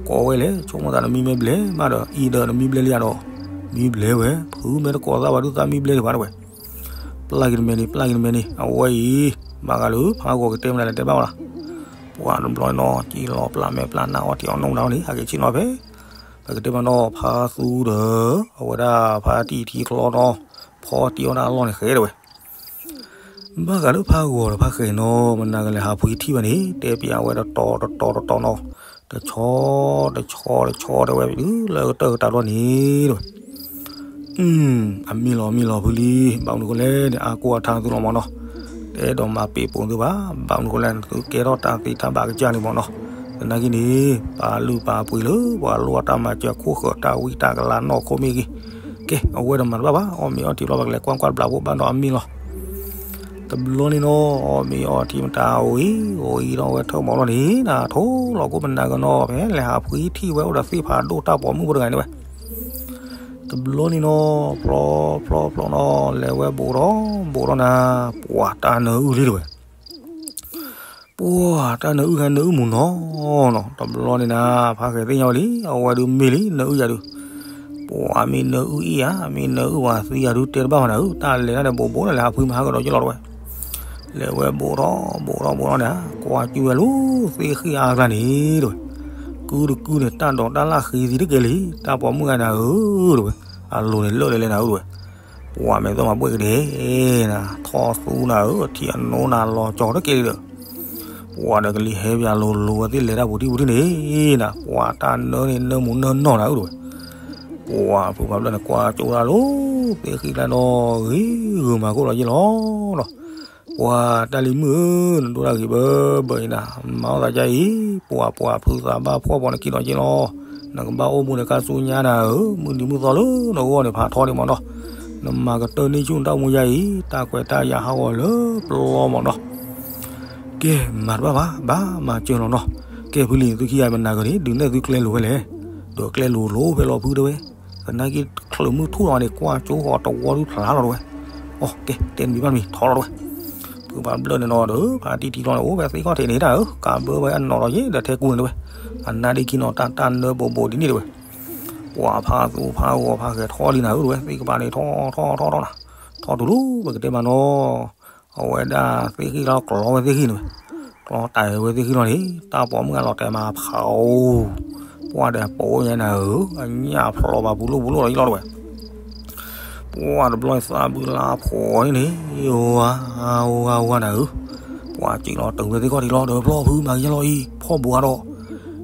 ကိးဝဲလဲၣ် ဆိကမိၣ်သးနမံမဲာ်ဘျဲၣ်မးဒီး အံၤဒီးနမံဘျဲၣ်လံယါဒီး, မံဘျဲၣ်ဝဲ ဖုမဲာ်တကိးသးဘၣ်ဒုးသးမံဘျဲၣ်ဒံးဘၣ်တဝဲ. ပျၢ်က့ၤတမဲာ်န့ၣ် ပျၢ်က့ၤတမဲာ်န့ၣ် အဝဲအံၤ ဘၣ်ဃးလၢဖးဂီၤကတဲမနုၤလဲၣ်တဲဘၣ်ဝဲလီၤ. ပှၤတဘျီန့ၣ်နီၤ ကံလီၤပျၢ်မဲာ်ပျၢ်နၢ်အီၣ်ထံးအီၣ်နိၣ်နၤန့ၣ် ဟးက့ၤဆ့ၣ်နီၤဖဲ ပကတဲမနီၤ ဖါသူဒီး အဝဲဒၣ်ဖါတံၢ်ထံချီနီၤ ဖီတံၢ်အီၣ်တၢ်အလီၢ်န့ၣ်ဃဲတဝဲ. ဘၣ်ဃးလၢဖးဂီၤဒီးဖးဃဲၤနီၤ မနၤကလဲၤဟးဖှံထံၣ်ဘၣ်န့ၣ် တဲပျးဝဲတတီၤတတီၤတတီၤနီၤ တဆီတဆီတဆီတဲဝဲဒုးလၢကတၢၢ်ကတၢၢ်ဘျီန့ၣ်တဝဲ. အမ့ၢ်လီၤမ့ၢ်လီၤဖုလံၤ ဘၣ်မနုၤဃိလဲၣ်န့ၣ် အါကိၢ်အထါသုလီၤမၢ်နီၤ. တအဲၣ်ဒိးမၤပ့ၤပိာ်သုဘၣ် ဘၣ်မနုၤဃိလဲၣ် သုကဲထီၣ်တၢ်သ့တၢ်ဘၣ်ကစၢ်န့ၣ်မၢ်နီၤ. သနာ်က့န့ၣ် ပာ်လုၢ်ပာ်ပှ့ၤလၢပှၤလိၣ်အတၢ်မၤစၢၤ ခိၣ်ဃၢၤတၢ်ဝံတၢ်ကလၤနီၢ်ခိမ့ၢ်ဂ့ၤ, ကဲ အဝဲတမၤတဘၣ်ဘၣ်, အီၣ်မ့ၤအီထံဘျီ ပကလဲၤကွၢ်ကွၢ်တဘျီဖိဘၣ်ဒီးအမ့ၢ်လီၤ. တဘျီန့ၣ်နီၤ အီၣ်မ့ၤအီထံမတၤအိၣ်အံၤ အိၣ်အံၤဒီး အဝဲထၢၣ်မီၤလီၤန့ၣ် နထိၣ်လီၤကိၣ်မနၤကနီၤ ဖဲလဲၤဟးဖှံထံၣ်ဝဲအိၣ်ဒီးသ့ၣ်ဖးဒိၣ်တၢ်ပိာ်မုၣ်ဖိတဂၤန့ၣ်ဝဲ. တဘျီန့ၣ်နီၤ ဖျီဖျီဖျီနီၤ လဲၤဝဲဘူးထီၣ်ဘူးထီၣ်နၤ ပှၤတၢ်နၢအုၣ်လံတဝဲ. ပှၤတၢ်နၢအုၣ်ဂၤနၢအုၣ်မူၤနီၤနီၤ တဘျီန့ၣ်နၤ ဖးဃဲၤသ့ၣ်ညါဝဲလံ အဝဲဒုးမ့ၢ်လံ နၢအုၣ်ယၤဒုး, ပှၤမ့ၢ်နၢအုၣ်အံၤဧါ မ့ၢ်နၢအုၣ်ဝၤသံယၤဒုး တဲတဘၣ်မးနၤဧၢ, တၢ်လဲၤတၢ်န့ၣ်ဘူးဘူးန့ၣ် လဲၤဟးဖှံမဟါကဒီးက့ၤလီၤတဝဲ. လဲၤဝဲဘူးထီၣ်ဘူးထီၣ်ဘူးထီၣ်န့ၣ် ကွၢ်ကၠူဝဲလၢသ့ၣ်ဃံၣ်အါကျါန့ၣ်တဝဲ, ကုတကုန့ၣ် တၢ်ဒိးတၢ်လၢ်ဃံသံတကဲလံ တၢ်ပိာ်မုၣ်ဂၤနၤဧၢ တဝဲ, အလိၤန့ၣ်လၢာ်လဲၣ်လဲၣ်နၤဧၢ တဝဲ. ပှၤမဲာ်သၣ်မၤဘှဲၣ်ကဒဲနၤ ထီၣ်သူနၤဧၢ ထံအနိနၤလီၤကၠီတကဲလံဒီး ပှၤဒီးကလံၤဟဲပၠးလိၤလိၤဝဲ သ့ၣ်လဲၤတၢ်ပူၤထံပူၤထံန့ၣ်နၤ ပှၤတၢ်နၢန့ၣ် နၢမူၤနၢနီၢ်နၤဧၢ တဝဲ. ပှၤဖုဖးဖျၢၣ်န့ၣ် ကွၢ်ကၠိတၢ်လၢသ့ၣ်ဃံၣ်ကျါဒီး ဂ့ၤဂုာ်မၤခိၣ်လီၤယ့ၢ်လီၤနီၤ. ပှၤတၢ်လံၤမုၣ်ဧၢ နဒိၣ်တၢ်ဂ့ၤဘၢဘၢအံၤနၤ မၤအီၣ်သးဒ်အံၤ ပှၤပှၤဖုသးဘၣ်ဖှီၣ်ပှၤနခံဒီးယ့ၢ်လီၤ. နကဘၣ်အိၣ်မူဒီးကါဆူညါနၤဧၢ မုၢ်နံၤမုၢ်သီလၢနဂီၢ်န့ၣ် ဖးထီဒံးမးနီၤ. နမၤကတၢၢ်န့ၢ်ဆူၣ်နတၢ်အိၣ်မူယါအံၤ တၢ်ကွဲးတၢ်ယာ်ဟးဂီၤလၢပျီမးနီၤ. ကဲ မၤတဘၣ်ဘၣ် ဘၣ်မၤစၢၤလီၤနီၤ. ကဲ ဖုလံၤ သုခံဂၤမနၤကန့ၣ် ဒုးနဲၣ်သုကျဲလိာ်ဝဲလဲၣ်. ဒီးကျဲလိာ်လိာ်ဖဲလီၤဖုတဲဝဲ. သနာ်က့ ချုးမုၢ်ထူၣ်လီၤန့ၣ် ကွၢ်ကၠိဃီၤတဝီဒုးဖျါလီၤတဝဲ. အိ ကဲ တဲတမံၤဘၣ်တမံၤထီလီၤတဝဲ. ဖုဖးဖျၢၣ်န့ၣ်နီၤဒီး ဖးတံၢ်ထံလီၤန့ၣ် အိၣ်ဖဲသ့ၣ်ခီၣ်ထံးန့ၣ်တၢ်ဧၢ ကးဘၢဝဲအနီၢ်ဒီးယ့ၢ်ဒီးထဲကူန့ၣ်တဝဲ. အနါဒ့ခံနီၤ တၢ်တၢ်နၢဘူးဘူးဒ်န့ၣ်တဝဲ. ပှၤဖးသူဖးဂီၤဖးဃဲၤထီလံနၤဧၢတဝဲ သ့ၣ်ကပၤန့ၣ်ထီထီထီထီနၤ. ထီတုၤလီၤပကတဲမးနီၤ အဝဲဒၣ်သ့ၣ်ဃံၣ်လီၤကျီဝဲသ့ၣ်ဃံၣ်န့ၣ်ဝဲ. ကျီတၢ်ဝဲသ့ၣ်ဃံၣ်လီၤန့ၣ် တၢ်ပိာ်မုၣ်ဂၤလီၤတဲာ်မးဖးအိၣ်. ပှၤဒီးပိာ်ညါနၤဧၢ အညၣ်ဖျိးဘၣ်ပူၤလိၣ်ပူၤလိၣ်လီၤယ့ၢ်လီၤတဝဲ. ပှၤတဘျီသးဘုလါဖှီၣ်န့ၣ်န့ၣ် ဝါဝါဝါနၤဧၢ. ပှၤစံးလီၤတုၤဝဲသ့ၣ်ခီၣ်ထံးလီၤဒီးဖျီဖုမၤကယဲၢ်လီၤအံၤ ဖီၣ်ဘှါဒီး.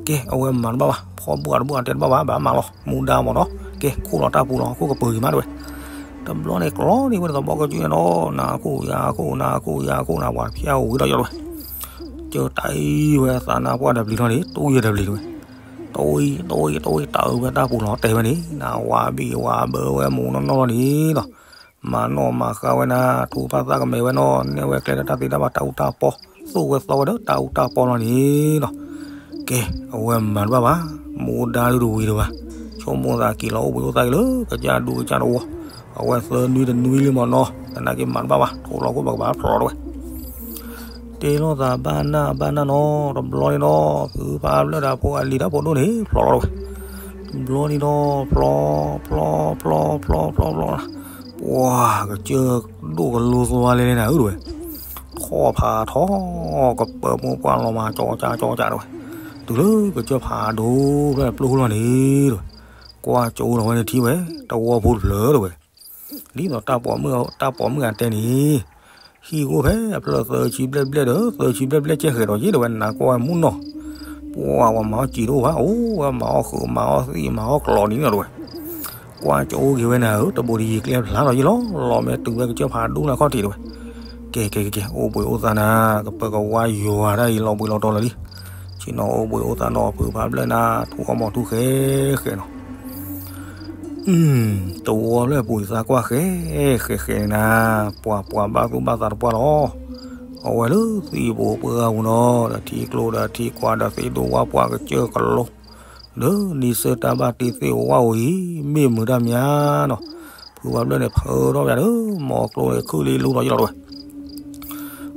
ကဲ အဝဲမၤတဘၣ်ဘၣ် ဖီၣ်ဘှါတဘၣ်တဲတဘၣ်ဘၣ် ဘၣ်မၤလီၤ မူဒါမးနီၤ. ကဲ ခိၣ်လီၤတၢ်ပူၤလီၤ ခိၣ်ကပၢၤက့ၤမးတဝဲ. တဘျီန့ၣ်ကျီန့ၢ်ဝဲတသးဘီကစုန့ၣ်နီၤ နၤခိၣ်ယၤခိၣ် နၤခိၣ်ယၤခိၣ် နၤပှၤဖၠါအိၣ်ဝံၤဒီးယီၤတဝဲ. ကၢတၢ်အံၤဝဲသးနါပှၢ်တဘျီလီၤန့ၣ် တူၢ်ယဲၢ်တဘျီတဝဲ. တအိၣ်အံၤ တအိၣ်အံၤ တအိၣ်အံၤ တၢ်အုးဝဲတၢ်ပူၤလီၤတဲဝဲန့ၣ် နဝၤဘံၣ်ဝၤဘၢဝဲမူးနီၢ်နီၢ်လီၤန့ၣ်နီၤ. မၤနီၣ်မၤဃါဝဲနၤ ထူပာ်သးကမဲာ်ဝဲနီၤ နဲၣ်ဝဲကျဲဒီးတၢ်သ့တၢ်ဘၣ်တၢ်အူတၢ်ပီ သိၣ်ဝဲသီဝဲဒီးတၢ်အူတၢ်ပီလီၤန့ၣ်နီၤ. ကဲ အဝဲမၤတဘၣ်ဘၣ် မူဒါဒုတဝံၤဒံးဘၣ်. ဆိကမိၣ်သးက့ၤလီၤအိၣ်ဘှံးအိၣ်သါက့ၤလၢ ကစၢ်ဒူကစၢ်တဝီ အဝဲသၢနွံတနွံလံမးနီၤ သနာ်က့မၤတဘၣ်ဘၣ် ထိၣ်လီၤခိၣ်ပကဘၣ်ဖျိးလီၤတဝဲ. တဲလိာ်သးဘၣ်နၢ်ဘၣ်နၢ်နီၤ တဘျီန့ၣ်နီၤ ဖုဖးဖျၢၣ်ဒီးဖိအလံၤဒီးဖိဒိၣ်န့ၣ် ဖျိးလီၤတဝဲ. တဘျီန့ၣ်နီၤ ဖျီ ဖျီ ဖျီ ဖျီ ဖျီ ဖျီ ဖျီ ပှၤကစၢၢ်ဒိၣ်ကလိသွါလဲၣ်လဲၣ် နၤဧၢတဝဲ. ထီၣ်ဖးထီ ကပၢၤမိၢ်ပှၢ်လီၤမၤကၠီကၠၢ်ကၠီကၠၢ်တဝဲ. တုၤလၢကစၢၢ်ဖးဒိၣ်ဖျၢၣ်ပျိၢ်လီၤန့ၣ်တဝဲ. ကွၢ်ကၠိလီၤဝဲန့ၣ်ထံၣ်ဝဲ တဝီဖိတဖျၢၣ်တဝဲ. ဒ်သိးတၢ်ပိာ်မုၣ် တၢ်ပိာ်မုၣ်ဂၤတဲန့ၣ် ဟံၣ်အိၣ်ဖဲအဖျၢၣ်သၢဆံဘျဲၣ်ဘျဲၣ်ဒီး သၢဆံဘျဲၣ်ဘျဲၣ်ကဲဃဲၤဒီးယ့ၢ်တဝဲ နၤကွၢ်ဝဲမူနီၤ. ပှၤဝဲမၤအီၣ်စံာ်တအိၣ်ဘၣ် အိၣ်ဝဲမၤအီၣ်ဃုာ် မၤအီၣ်သံၣ် မၤအီၣ်ကျီးနံၤနီၤတဝဲ. ကွၢ်ကၠိက့ၤဝဲနၤဧၢ တဘိးတယံၤကျဲဖျါလီၤယ့ၢ်လီၤ လီၤမ့ၢ်တုၤဝဲကစၢၢ်ဖးဒိၣ်လၢခီၣ်ထံးတဝဲ. ကဲကဲကဲကဲ အိၣ်ဘှံးအိၣ်သါနၤ ကပၢၤကဝါယွၤတၢ်အံၤလီၤဘှံးလီၤတီၤလၢာ်လံ. ဆ့ၣ်နီၤအိၣ်ဘှံးအိၣ်သါနီၤ ဖုဖးဖျၢၣ်နၤ ထူအီၣ်မီၤထူဃဲဃဲနီၤ. တဝီဖျၢၣ်ပူၤသးကွၢ်ဃဲဃဲဃဲန့ၣ်နၤ ပှၤပှၤဘၣ်သူၣ်ဘၣ်သးတပှၢ်လီၤ. အဝဲလၢသံၣ်ဘိပှၢ်ဂၤပူၤနီၤ ဒီးထံကျိဒီးထံကွၢ်ဒီးသ့ၣ်ဒိၣ်ဝါပှၢ်ကစၢၢ်ကလိ ဒီးနံၤဆၢတၢ်ဘၣ်တ့သ့ၣ်ဝါအိၣ်အံၤ မ့ၢ်မုာ်တၢ်မၠါနီၤ. ဖုဖးဖျၢၣ်န့ၣ် ဖၢထီၣ်ပၠးဒီး မီၤကျိန့ၣ် ခုၣ်လံလူဒီးယ့ၢ်လီၤတဝဲ.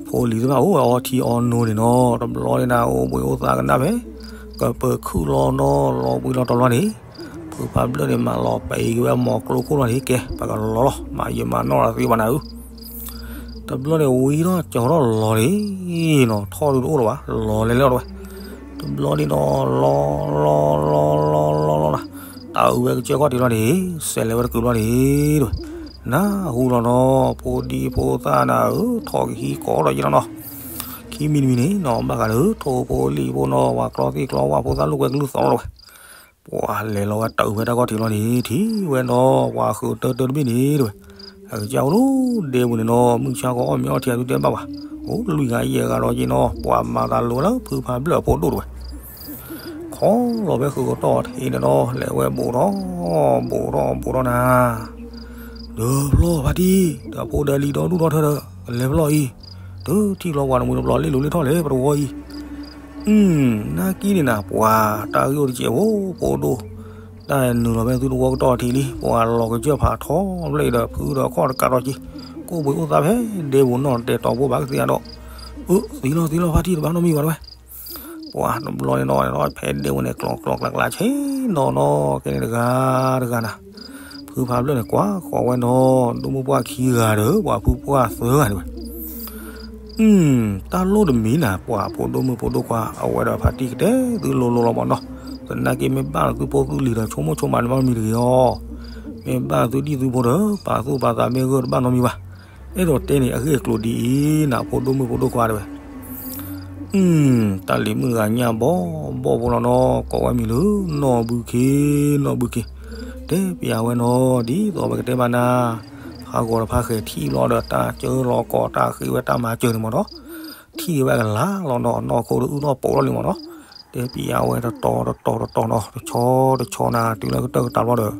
ဖိလံၤသ့ၣ်တဖၣ်အိၣ်ဝဲအီထံအီနိန့ၣ်နီၤ တဘျီန့ၣ်နၤ အိၣ်ဘှံးအိၣ်သါကနၣ်ဖဲ ကပၢၤခုၣ်လီၤနီၤ လီၤဘှံးလီၤတီၤလီၤန့ၣ် ဖုဖးဖျၢၣ်န့ၣ်မၤလီၤပဲာ်က့ၤဝဲမီၤကျိခိၣ်လီၤန့ၣ် ကဲ ပကလီၤလီၤ မၤယံာ်မၤနီၢ်လီၤသ့ဝဲနၤဧၢ. တဘျီန့ၣ်ဝံၤဒီးကၠီၤထီၣ်လီၤန့ၣ်နီၤ ထီၣ်ဒုတအိၣ်လၢၤဘၣ် လီၤလဲၤလဲၤလီၤတဝဲ. တဘျီန့ၣ်နီၤ လီၤလီၤလီၤလီၤလီၤလီၤလီၤ တၢ်အုးဝဲကစၢၢ်ခီၣ်ထံးလီၤန့ၣ် စဲးလဲၤဝဲတကုာ်လီၤန့ၣ်တဝဲ. နၢ်ဟူလီၤနီၤ ဖိဒံဖိသၣ်နၤဧၢ ထီၣ်ကဟံးကိးဒီးယ့ၢ်လီၤနီၤ. ခံမံၤတမံၤန့ၣ်နီၤ ဘၣ်ဃးလၢထိၣ်ဖိလံၣ်ဖိနီၤ ပှၤကျီသ့ၣ်ကျီဝၣ်ဖိသၣ်လိာ်ကွဲကလုၢ်သီလီၤတဝဲ. ပှၤလဲၤလီၤဝဲတၢ်အုးဝဲတၢ်ခီၣ်ထံးလီၤန့ၣ် ထံၣ်ဝဲနီၤ ပှၤဃုာ်တၢတၢတဘ့ၣ်န့ၣ်တဝဲ. အကစၢ်အိၣ်လၢဒဲပူၤန့ၣ်နီၤ မုၢ်ဆါခီအီၣ်မ့ၤအီထံအဒုတဲဘၣ်ဘၣ်. အိၣ်လွံၢ်ဂၤယဲၢ်ဂၤဒီးက့ၤနီၤ ပှၤမၤသးလိၤဝဲလၢဖုဖးဖျၢၣ်အဖိဒိၣ်တဝဲ. ဖီလီၤဖဲဃုာ်ကတီၢ်ထံးန့ၣ်ဒီး လဲၤဝဲဘူးထီၣ်, ဘူးထီၣ်ဘူးထီၣ်နၤ, ဒီးဖျီၣ်ဖါတံၢ်, ဒီးဖိဒီးလံၤဒီဒူၣ်ဒီထၢဒီး ကလဲၤဖျီၣ်အံၤ, တုၤထံၣ်လီၤပှၤတမှံၤတပျီၤလ့လိၤလ့ထီၣ်လဲၣ် ပတဝီအံၤ, နာ်က့န့ၣ်နၤ ပှၤတၢ်ဂ့ၢ်အိၣ်တစဲးဖိ ဖိဒိၣ်, တၢ်နုာ်လီၤဖဲသုတဝီကတီၢ်ထံးလံ ပှၤလီၤကစၢၢ်ဖးထီဘျဲၣ်ဒီး ဖုဒီးခီၣ်တကးထီၣ်က့ၤ, ကိၣ်ဘှံးအိၣ်သးဖဲဒဲပူၤနီၢ်တဲာ်တီၤဘိဘၣ်ကသ့အဒီး, အၢ သံလီၤသံလီၤဖါတံၢ် တဘၣ်နီတမံၤဘၣ်တဝဲ ပှၤတဘျီန့ၣ်ဒီး ဖဲဒဲဝဲန့ၣ် ကျီကျီကျါကျါဆ့နီၤနီၤ ကဲန့ၣ်တဂၤတဂၤနၤ, ဖုဖးဖျၢၣ်န့ၣ် ကွၢ်ဃီၤဝဲနီၤ ဒိၣ်မုၣ်ပှၢ်ခံဂၤဒီး ပှၤဖုပှၢ်သၢဂၤန့ၣ်ဝဲ, တၢ်လိၣ်တမံၤနၤ ပှၤဖိဒိၣ်မုၣ်ဖိဒိၣ်ခွါ အဝဲဒီးဖါတံၢ်ကတဲသုလိၤလိၤလီၤမၢ်နီၤ, သနာ်က့မ့ၢ်ဘၣ်သုဖိသုလံၤဒီး ဆိကမိၣ်ဆိကမးန့ၣ်မ့ၢ်မံၤတဂ့ၤအီၤ, မ့ၢ်ဘၣ်သုဒံၣ်သုဖိဒီး ပာ်သူၣ်ပာ်သးမ့ၢ်ဂၢၢ်တဘၣ်နီတမံၤဘၣ်, အဲၣ်ဒိးတဲန့ၣ် အဂ့ၢ်အကျိၤဒ်အံၤနၤ ဖိဒိၣ်မုၣ်ဖိဒိၣ်ခွါတဲဝဲ တၢ်လံၤမုၣ်တဂၤညၣ်ဘီဘီဖိလီၤနီၤ ကိးဝဲမံၤလၢ နီၢ်ဘုခ့, နီၢ်ဘုခ့, တဲပျးဝဲနီၤ ဒ်သိးပကတဲဘၣ်နၤ, ဟးဂီၤတဖၣ်ဃဲၤထံၣ်လီၤဒီး တၢ်စၢလီၤကီး တၢ်ဃ့ဝဲတၢ်မၤစၢၤန့ၣ်မၢ်နီၤ, ထံၣ်ဝဲကလၤလီၤနီၤ နီၢ်ခိဒီးအုၣ်ထီၣ်ပိာ်ထီၣ်လံမၢ်နီၤ, တဲပျးဝဲတတီၤတတီၤတတီၤနီၤ တဆီတဆီနၤ တုၤလၢကတၢၢ်ကတၢၢ်ဘျီဒီး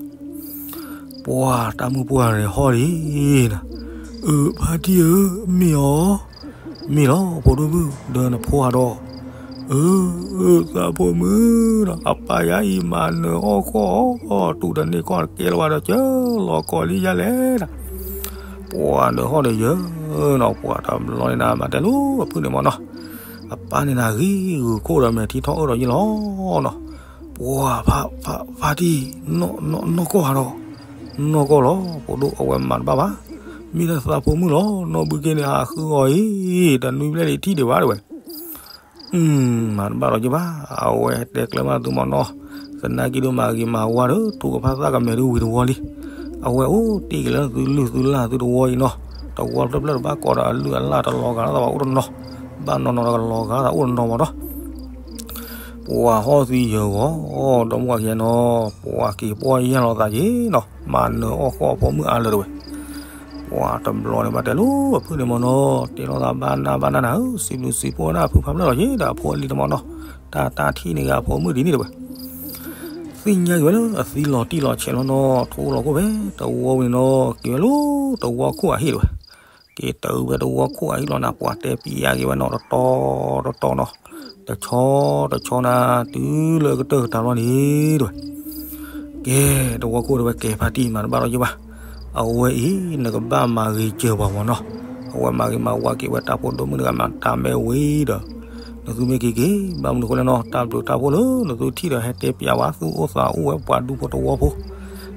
ပှၤတၢ်မုၣ်ပှၢ်န့ၣ်ဟီၣ်လံနၤ, အၢ ဖါတံၢ်ဧၢ မ့ၢ်အီၤ, မ့ၢ်လီၤ ဖိဒိၣ်မုၣ် ဒီးနဖိဧါဒီး, အၢ သးဖိမုၣ်ဒီး အပၢ်ယၤအံၤမၤနၢၤအီၣ်ဃီၣ်အီၣ် တူၢ်တန့ၢ်ကီၢ်တကဲလၢၤဘၣ်ဒီး စၢလီၤကီးလံယၤလဲၣ်နၤ, ပှၤဒီးဟီၣ်ဒီးယၢၤနီၤ ပှၤတဘျီန့ၣ်နၤ မၤတဲလူၤအဖုၣ်န့ၣ်မၢ်နီၤ, အပၢ်န့ၣ်နၤဂံၢ်ဂုာ်ခိၣ်ဒီး မဲာ်ထံထီၣ်အၢၣ်ဒီးယ့ၢ်လီၤနီၤ, ပှၤဖါ ဖါ ဖါတံၢ် နီၢ်ကီၢ်ဧါဒီး, နီၢ်ကီၢ်လီၤ ဖိဒိၣ်အဝဲမၤတဘၣ်ဘၣ်, မ့ၢ်လၢသးဖိမုၣ်လီၤ နီၢ်ဘုခ့န့ၣ် ဟးဃုအီၤအံၤ တနွံဘျဲၣ်လံထံၣ်ဒံးဘၣ်တဲဝဲ မၤတဘၣ်ဒီးယဘၣ်, အဝဲတဲကျၢၤမးသုမၢ်နီၤ, သနာ်က့ဒိၣ်မးဂ့ၤမၤဝါဒီး ထူကဖၣ်သၣ်ကမဲာ်ဒုဝံၤတဝီလံ, အဝဲအိၣ်တ့ၢ်က့ၤလၢသုလုၢ်သုလၢ်သုတဝီအံၤနီၤ, တဝီတဖျၢၣ်ဖျၢၣ်တဘၣ်ကိးဒီးအလုၢ်အလၢ်တလီၤဂာ်လၢသးဘၣ်အိၣ်တနီၤ, ဘၣ်နီၤနီၤဒီးကလီၤဂာ်သးအိၣ်တနီၤမၢ်နီၤ, ပှၤဟီၣ်သံယၢၤဂီၤ, ဒီမါဝၤခံဂၤနီၤ, ပှၤက့ၤပှၢ်ယၢ်လီၤသးက့ၤနီၤ, မၤနၢၤအီၣ်ဃီၣ်အဖိမုၣ်အါလၢၤတဲဝဲ ပှၤတဘျီန့ၣ်ဘၣ်တဲလိၤအဖုၣ်န့ၣ်မၢ်နီၤ, တဲလိာ်သးဘၣ်နၢ်ဘၣ်နၢ်နၤဧၢ, စံးဘျုးစံးဖှိၣ်ဝဲဒၣ်ဖုဖးဖျၢၣ်လီၤက့ၤဒီးအဖိအလံၤတမၢ်နီၤ, တၢ်တၢ်ထံၣ်န့ၢ်ဂ့ၤအဖိမုၣ်ဒ်န့ၣ်တဲဝဲ, သ့ၣ်ညါက့ၤဝဲလၢအသံလီၤတံၢ်လီၤဆဲးလီၤနီၤ, ထိလီၤခိၣ်ဖဲတဝီဝံၤန့ၣ်နီၤ, က့ၤဝဲလၢတဝီခိၣ်အဟံၣ်တဲဝဲ, က့ၤတုၤဖဲတဝီခိၣ်အဟံၣ်လီၤနၤ, ပှၤတဲပျးက့ၤဝဲနီၤ တတီၤတတီၤနီၤ, တဆီတဆီနၤ, တုၤလၢကတၢၢ်ကတၢၢ်လီၤန့ၣ်တဲဝဲ ကဲ, တဝီခိၣ်တဲဝဲ ကဲဖါတံၢ် မၤတဘၣ်လီၤယဘၣ်, အဝဲအံၤ နကဘၣ်မၤဂ့ၤစၢၤပှၤမၢ်နီၤ, အဝဲမၤဂ့ၤမၤဝါက့ၤဝဲတၢ်ဖိဒိၣ်မုၣ်တဂၤမး တၢ်မ့ၢ်ဝံၤဒီး, နသုမ့ၢ်က့ၤက့ၤ ဘၣ်မနုၤဃိလဲၣ်နီၤ, တၢ်ဘျုးတၢ်ဖှိၣ်လၢ နသုထံၣ်ဒီးဟဲတဲပျးဝဲ သုအိၣ်သးအိၣ်ဝဲပှၤဒူဖိတဝီဖိ,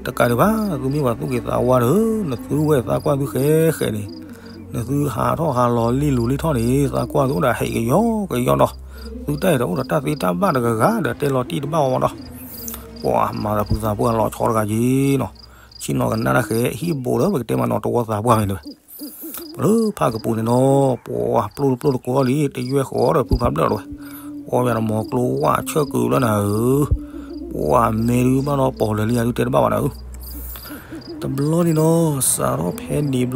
တကးဒံးဘၣ် သုမ့ၢ်ပှၤသူၣ်က့ၤသးဝါဒီး, နသုဝဲသးကွၢ်သုဃဲဃဲန့ၣ်, နသုဟးထီၣ်ဟးလီၤလံၢ်လူၤလံၢ်ထီၣ်န့ၣ် သးကွၢ်သုအိၣ်ဒီးဟဲကယီကယီနီၤ, သုတၢ်အံၤဒီးအိၣ်ဒီးတၢ်သ့တၢ်ဘၣ်တဂၤဂၤဒီးတဲလီၤတံၢ်တဘၣ်ဝဲမၢ်နီၤ ပှၤမၤသးဖုသးပှၢ်လီၤဆီတဂၤက့ၤနီၤ, ဆ့ၣ်နီၤကနၣ်တၢ်ဃဲ ဟံၣ်ဘိးလၢပကတဲမးနီၤ တဝီသးပှၢ်မ့ၢ်န့ၣ်ဝဲ, ပလၢဖးကပူၤန့ၣ်နီၤ, ပှၤပျိၢ်တပျိၢ်တကိးလံ တယွဲၢ်ဃီဒီးဖုဖးဖျၢၣ်လီၤဝဲ, အီၣ်ဝဲဒီးမီၤကျိဝၣ်ဆၢၣ်ကုာ်လၢနၤဧၢ, ပှၤမဲာ်ဒုးဘၣ်နီၤ ပီၢ်လၢာ်လံယၤဒုးတဲတဘၣ်ဘၣ်နၤဧၢ တဘျီန့ၣ်နီၤ စးထီၣ်ဖဲန့ၣ်ဘျီဒီး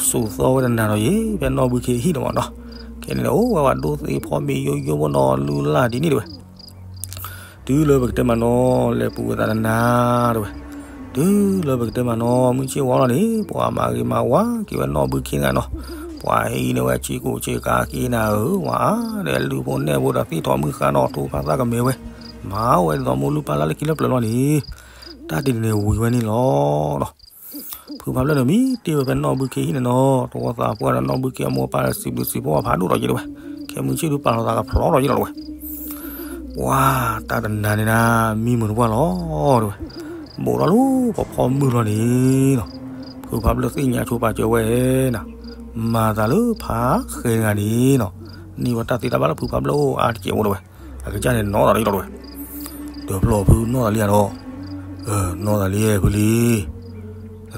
စူၤသီဝဲတနၤဒီးယ့ၤ ဖဲနီၢ်ဘုခ့အဟံၣ်န့ၣ်မၢ်နီၤ, ခဲန့ၣ်ဒီး အိၣ်ဝဲဝဲဒိသ့ဖီမ့ၤယိယိဖိနီၤ လုၢ်လၢ်ဒ်န့ၣ်တဲဝဲ, တုၤလၢပကတဲမးနီၤ လဲၤပူၤဝဲသးတနၤတဲဝဲ, တုၤလၢပကတဲမးနီၤ မုၢ်ဆ့ၣ်ဝါလီၤန့ၣ် ပှၤမၤဂ့ၤမၤဝါက့ၤဝဲနီၢ်ဘုခ့တဂၤနီၤ, ပှၤဟ့ၣ်အံၤန့ၢ်ဝဲဆ့ကူဆ့ကၤက့ၤနၤဧၢ, ဝဲအါဒီးလုၢ်ဖိနဲၣ်ဖိဒီးသ့ၣ်ထီၣ်မုၢ်ဃါနီၤ ထိဖးသၣ်ကမဲာ်ဝဲ, မၤဝဲဒ်သိးမိၢ်လုၢ်ပၢ်လၢ်လၢခံလၢပျၢၤလီၤန့ၣ်, တၢ်တနံၤန့ၣ်ဝံၤဝဲန့ၣ်လီၤနီၤ ဖုဖးဖျၢၣ်န့ၣ် မ့ၢ်တ့ၢ်ဝဲဖဲနီၢ်ဘုခ့ဟံၣ်န့ၣ်နီၤ, တဝီသးပှၢ်ဒီးနီၢ်ဘုခ့အမိၢ်အပၢ်ဒီးစံးဘျုးစံးဖှိၣ်အဖးဒိၣ်ဒီးယ့ၤတဲဝဲ, ခဲမုၢ်ဆ့ၣ်ဒုးပာ်လီၤသးကဖျီထီၣ်ယ့ၤလီၤတဲဝဲ, ပှၤတၢ်တနၤန့ၣ်နၤ မံမုာ်တပှၢ်လီၤတဲဝဲ, ဘူးထီၣ်လၢပဖီမုၢ်လီၤန့ၣ်နီၤ, ဖုဖးဖျၢၣ်သ့ၣ်ညါဆိပာ်စၢၤဝဲနၤ, မၤသးလၢဖးဃဲတဂၤန့ၣ်နီၤ, န့ၢ်ဝဲတၢ်သ့တၢ်ဘၣ်လၢဖုဖးဖျၢၣ်အိၣ်အါတကဲးဖိတဲဝဲ, အကစၢ်န့ၣ်နီၢ်သးလံယ့ၤလီၤတဲဝဲ, ဒီးဖျီၣ်ဖုနီၢ်သးလံယၤဒီး, နီၢ်သးလံဖုလံ,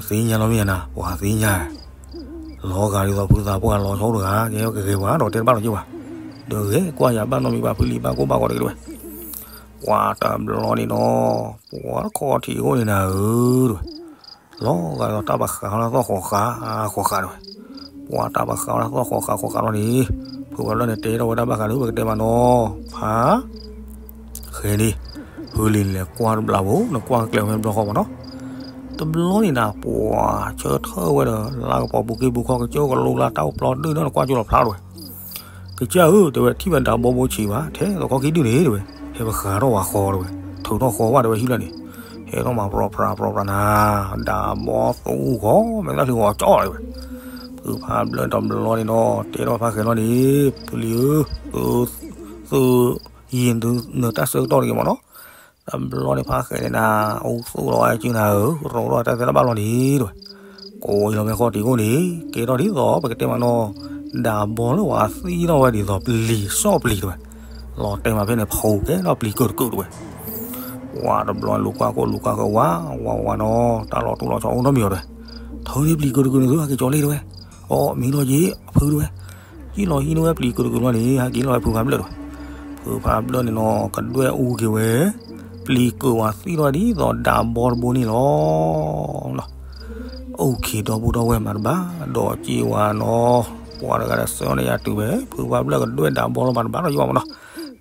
တသ့ၣ်ညါလီၤမ့ၢ်ယၤနၤ ပှၤသ့ၣ်ညါ လီၤဂာ်ဒ်သိးဖုသးပှၢ်လီၤဆီတဂၤ ကဲကဂဲၤပှၤဒီးတဲတဘၣ်လီၤက့ၤဘၣ်, ဒီးဂဲၤကွၢ်ယၤဘၣ်နီတမံၤဘၣ် ဖုလံဘၣ်ကိၢ်ဘၣ်ဂီၤတဂ့ၤတဲဝဲ, ပှၤတဘျီန့ၣ်နီၤ, ပှၤတခီထံးအိၣ်န့ၣ်နၤဧၢတဲဝဲ, လီၤဂာ်ဒ်သိးတၢ်ပဃးဝဲဒၣ်သီၣ်ဃီၤဃးဃီၤဃးတဲဝဲ, ပှၤတၢ်ပဃးဝဲဒၣ်သီၣ်ဃီၤဃးဃီၤဃးလီၤန့ၣ်, ဖုဖးဖျၢၣ်န့ၣ်တဲထီၣ်ဝဲဒၣ်ဘၣ်ဃးလၢပကတဲမးနီၤ, ဖး ကဲန့ၣ်, ဖုလံၤလဲၤကွၢ်တဘျီဖိ နကွၢ်ကျဲဝဲတဘျီဃီမးနီၤ. တဘျီန့ၣ်နၤ ပှၤဆၢထၢၣ်ဝဲဒီး လါကပီၤပူၤက့ပူၤခီကစၢၢ်ကလိလါတၢ်အိၣ်ပျီဒုၣ်နီၤ နကွၢ်ကၠိလီၤဖျါတဝဲ. ကစၢ်ဧၢ တဲဝဲ ထံၣ်ဘၣ်ဒးဘီဘိဆံးဘၣ် ထဲသိးခီခံဒုၣ်န့ၣ် တဲဝဲ, ဟဲပဃးထီၣ်ဝဲဃီတဝဲ, ထုးထီၣ်ဃီဝဲတဝဲဟံၣ်လၢန့ၣ်, ဟဲထီၣ်မၤပြီပြါပြီပြါနၤ, ဒးဘီသူဃီ မဲာ်သၣ်ချံဂီၤကၠီတဝဲ. ဖုဖးဘျၢၣ်တဘျီန့ၣ်နီၤ တဲထီၣ်ဖးဃဲၤလီၤန့ၣ်, ဖုလံၤဧၢ, သု သုယံၤနတၢ်ဆၢကတီၢ်တဂ့ၤမးနီၤ. တဘျီန့ၣ်ဖးဃဲၤန့ၣ်နၤ အိၣ်သူၣ်လီၤဝဲစုနၤဧၢ, ရိးထီၣ်တၢ်သဲတၢ်ဘၣ်လီၤန့ၣ်တဝဲ. ကိးအံၤလီၤမ့ၢ်ဃီတံၢ်ကိၣ်န့ၣ် ကဲထီၣ်ဒ်သိးပကတဲမးနီၤ, ဒးဘီလၢဝဲသံထီၣ်ဝဲဒ်သိးပျံၤစီၣ်ပျံၤတဝဲ. လီၤတဲာ်မးဖဲန့ၣ် ဖီကဲထီၣ်ပျံၤကၢၢ်တကုာ်တဝဲ. ဝၤတဘျီလူၤကွၢ်ကိၣ်လူၤကွၢ်ဃဲၤဝါ, ဝါဝါနီၤ တၢ်လီၤတူၢ်လီၤဆီအိၣ်နီတမံၤအီၤတဝဲ. ထၢန့ၣ်ပျံၤကၢၢ်တကုာ်န့ၣ်သုဟဲက့ၤကၠီလ့တဝဲ. အိ မံလီၤက့ၤအဖုတဝဲ. ယံာ်လီၤဟံးန့ၢ်ဝဲပျံၤကၢၢ်တကုာ်လီၤန့ၣ် ဟဲက့ၤလီၤဝဲဖုဖးဘျၢၣ်တဝဲ. ဖုဖးဘျၢၣ်န့ၣ်နီၤ ကဒွဲၣ်အူက့ၤဝဲ, ပျံၤကၢၢ်ဝဲသံထီၣ်ဒ်သိးဒးဘီတဘိန့ၣ်လီၤ. အိၣ်ခ့ဒီပုၢ်ဒီဝဲၢ်မၤတဘၣ်, ဒီးစ့ဝဲနီၤ, ပှၤတဂၤဒီးဆှၢန့ၢ်ယၤတုၤဝဲ, ဖုဖးဘျၢၣ်ကဒွဲၣ်ဒးဘီလီၤမၤတဘၣ်ဒီးယဝဲမးနီၤ.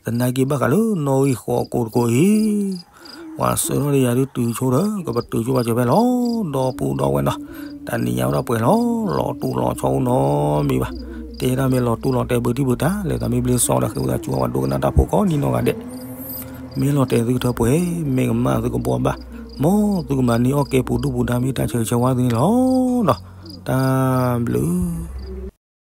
သနာ်က့ဘၣ်ဃးလၢနီၣ်ဂံၢ်ဃီကိးတကိးအံၤ ပှၤဆှၢထီၣ်ဒီးယၤဒုးတုၤဆိဒီး ကပတုာ်ဆိဘၣ်စၢၤဖဲလီၤ, ဒီပုၢ်ဒီဝဲၢ်နီၤ, တနံၤညါဝဲဒၣ်ပှဲၤလီၤ, လီၤတူၢ်လီၤဆီအိၣ်နီတမံၤဘၣ်. တဲဒၣ်မ့ၢ်လီၤတူၢ်လီၤတဲာ်ဘုတံၢ်ဘုတၢ် လဲၤသးမ့ၢ်ဘျ့စီဒီး ဃ့ဝံသးစူၤဝဲဒိကနၣ်တၢ်ဖိကိးနံၤနီၢ်ဂၤဒဲး. မ့ၢ်လီၤတဲာ်သုကထၢပှဲၤ, မ့ၢ်ကမၣ်သုကဘှီဘၣ်, မ်သုကမၤန့ၢ်အီၣ်ကဲပူၤဒူၣ်ပူၤဒါမ့ၢ်တၢ်ဆၢဂ့ၤဆၢဝါသုန့ၣ်လီၤ. တၢ်ဘျုး